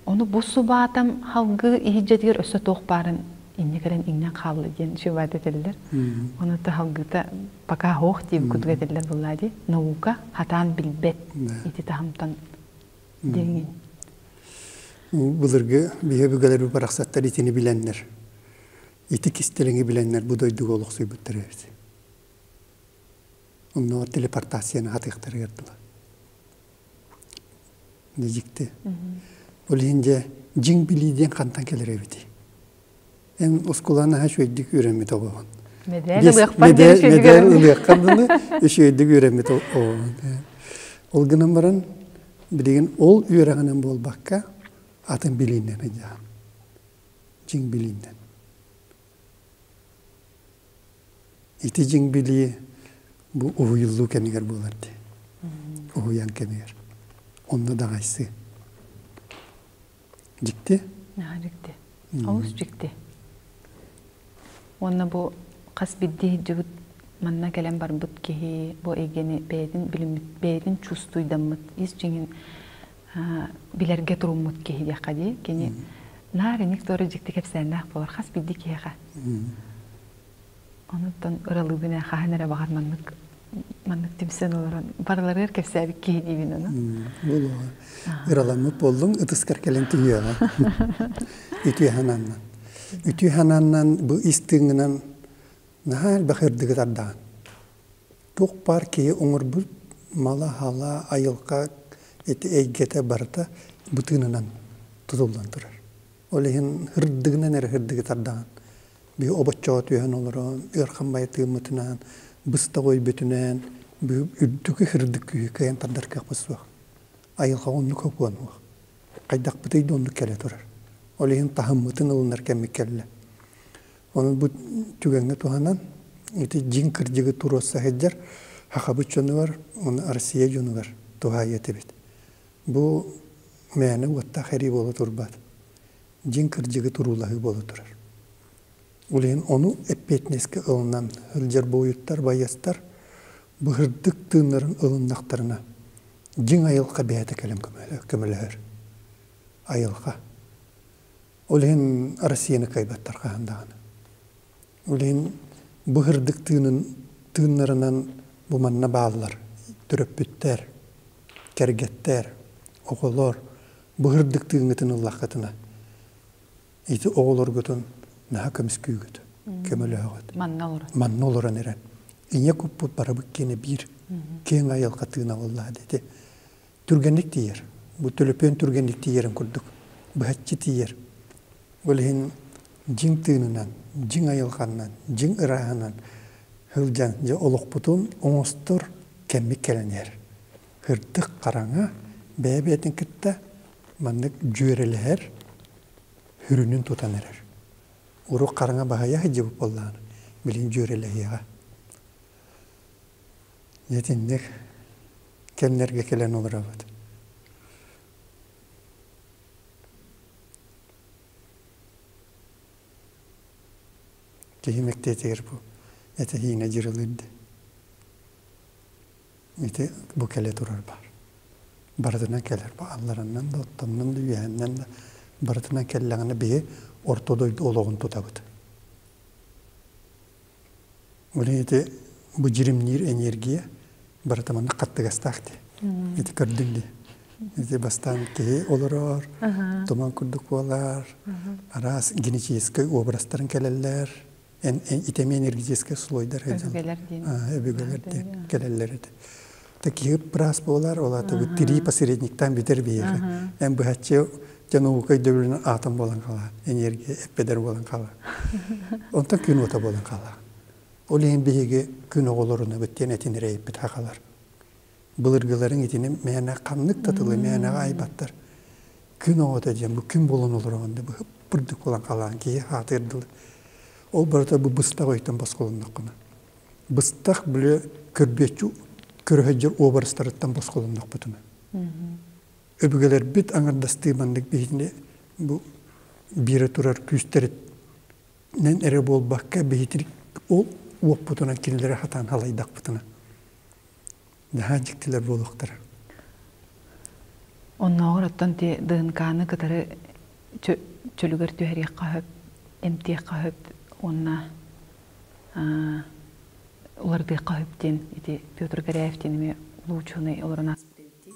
Ону бу субаатам халгыы иһирдьэтигэр өссө туох баарын инньэ кэлэн иҥнэн хаалла диэн субаат этэллэр. Ону та халгыыта пока хоох диэби курдук этэллэр буоллаа дии. Наука хатаан билбэт ити таһымтан диэҥин. Былыргы биһи өбүгэлэрбит барахсаттар итини билэннэр, ити кистэлэҥи билэннэр бу дойдуга олохсуйбуттар эбит. Онно телепортацияны хатыахтарыгар дылы. Дьикти. Ол иһин дьэ дьиҥ билии диэн хантан кэлэр эбитий? Эн оскуоланы наһаа үчүгэйдик үөрэммит оҕоҕун. Мэдээл ылыахпар диэн Мэдээл ылыаххар дылы үчүгэйдик үөрэммит оҕоҕун. Ол гынан баран билигин ол үөрэҕинэн буолбакка атын билииннэн ыйдаҕын. Дьиҥ билииннэн. Ити дьиҥ билии бу уһуйуллуу кэмигэр буолар дии. Уһуйан кэмигэр. Онно даҕайсыы. Дьикти? Наһаа дьикти. Олус дьикти. Уонна бу хас биирдии сылдьыбыт манна кэлэн барбыт киһи бу эйгэни бэйэтин билиммит, бэйэтин чувствуйдаммыт, ис дьиҥин билэргэ туруммут киһи диэххэ дии. Кини наар инник туора дьикти кэпсээннээх буолар хас биирдии киһиэхэ. Онуттан ыралыыбын ээ хаһан эрэ баҕар маннык маннык түмсэн олорон барыларыгар кэпсээбит киһи диибин ону. Буолуоҕа. Ыраламмыт буоллуҥ, ытыскар кэлэн түһүөҕэ. Үтүө санааннан. Үтүө санааннан бу ис тыыҥҥынан наһаа элбэх ырдыгы тардаҕын. Туох баар киһи оҥорбут мала-хала, айылҕа ити эйгэтэ барыта бу тыынынан тутуллан турар. Ол иһин ырдыгынан эрэ ырдыгы тардаҕын. Биһи обоччоҕо түһэн олорон, ыархан байтыыммытынан, быстах өйбүтүнэн, үрдүкү ырдык күүһү кыайан тардар кыахпыт суох. Айылҕаҕа оннук сокуон суох. Хайдахпытый да оннук кэлэ турар. Ол иһин таһыммытын ылынар кэммит кэллэ. Онон бу түгэҥҥэ туһанан, ити дьиҥ кырдьыгы туруорса сылдьар сахабыт дьонугар уонна Россия дьонугар туһаайыа этибит. Бу мээнэ уоттаах эрии буола турбат. Дьиҥ кырдьыгы туруулаһыы буола турар. Ол иһин ону эппиэтинэскэ ылынан сылдьар буойуттар, байыастар быһырдык тыыннарын ылыннахтарына, дьиҥ айылҕа бэйэтэ кэлэн көмөлөһөр. Айылҕа. Ол иһин Россияны кыайбаттар хаһан даҕаны. Ол иһин быһырдык тыынын тыыннарынан бу манна бааллар төрөппүттэр, кэргэттэр, оҕолор быһырдык тыыҥҥытын ыллаххытына ити оҕолоргутун наһаа көмүскүүгүт, көмөлөһөҕүт. Манна олорон. Манна олорон эрэн. Ийэ куппут барыбыт киэнэ биир киэҥ айылҕа тыына буоллаҕа дии. Түргэнник тиийэр. Бу төлөпүөн түргэнник тиийэрин курдук. Быһаччы тиийэр. Ол иһин дьиҥ тыынынан, дьиҥ айылҕаннан, дьиҥ ырааһынан сылдьан дьэ олохпутун оҥостор кэммит кэлэн иһэр. Ырдык хараҥа бэйэ-бэйэтин кытта маннык дьүөрэлэһэр, сүрүнүн тутан эрэр. Урут хараҥа баһыйа сылдьыбыт буоллаҕына, билигин дьүөрэлэһиэҕэ. Итинник кэмнэргэ кэлэн олоробут. Киһи мэктиэтигэр бу этэһиинэ дьырылыыр Ити бу кэлэ турар баар. Барытынан кэлэр бу аллараннан да, оттоннон да, үөһэннэн да барытынан кэллэҕинэ биһи орто дойду олоҕун тутабыт. Ол ити бу дьиримниир энергия барыта манна хаттыгастаах дии. Ити көрдүҥ дии. Ити бастаан киһи олорор, туман курдук буолар, араас генетическэй образтарын кэлэллэр, итеми энергетическэй слойдар Өбүгэлэр диэн. Өбүгэлэр диэн кэлэллэр этэ. Такие прас буолар, ол аты тири посередниктан битер биһиэхэ. Эн быһаччы дьэ наука өйдөбүлүнэн атом буолан хаалар, энергия эппедер буолан хаалар. Онтон күн уота буолан хаалар. Ол иһин биһиги күн оҕолорунабыт диэн этин эрэйиппит хахалар. Былыргыларыҥ итини мээнэ ханнык да тылы мээнэҕэ айбаттар. Күн оҕото диэн бу күн буолан олороҕун да бырдык буолан халаан киһи хаатыыр дылы. Ол барыта бу быстах өйтөн босхолонноххуна. Быстах били көрбүөччү көрөһөдьөр уобарастарыттан босхолоннохпутуна. Өбүгэлэрбит аҥардастыы маннык биһини бу биирэ турар күүстэринэн эрэ буолбакка биһитин ол уоппутунан кинилэри хатаан халайдахпытына наһаа дьиктилэр буолуохтара. Оннооҕор оттон ти ДНК-ны кытары чөлүгэр түһэриэххэ сөп, эмтиэххэ сөп уонна уларытыахха сөп диэн ити Петр Горяев диэн эмиэ улуу учуонай олорон ааспыт эбит дии.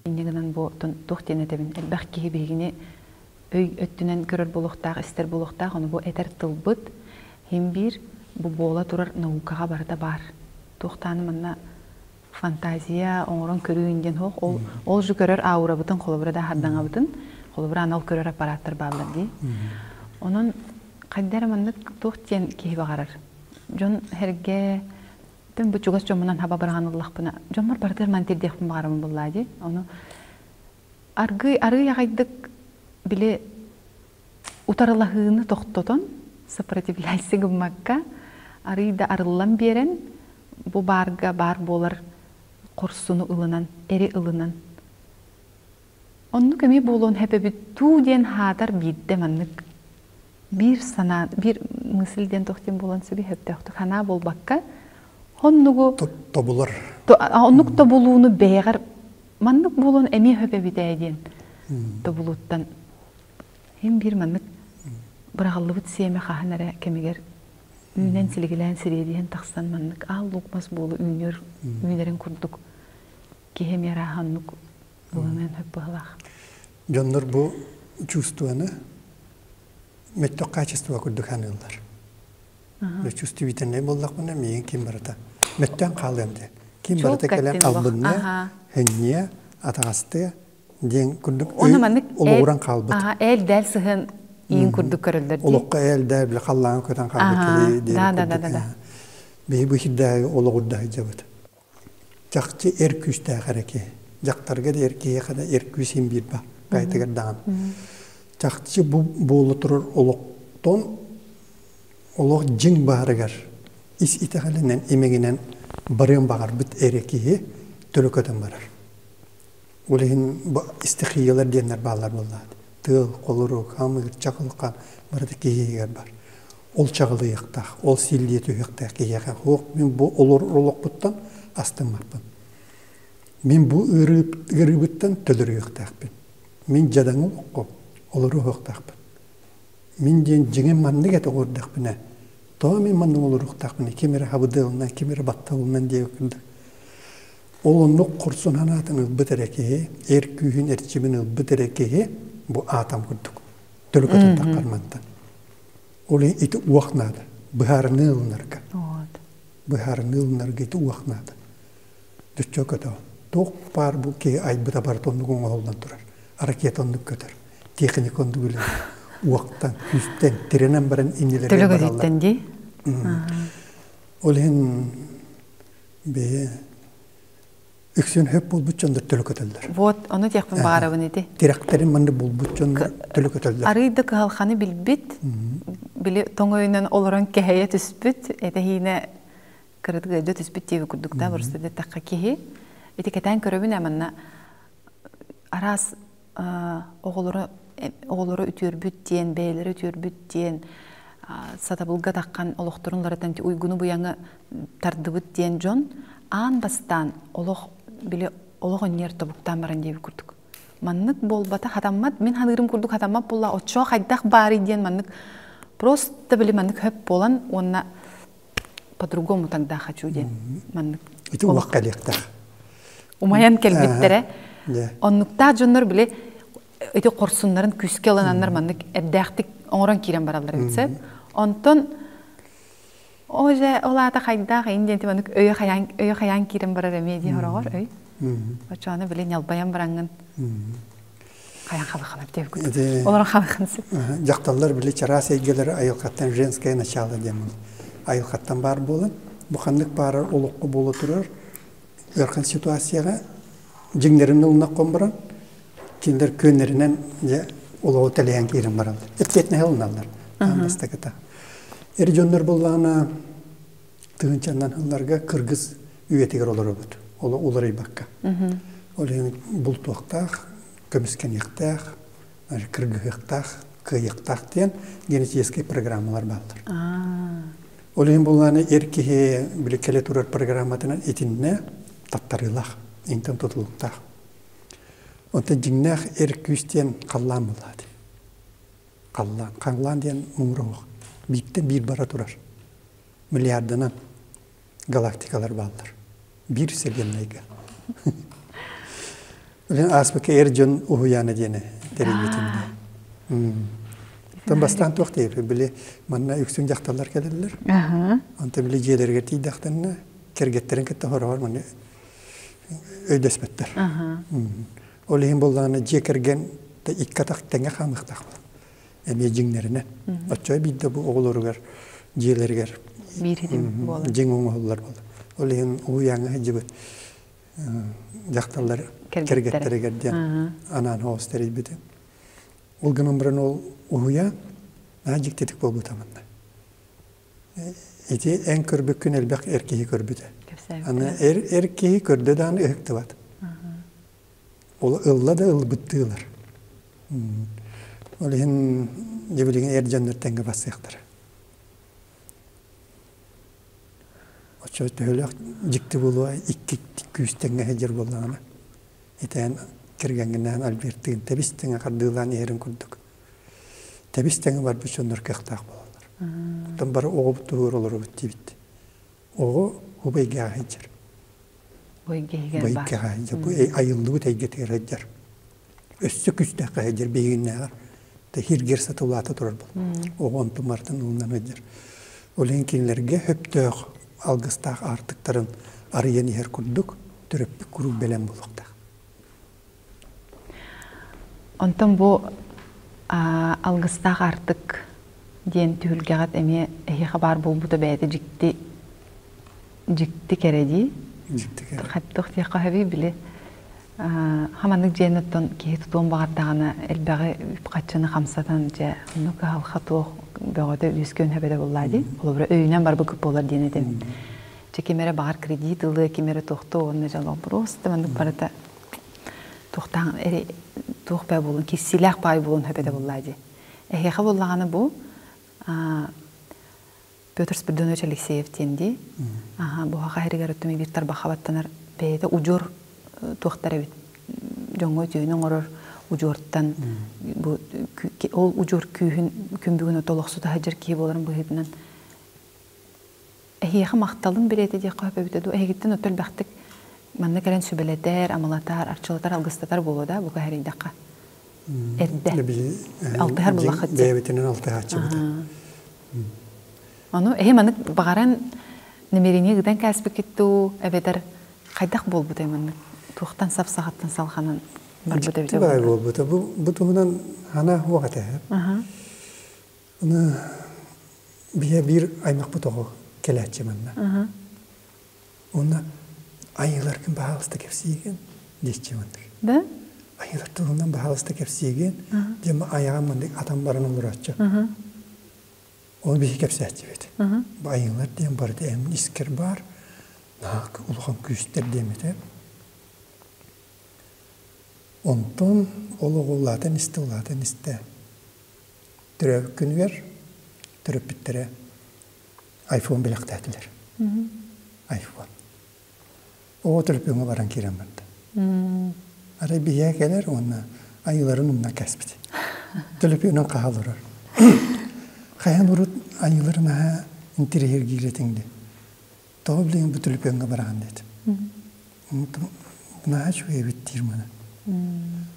Инньэ гынан бу туох диэн этэбин, элбэх киһи биһигини өй өттүнэн көрөр буолуохтаах, истэр буолуохтаах, ону бу этэр тылбыт иһин биир бу буола турар наукаҕа барыта баар. Туохтааны манна Фантазия оҥорон көрүү диэн суох. Ол ол же көрөр аурабытын холобура да хардаҥабытын холобура анал көрөр аппараттар бааллар дии. Онон хайда эрэ маннык туох диэн киһи баҕарар. Дьон эргэ тэн бу чугас дьоммунан хаба быраҕан ыллахпына дьоммор барытыгар маны тирдиэхпин баҕарабын буллаа дии. Ону аргыый арыый аҕайдык били утарылаһыыны тохтотон сопротивляйся гыммакка арыый да арыллан биэрэн бу баарга баар буолар хорсуну ылынан эри ылынан оннук эмиэ буолуон сөп туу диэн хаатар биирдэ маннык биир санаа биир мысль диэн туох диэн буолан сөбүй сөптөөхтүк санаа буолбакка оннугу тобулар оннук тобулууну бэйэҕэр маннык буолуон эмиэ сөп эбит ээ диэн тобулууттан Иһин биир маннык быраҕыллыбыт сиэмэ хаһан эрэ кэмигэр үүнэн силигилээн сириэдийэн тахсан маннык аал луук мас буолу үүнүөр үүнэрин курдук киһи эмиэ арааһа оннук ылыныан сөп быһыылаах. Дьоннор бу чувствоны мөттөх качество курдук саныыллар. Чувствительнай буоллахпына миигин ким барыта мөттөөн хаалыам диэн. Ким барыта кэлэн албынныа, хынньыа, атаҕастыа диэн курдук Оны маннык олоҕуран хаалбыт. Ээл-дээл сыһыан иин курдук көрөллөр дии. Олоххо ээл-дээл бile халлааҥа көтөн хаалбыт киһи диэн Да, да, да, да, да. Биһи бу сирдээҕи олоҕурда сылдьабыт. Чахчы эр күүстээх эрэ киһи. Дьахтарга да эр киһиэхэ да эр күүс иһин биир ба. Кайтыгар даҕаны. Чахчы бу буола турар олохтон олох дьиҥ баарыгар ис итэҕэлинэн имэҥинэн барыан баҕарбыт эрэ киһи төлө көтөн барар. Ол иһин стихиялар диэннэр бааллар буоллаҕа. Тыал, холорук, амыыр, чаҕылхан барыта киһи иһигэр бар. Ол чаҕылыйыахтаах, ол силлиэ түһүөхтээх киһиэхэ суох мин бу олорор олохпуттан астыммаппын. Мин бу ыарыыбыттан төлөрүйүөхтээхпин. Мин дьадаҥы олоххо олоруохтаахпын. Мин диэн дьиҥим маннык этэ оҥордохпуна, тоҕо мин маннык олоруохтаахпыный, ким эрэ хабыдыалынан, ким эрэ батталынан диэбит Ол оннук хорсун санаатын ылбыт эрэ киһи, эр күүһүн эрчимин ылбыт эрэ киһи бу аатам курдук төлө көтөн таххар мантан. Ол ити уох наада. Быһаарыныы ылынарга. Быһаарыныы ылынарга ити уох наада. Дөччө көтөҕө. Туох баар бу киһи айбыта барыта оннук оҥоһуллан турар. Ракета оннук көтөр. Техника оннук үлэлиир. Уохтан, күүстэн, тирэнэн баран иннилэригэр Төлө көтүттэн дии. Ол иһин Бэйэ үксүн хөп булбут дьоннор төлө көтөллөр. Вот, ону диэхпин баҕарабын ити. Тирэхтэрин манна булбут дьоннор төлө көтөллөр. Арый да кыһалханы билбит, били тоҥойунан олорон кэһэйэ түспүт, этэһиинэ кырытык өйдө түспүт диэби курдук да просто дэтэххэ киһи. Ити кэтээн көрөбүн манна араас оҕолоро оҕолоро үтүөрбүт диэн, бэйэлэрэ үтүөрбүт диэн сатабылга таххан олохторун уларытан уйгуну-буйаҥы тардыбыт диэн дьон аан бастаан олох били олох өнньүөр тобуктаан баран диэбит курдук. Маннык буолбата хатаммат, мин ханыырым курдук хатаммат буолла, оччоо хайдах баарый диэн маннык просто били маннык хөп буолан уонна по-другому тогда хочу диэн маннык. Ити улах кэлиэхтээх. Умайан кэлбиттэрэ. Оннуктаах дьоннор били ити хорсуннарын күүскэ ылынаннар маннык эрдээхтик оҥорон киирэн бараллар эбит сөп. Онтон О, дьэ, ол аата хайдаах ин диэн маннык өйө хайаан өйө хайаан киирэн барар эмиэ дии хороҕор өй. Оччоҕуна били ньалбайан бараҥҥын хайаан халаханап диэбит курдук. Олорон халахан сып. Дьахталлар били чараас эйгэлэри айылҕаттан женское начало диэн айылҕаттан баар буолан бу ханнык баарар олоххо буола турар ыарахан ситуацияҕа дьиҥнэрин ылынаххын баран кинилэр күөннэринэн дьэ олоҕу тэлэйэн киирэн бараллар. Эппиэтинэһи ылыналлар. Бастакыта. Эр дьоннор буоллаҕына тыһыынчаннан сылларга кыргыз үйэтигэр олоробут. Ол уларыйбакка. Ол иһин бултуохтаах, көмүскэниэхтээх, кыргыһыахтаах, кыайыахтаах диэн генетическэй программалар бааллар. Ол иһин буоллаҕына эр киһи били кэлэ турар программатынан итиннэ таттарыылаах, интэн тутулуктаах. Онтон дьиҥнээх эр күүс диэн халлаан буоллаҕа дии. Халлаан. Халлаан диэн муҥура суох. Бииртэн биир бара турар. Миллиарданан галактикалар бааллар. Биир вселеннайга. Ааспыкка эр дьон уһуйаана диэни тэрийбитим. Тон бастаан туох диэбит били манна үксүн дьахталлар кэлэллэр. Онтон били дьиэлэригэр тиийдэхтэринэ кэргэттэрин кытта хороҕор манна Өйдөспөттөр. Ол иһин буоллаҕына дьиэ кэргэн икки атах тэҥэ хаамыахтаах буолар. Эмиэ дьиҥнэринэн. Оччо биирдэ бу оҕолоругар дьиэлэригэр биир хитим буолар. Дьиҥ оҥоһуллар буолар. Ол иһин уһуйааҥҥа сылдьыбыт дьахталлар кэргэттэригэр диэн анаан оҕус тэрийбитим. Ол гынан баран ол уһуйаан наһаа дьиктитик буолбута манна. Ити эн көрбүккүн элбэх эр киһи көрбүтэ. Аны эр, эр киһи көрдө даҕаны ыһыктыбат. Ол ылла да ылбыттыы ылар. Ол иһин дьэ билигин эр дьоннор тэҥҥэ бассыахтара. Оччо төһөлөөх дьикти буолуо икки күүс тэҥҥэ сылдьар буоллаҕына итээн кэргэҥҥинээн Альбертыын тэбис тэҥэ хардыылаан иһэрин курдук тэбис тэҥэ барбыт дьоннор кыахтаах буолаллар. Оттон бары оҕобут туһугар олоробут диибит. Оҕо убайга сылдьар. Бу эйгэһигэр баар. Бу бу айыллыбыт эйгэтигэр сылдьар. Өссө күүстээххэ сылдьар биһигиннээҕэр хиргер сатылаата турар был. Оҕо онтун мартын ылынан сылдьар. Ол иһин кинилэргэ хөптөөх алгыстаах аартыктарын арыйан иһэр курдук төрөппүт куруук бэлэм буолуохтаах. Онтон бу алгыстаах аартык диэн түһүлгэҕит эмиэ эһиэхэ баар буолбута бэйэтэ дьикти дьикти кэрэ дии. Дьикти кэрэ. Хайдах диэххэ сөбүй били хаманнык дьиэни оттон киһи тутуон баҕардаҕына элбэҕи үп-харчыны хамсатан дьэ онно кыһалҕа туох бөҕөтө үөскүөн сөп этэ буоллаа дии. Холобура өйүнэн барбыккыт буолар диэн этим. Чэ ким эрэ баҕар кредит ылыа, ким эрэ туохтуо уонна дьэ просто маннык барыта туохтаан эрэ туох баа буолун киссиилээх баай буолун сөп этэ буоллаа дии. Эһиэхэ буоллаҕына бу Петр Спиридонович Алексеев диэн дии. Аха, бу хаха иһигэр өттүм биир тарбахха баттанар бэйэтэ удьуор туохтар эбит дьоҥҥо үтүөнү оҥорор удьуортан бу ол удьуор күүһүн күн бүгүн отолохсута сылдьар киһи буоларын быһыытынан эһиэхэ махталын билиэтэ диэххэ сөп эбитэ дуу эһигиттэн өтө элбэхтик манна кэлэн сүбэлэтэр, амалатар, арчылатар, алгыстатар буолуо да бука хэрийдэххэ эрдэ алтыһар буллаххыт бэйэбитинэн алтыһааччыбыт Ону эһи маннык баҕаран намерение ыытан кээспиккит дуу, эбэтэр хайдах буолбутай маннык туохтан сап саҕаттан салҕанан барбыт эбитэ баай буолбута. Бу, бу туһунан хана хуох этэ. Аны биһэ биир аймахпыт оҕо кэлээччи манна. Уонна айыыларгын баһаалыста кэпсиигин диэччи маннык. Да? Айыылар туһунан баһаалыста кэпсиигин диэн айаҕын маннык атан баран олорооччу. Ол биһи кэпсээччибит. Бу айыылар диэн барыта эн искэр баар, наһаа улахан күүстэр диэммитэ. Онтон ол оҕо улаатан истэ, улаатан истэ. Төрөөбүт күнүгэр төрөппүттэрэ айфон бэлэхтээтилэр. Айфон. Оҕо төлөпүөҥҥэ баран киирэн барда. Арай биһиэхэ кэлэр уонна айыыларын умнан кээспит. Төлөпүөнүн хаһа олорор. Хайан урут айыыларын аһа интириэһиргиир этиҥ дии. Тоҕо билигин бу төлөпүөҥҥэ бараҕын диэтим. Наһаа үчүгэй эбит диир маны.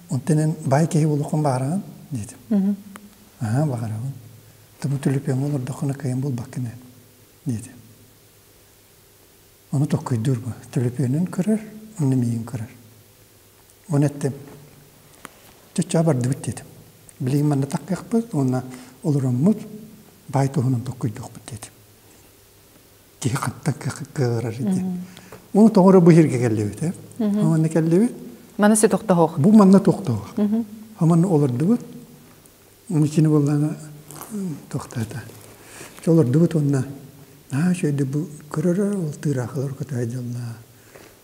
Онтон эн баай киһи буолуоххун баҕараҕын диэтим. Аһаа баҕарабын. Бу төлөпүөҥҥэ олордоххуна кыайан булбаккын ээ диэтим. Ону толкуйдуур бу. Төлөпүөнүн көрөр, онно миигин көрөр. Оны эттим. Чыччаа бардыбыт диэтим. Билигин манна таххыахпыт уонна олороммут баай туһунан толкуйдуохпут диэтим. Киһи хантан кыаҕырар ити. Оны тоҕо бу сиргэ кэллибит ээ. Манна кэллибит. Маны се тохтоһуох. Бу манна тохтоһуох. Манна олордубут. Ичини буоллаҕына туохтаата. Олордубут уонна наһаа үчүгэйдик бу көрөрө ол тыыраахылар көтө дьаллаа.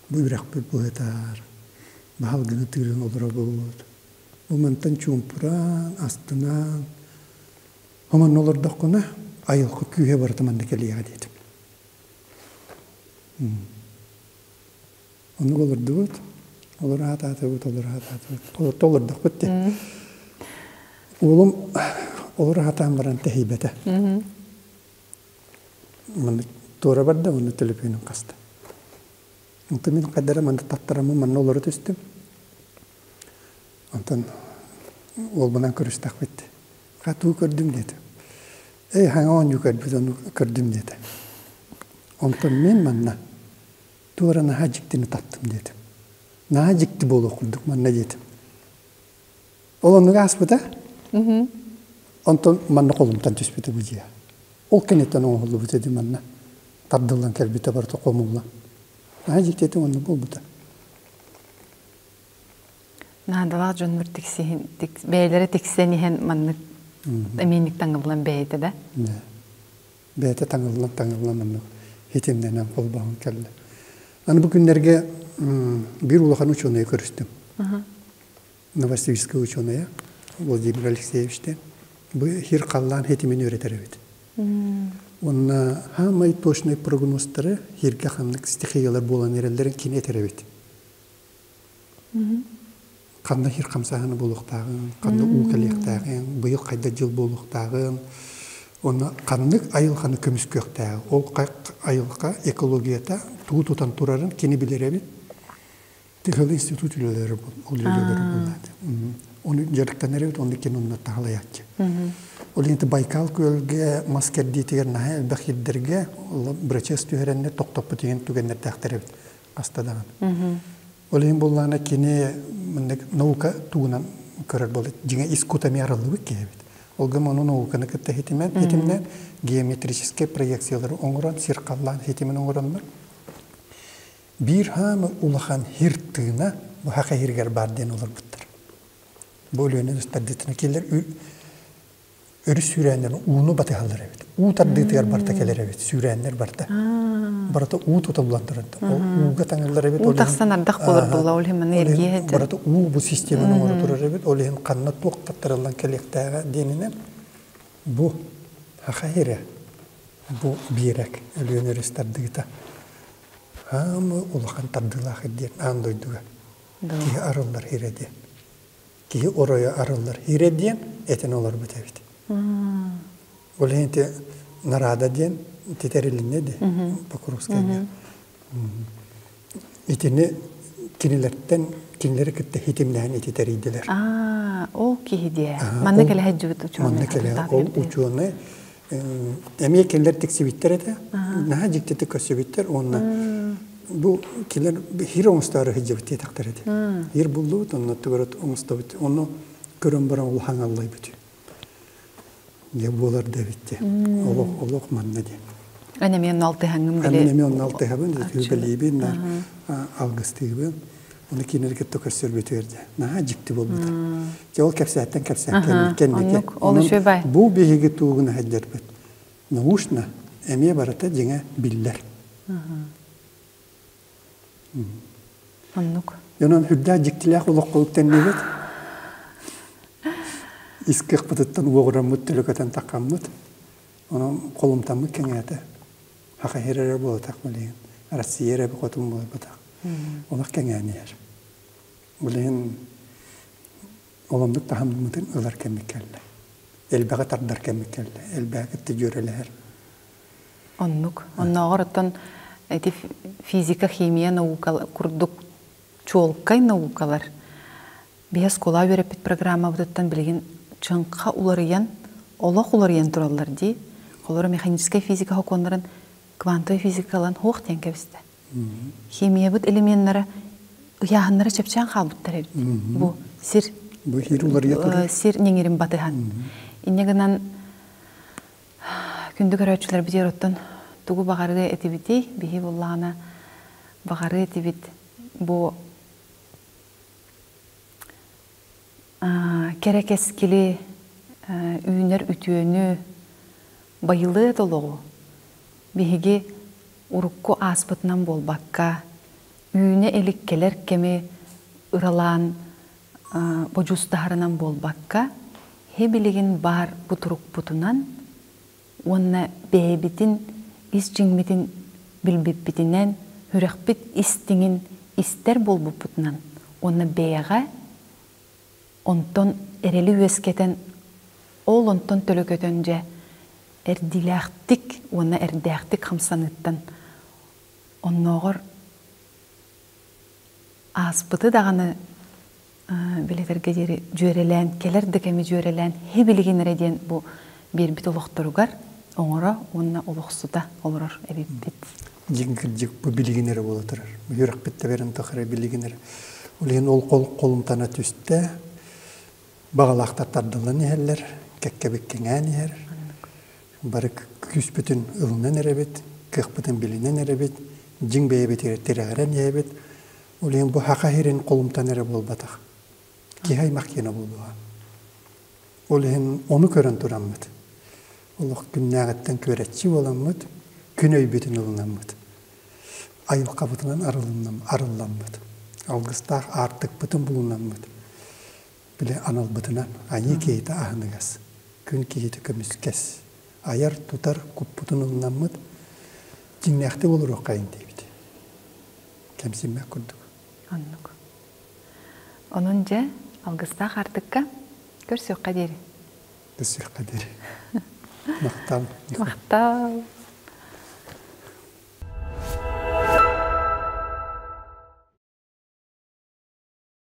Бу үрэхпит быһытаар. Баһалгыны тыыран олоробут. Бу мантан чуумпуран, астынан Омонно олордоххуна айылҕа күүһэ барыта манна кэлиэҕэ диэтим. Оннук олордубут. Олоро сатаатыбыт, олоро сатаатыбыт. Олорто олордохпут дии. Уолум олоро сатаан баран тэһийбэтэ. Манна туора барда, уонна төлөпүөнүн хаста. Онтон мин хайдара манна таттараммын манна олоро түстүм. Онтон уолбунан көрүстэхпит. Хатуу көрдүм диэтэ. Эй, хаҥа оонньуу көрбүт, ону көрдүм диэтэ. Онтон мин манна туора наһаа дьиктини таптым диэтим. Наһаа дьикти буолуох курдук манна диэтим. Ол оннук ааспыта. Онтон манна холумтан түспүтэ бу дьиэ. Ол кэнниттэн оҥоһуллубут этим манна. Тардыллан кэлбитэ барыта хомуллан. Наһаа дьикти этим оннук буолбута. Наадалаах дьоннор тиксиһин, бэйэлэрэ тиксэн иһэн маннык эмиэнник таҥыллан бэйэтэ да? Бэйэтэ таҥыллан таҥыллан оннук хитимнэнэн холбоһон кэллэ. Аны бу күннэргэ биир улахан учуонайы көрүстүм. Новосибирскай учуонайа Владимир Алексеевичтен. Бу хир халлаан хитимин үөрэтэр эбит. Уонна хаамай точнай прогнозтары хиргэ ханнык стихиялар буолан эрэллэрин кини этэр эбит. Ханна хир хамсааһына буолуохтааҕын, ханна уу кэлиэхтээҕин, быйыл хайда дьыл буолуохтааҕын, уонна ханнык айылҕаны көмүскүөхтээҕин, ол айылҕа экологията тугу тутан турарын кини билэр эбит. Тыһыл институт үлэлэрэ ол үлэлэрэ буоллаата. Ону дьарыктанар эбит, онно кини онно таһалайааччы. Ол иһин Байкал күөлгэ мас кэрдиитигэр наһаа элбэх сирдэргэ бырачыас түһэрэннэр тохтоппут иһин түгэннэрдээхтэр эбит. Хаста даҕаны. Ол иһин буоллаҕына кини маннык наука тугунан көрөр буолла. Дьиҥэ ис кута эмиэ арыллыбыт киһи эбит. Ол гынан ону науканы кытта хитимэн, хитимнээн геометрическэй проекциялары оҥорон, сир халлаан хитимин оҥороннор биир хаамы улахан хир тыына бу хаха хиригэр баар диэн олорбуттар. Бу Өлүөнэ тардыытына киэллэр өрүс сүүрээннэрин ууну батыһаллар эбит. Уу тардыытыгар барыта кэлэр эбит, сүүрээннэр барыта. Барыта уу тутуллан турар. Ол ууга таҥыллар эбит. Уу тахсан ардах буолар буолла, ол иһин маны эргиэ Барыта уу бу системаны оҥоро турар эбит. Ол иһин ханна туох таттарыллан кэлиэхтээҕэ диэнинэн бу Саха сирэ, бу биэрэк Өлүөнэ өрүс тардыыта хаамы улахан тардыылаах диэн аан дойдуга киһи арыллар сирэ диэн. Киһи оройо арыллар иирэ диэн этэн олорбут эбит. Ол иһин ити Нарада диэн титэрилиннэ ди Покровскайга. Итини кинилэртэн кинилэри кытта хитимнэһэн ити тэрийдилэр. Аа, ол киһи диэ. Манна кэлэ сылдьыбыт учуонай. Манна кэлэ ол учуонай эмиэ кинилэр тиксибиттэр этэ. Наһаа дьиктитик көрсүбүттэр уонна бу кинилэр хир оҥостоору сылдьыбыт диэтэхтэр этэ. Хир буллубут, онно тугу оҥостобут. Ону көрөн баран улахан аллайбыт. Дьэ буолар да эбит диэн. Олох олох манна диэн. Эн эмиэ онно алтыһаҥҥын били. Мен эмиэ онно алтыһабын, үбэлиибин, алгыстыыбын. Оны кинилэр кытта көрсөрбүтүгэр дьэ наһаа дьикти буолбута. Дьэ ол кэпсээттэн кэпсээккэ кэнники. Ол үчүгэй бай. Бу биһиги туугуна сылдьарбыт. Научно эмиэ барыта дьиҥэ биллэр. Оннук. Онон үрдээх дьиктилээх олоххо үктэннибит. Ис кыахпытыттан уоҕураммыт, төлөкөтөн таххаммыт. Онон холумтаммыт кэҥээтэ. Хаха эрэ буолатах билигин. Россия эрэ хотун буолбатах. Олох кэҥээн иһэр. Билигин оломнук таһыммытын ылар кэммит кэллэ. Элбэҕи тардар кэммит кэллэ. Элбэҕи кытта дьүөрэлэһэр. Оннук. Оннооҕор оттон ити физика, химия наука курдук чуолкай наукалар биһи оскуола үөрэппит программабытыттан билигин чыҥха уларыйан, олох уларыйан тураллар дии. Холоро механическай физика сокуоннарын квантовай физикалан хуох диэн кэбистэ. Химиябыт элеменнара ыйааһыннара чэпчээн хаалбыттар эбит. Бу сир Бу сир ньиҥирин батыһан. Инньэ гынан күндү көрөөччүлэрбитигэр оттон тугу баҕарыа этибитий? Биһи буллаҕына баҕарыа этибит бу кэрэ кэскили үүнэр үтүөнү байылыат олоҕу биһиги урукку ааспытынан буолбакка үүнэ илик кэлэр кэми ыралаан бодьуустаһарынан буолбакка билигин баар бутурукпутунан уонна бэйэбитин ис дьиҥмитин билбиппитинэн сүрэхпит истиҥин истэр буолбуппутунан уонна бэйэҕэ онтон эрэли үөскэтэн ол онтон төлөкөтөн дьэ эрдиилээхтик уонна эрдээхтик хамсаныыттан оннооҕор ааспыты даҕаны билэтэргэ диэри дьүөрэлээн кэлэр да кэми дьүөрэлээн хибилигин эрэ диэн бу биэрбит олохторугар оҥоро уонна олохсута олорор эбиппит. Дьиҥ кырдьык бу билигин эрэ буола турар. Үөрэхпит да бэрин тухары билигин эрэ. Ол иһин ол холумтана түстэ. Баҕалаахтар тардыллан иһэллэр, кэккэбит кэҥээн иһэр. Бары күүспүтүн ылынан эрэбит, кыахпытын билинэн эрэбит, дьиҥ бэйэбитигэр тирэҕирэн иһэбит. Ол иһин бу саха сирин холумтан эрэ буолбатах. Киһи аймах киэнэ буолуоҕа. Ол иһин ону көрөн тураммыт, олох күннээҕиттэн күөрэччи буоламмыт, күн өйбүтүн ылынаммыт, айылҕабытынан арылламмыт, алгыстаах аартыкпытын булунаммыт, били аналбытынан айыы киһитэ аһыныгас, күн киһитэ көмүскэс, айар-тутар куппутун ылынаммыт, дьиҥнээхтик олоруоххайын диэбит. Кэмсиммэт курдук. Оннук. Онон дьэ, алгыстаах аартыкка көрсүөххэ диэри. Көрсүөххэ диэри. Махтал. Махтал.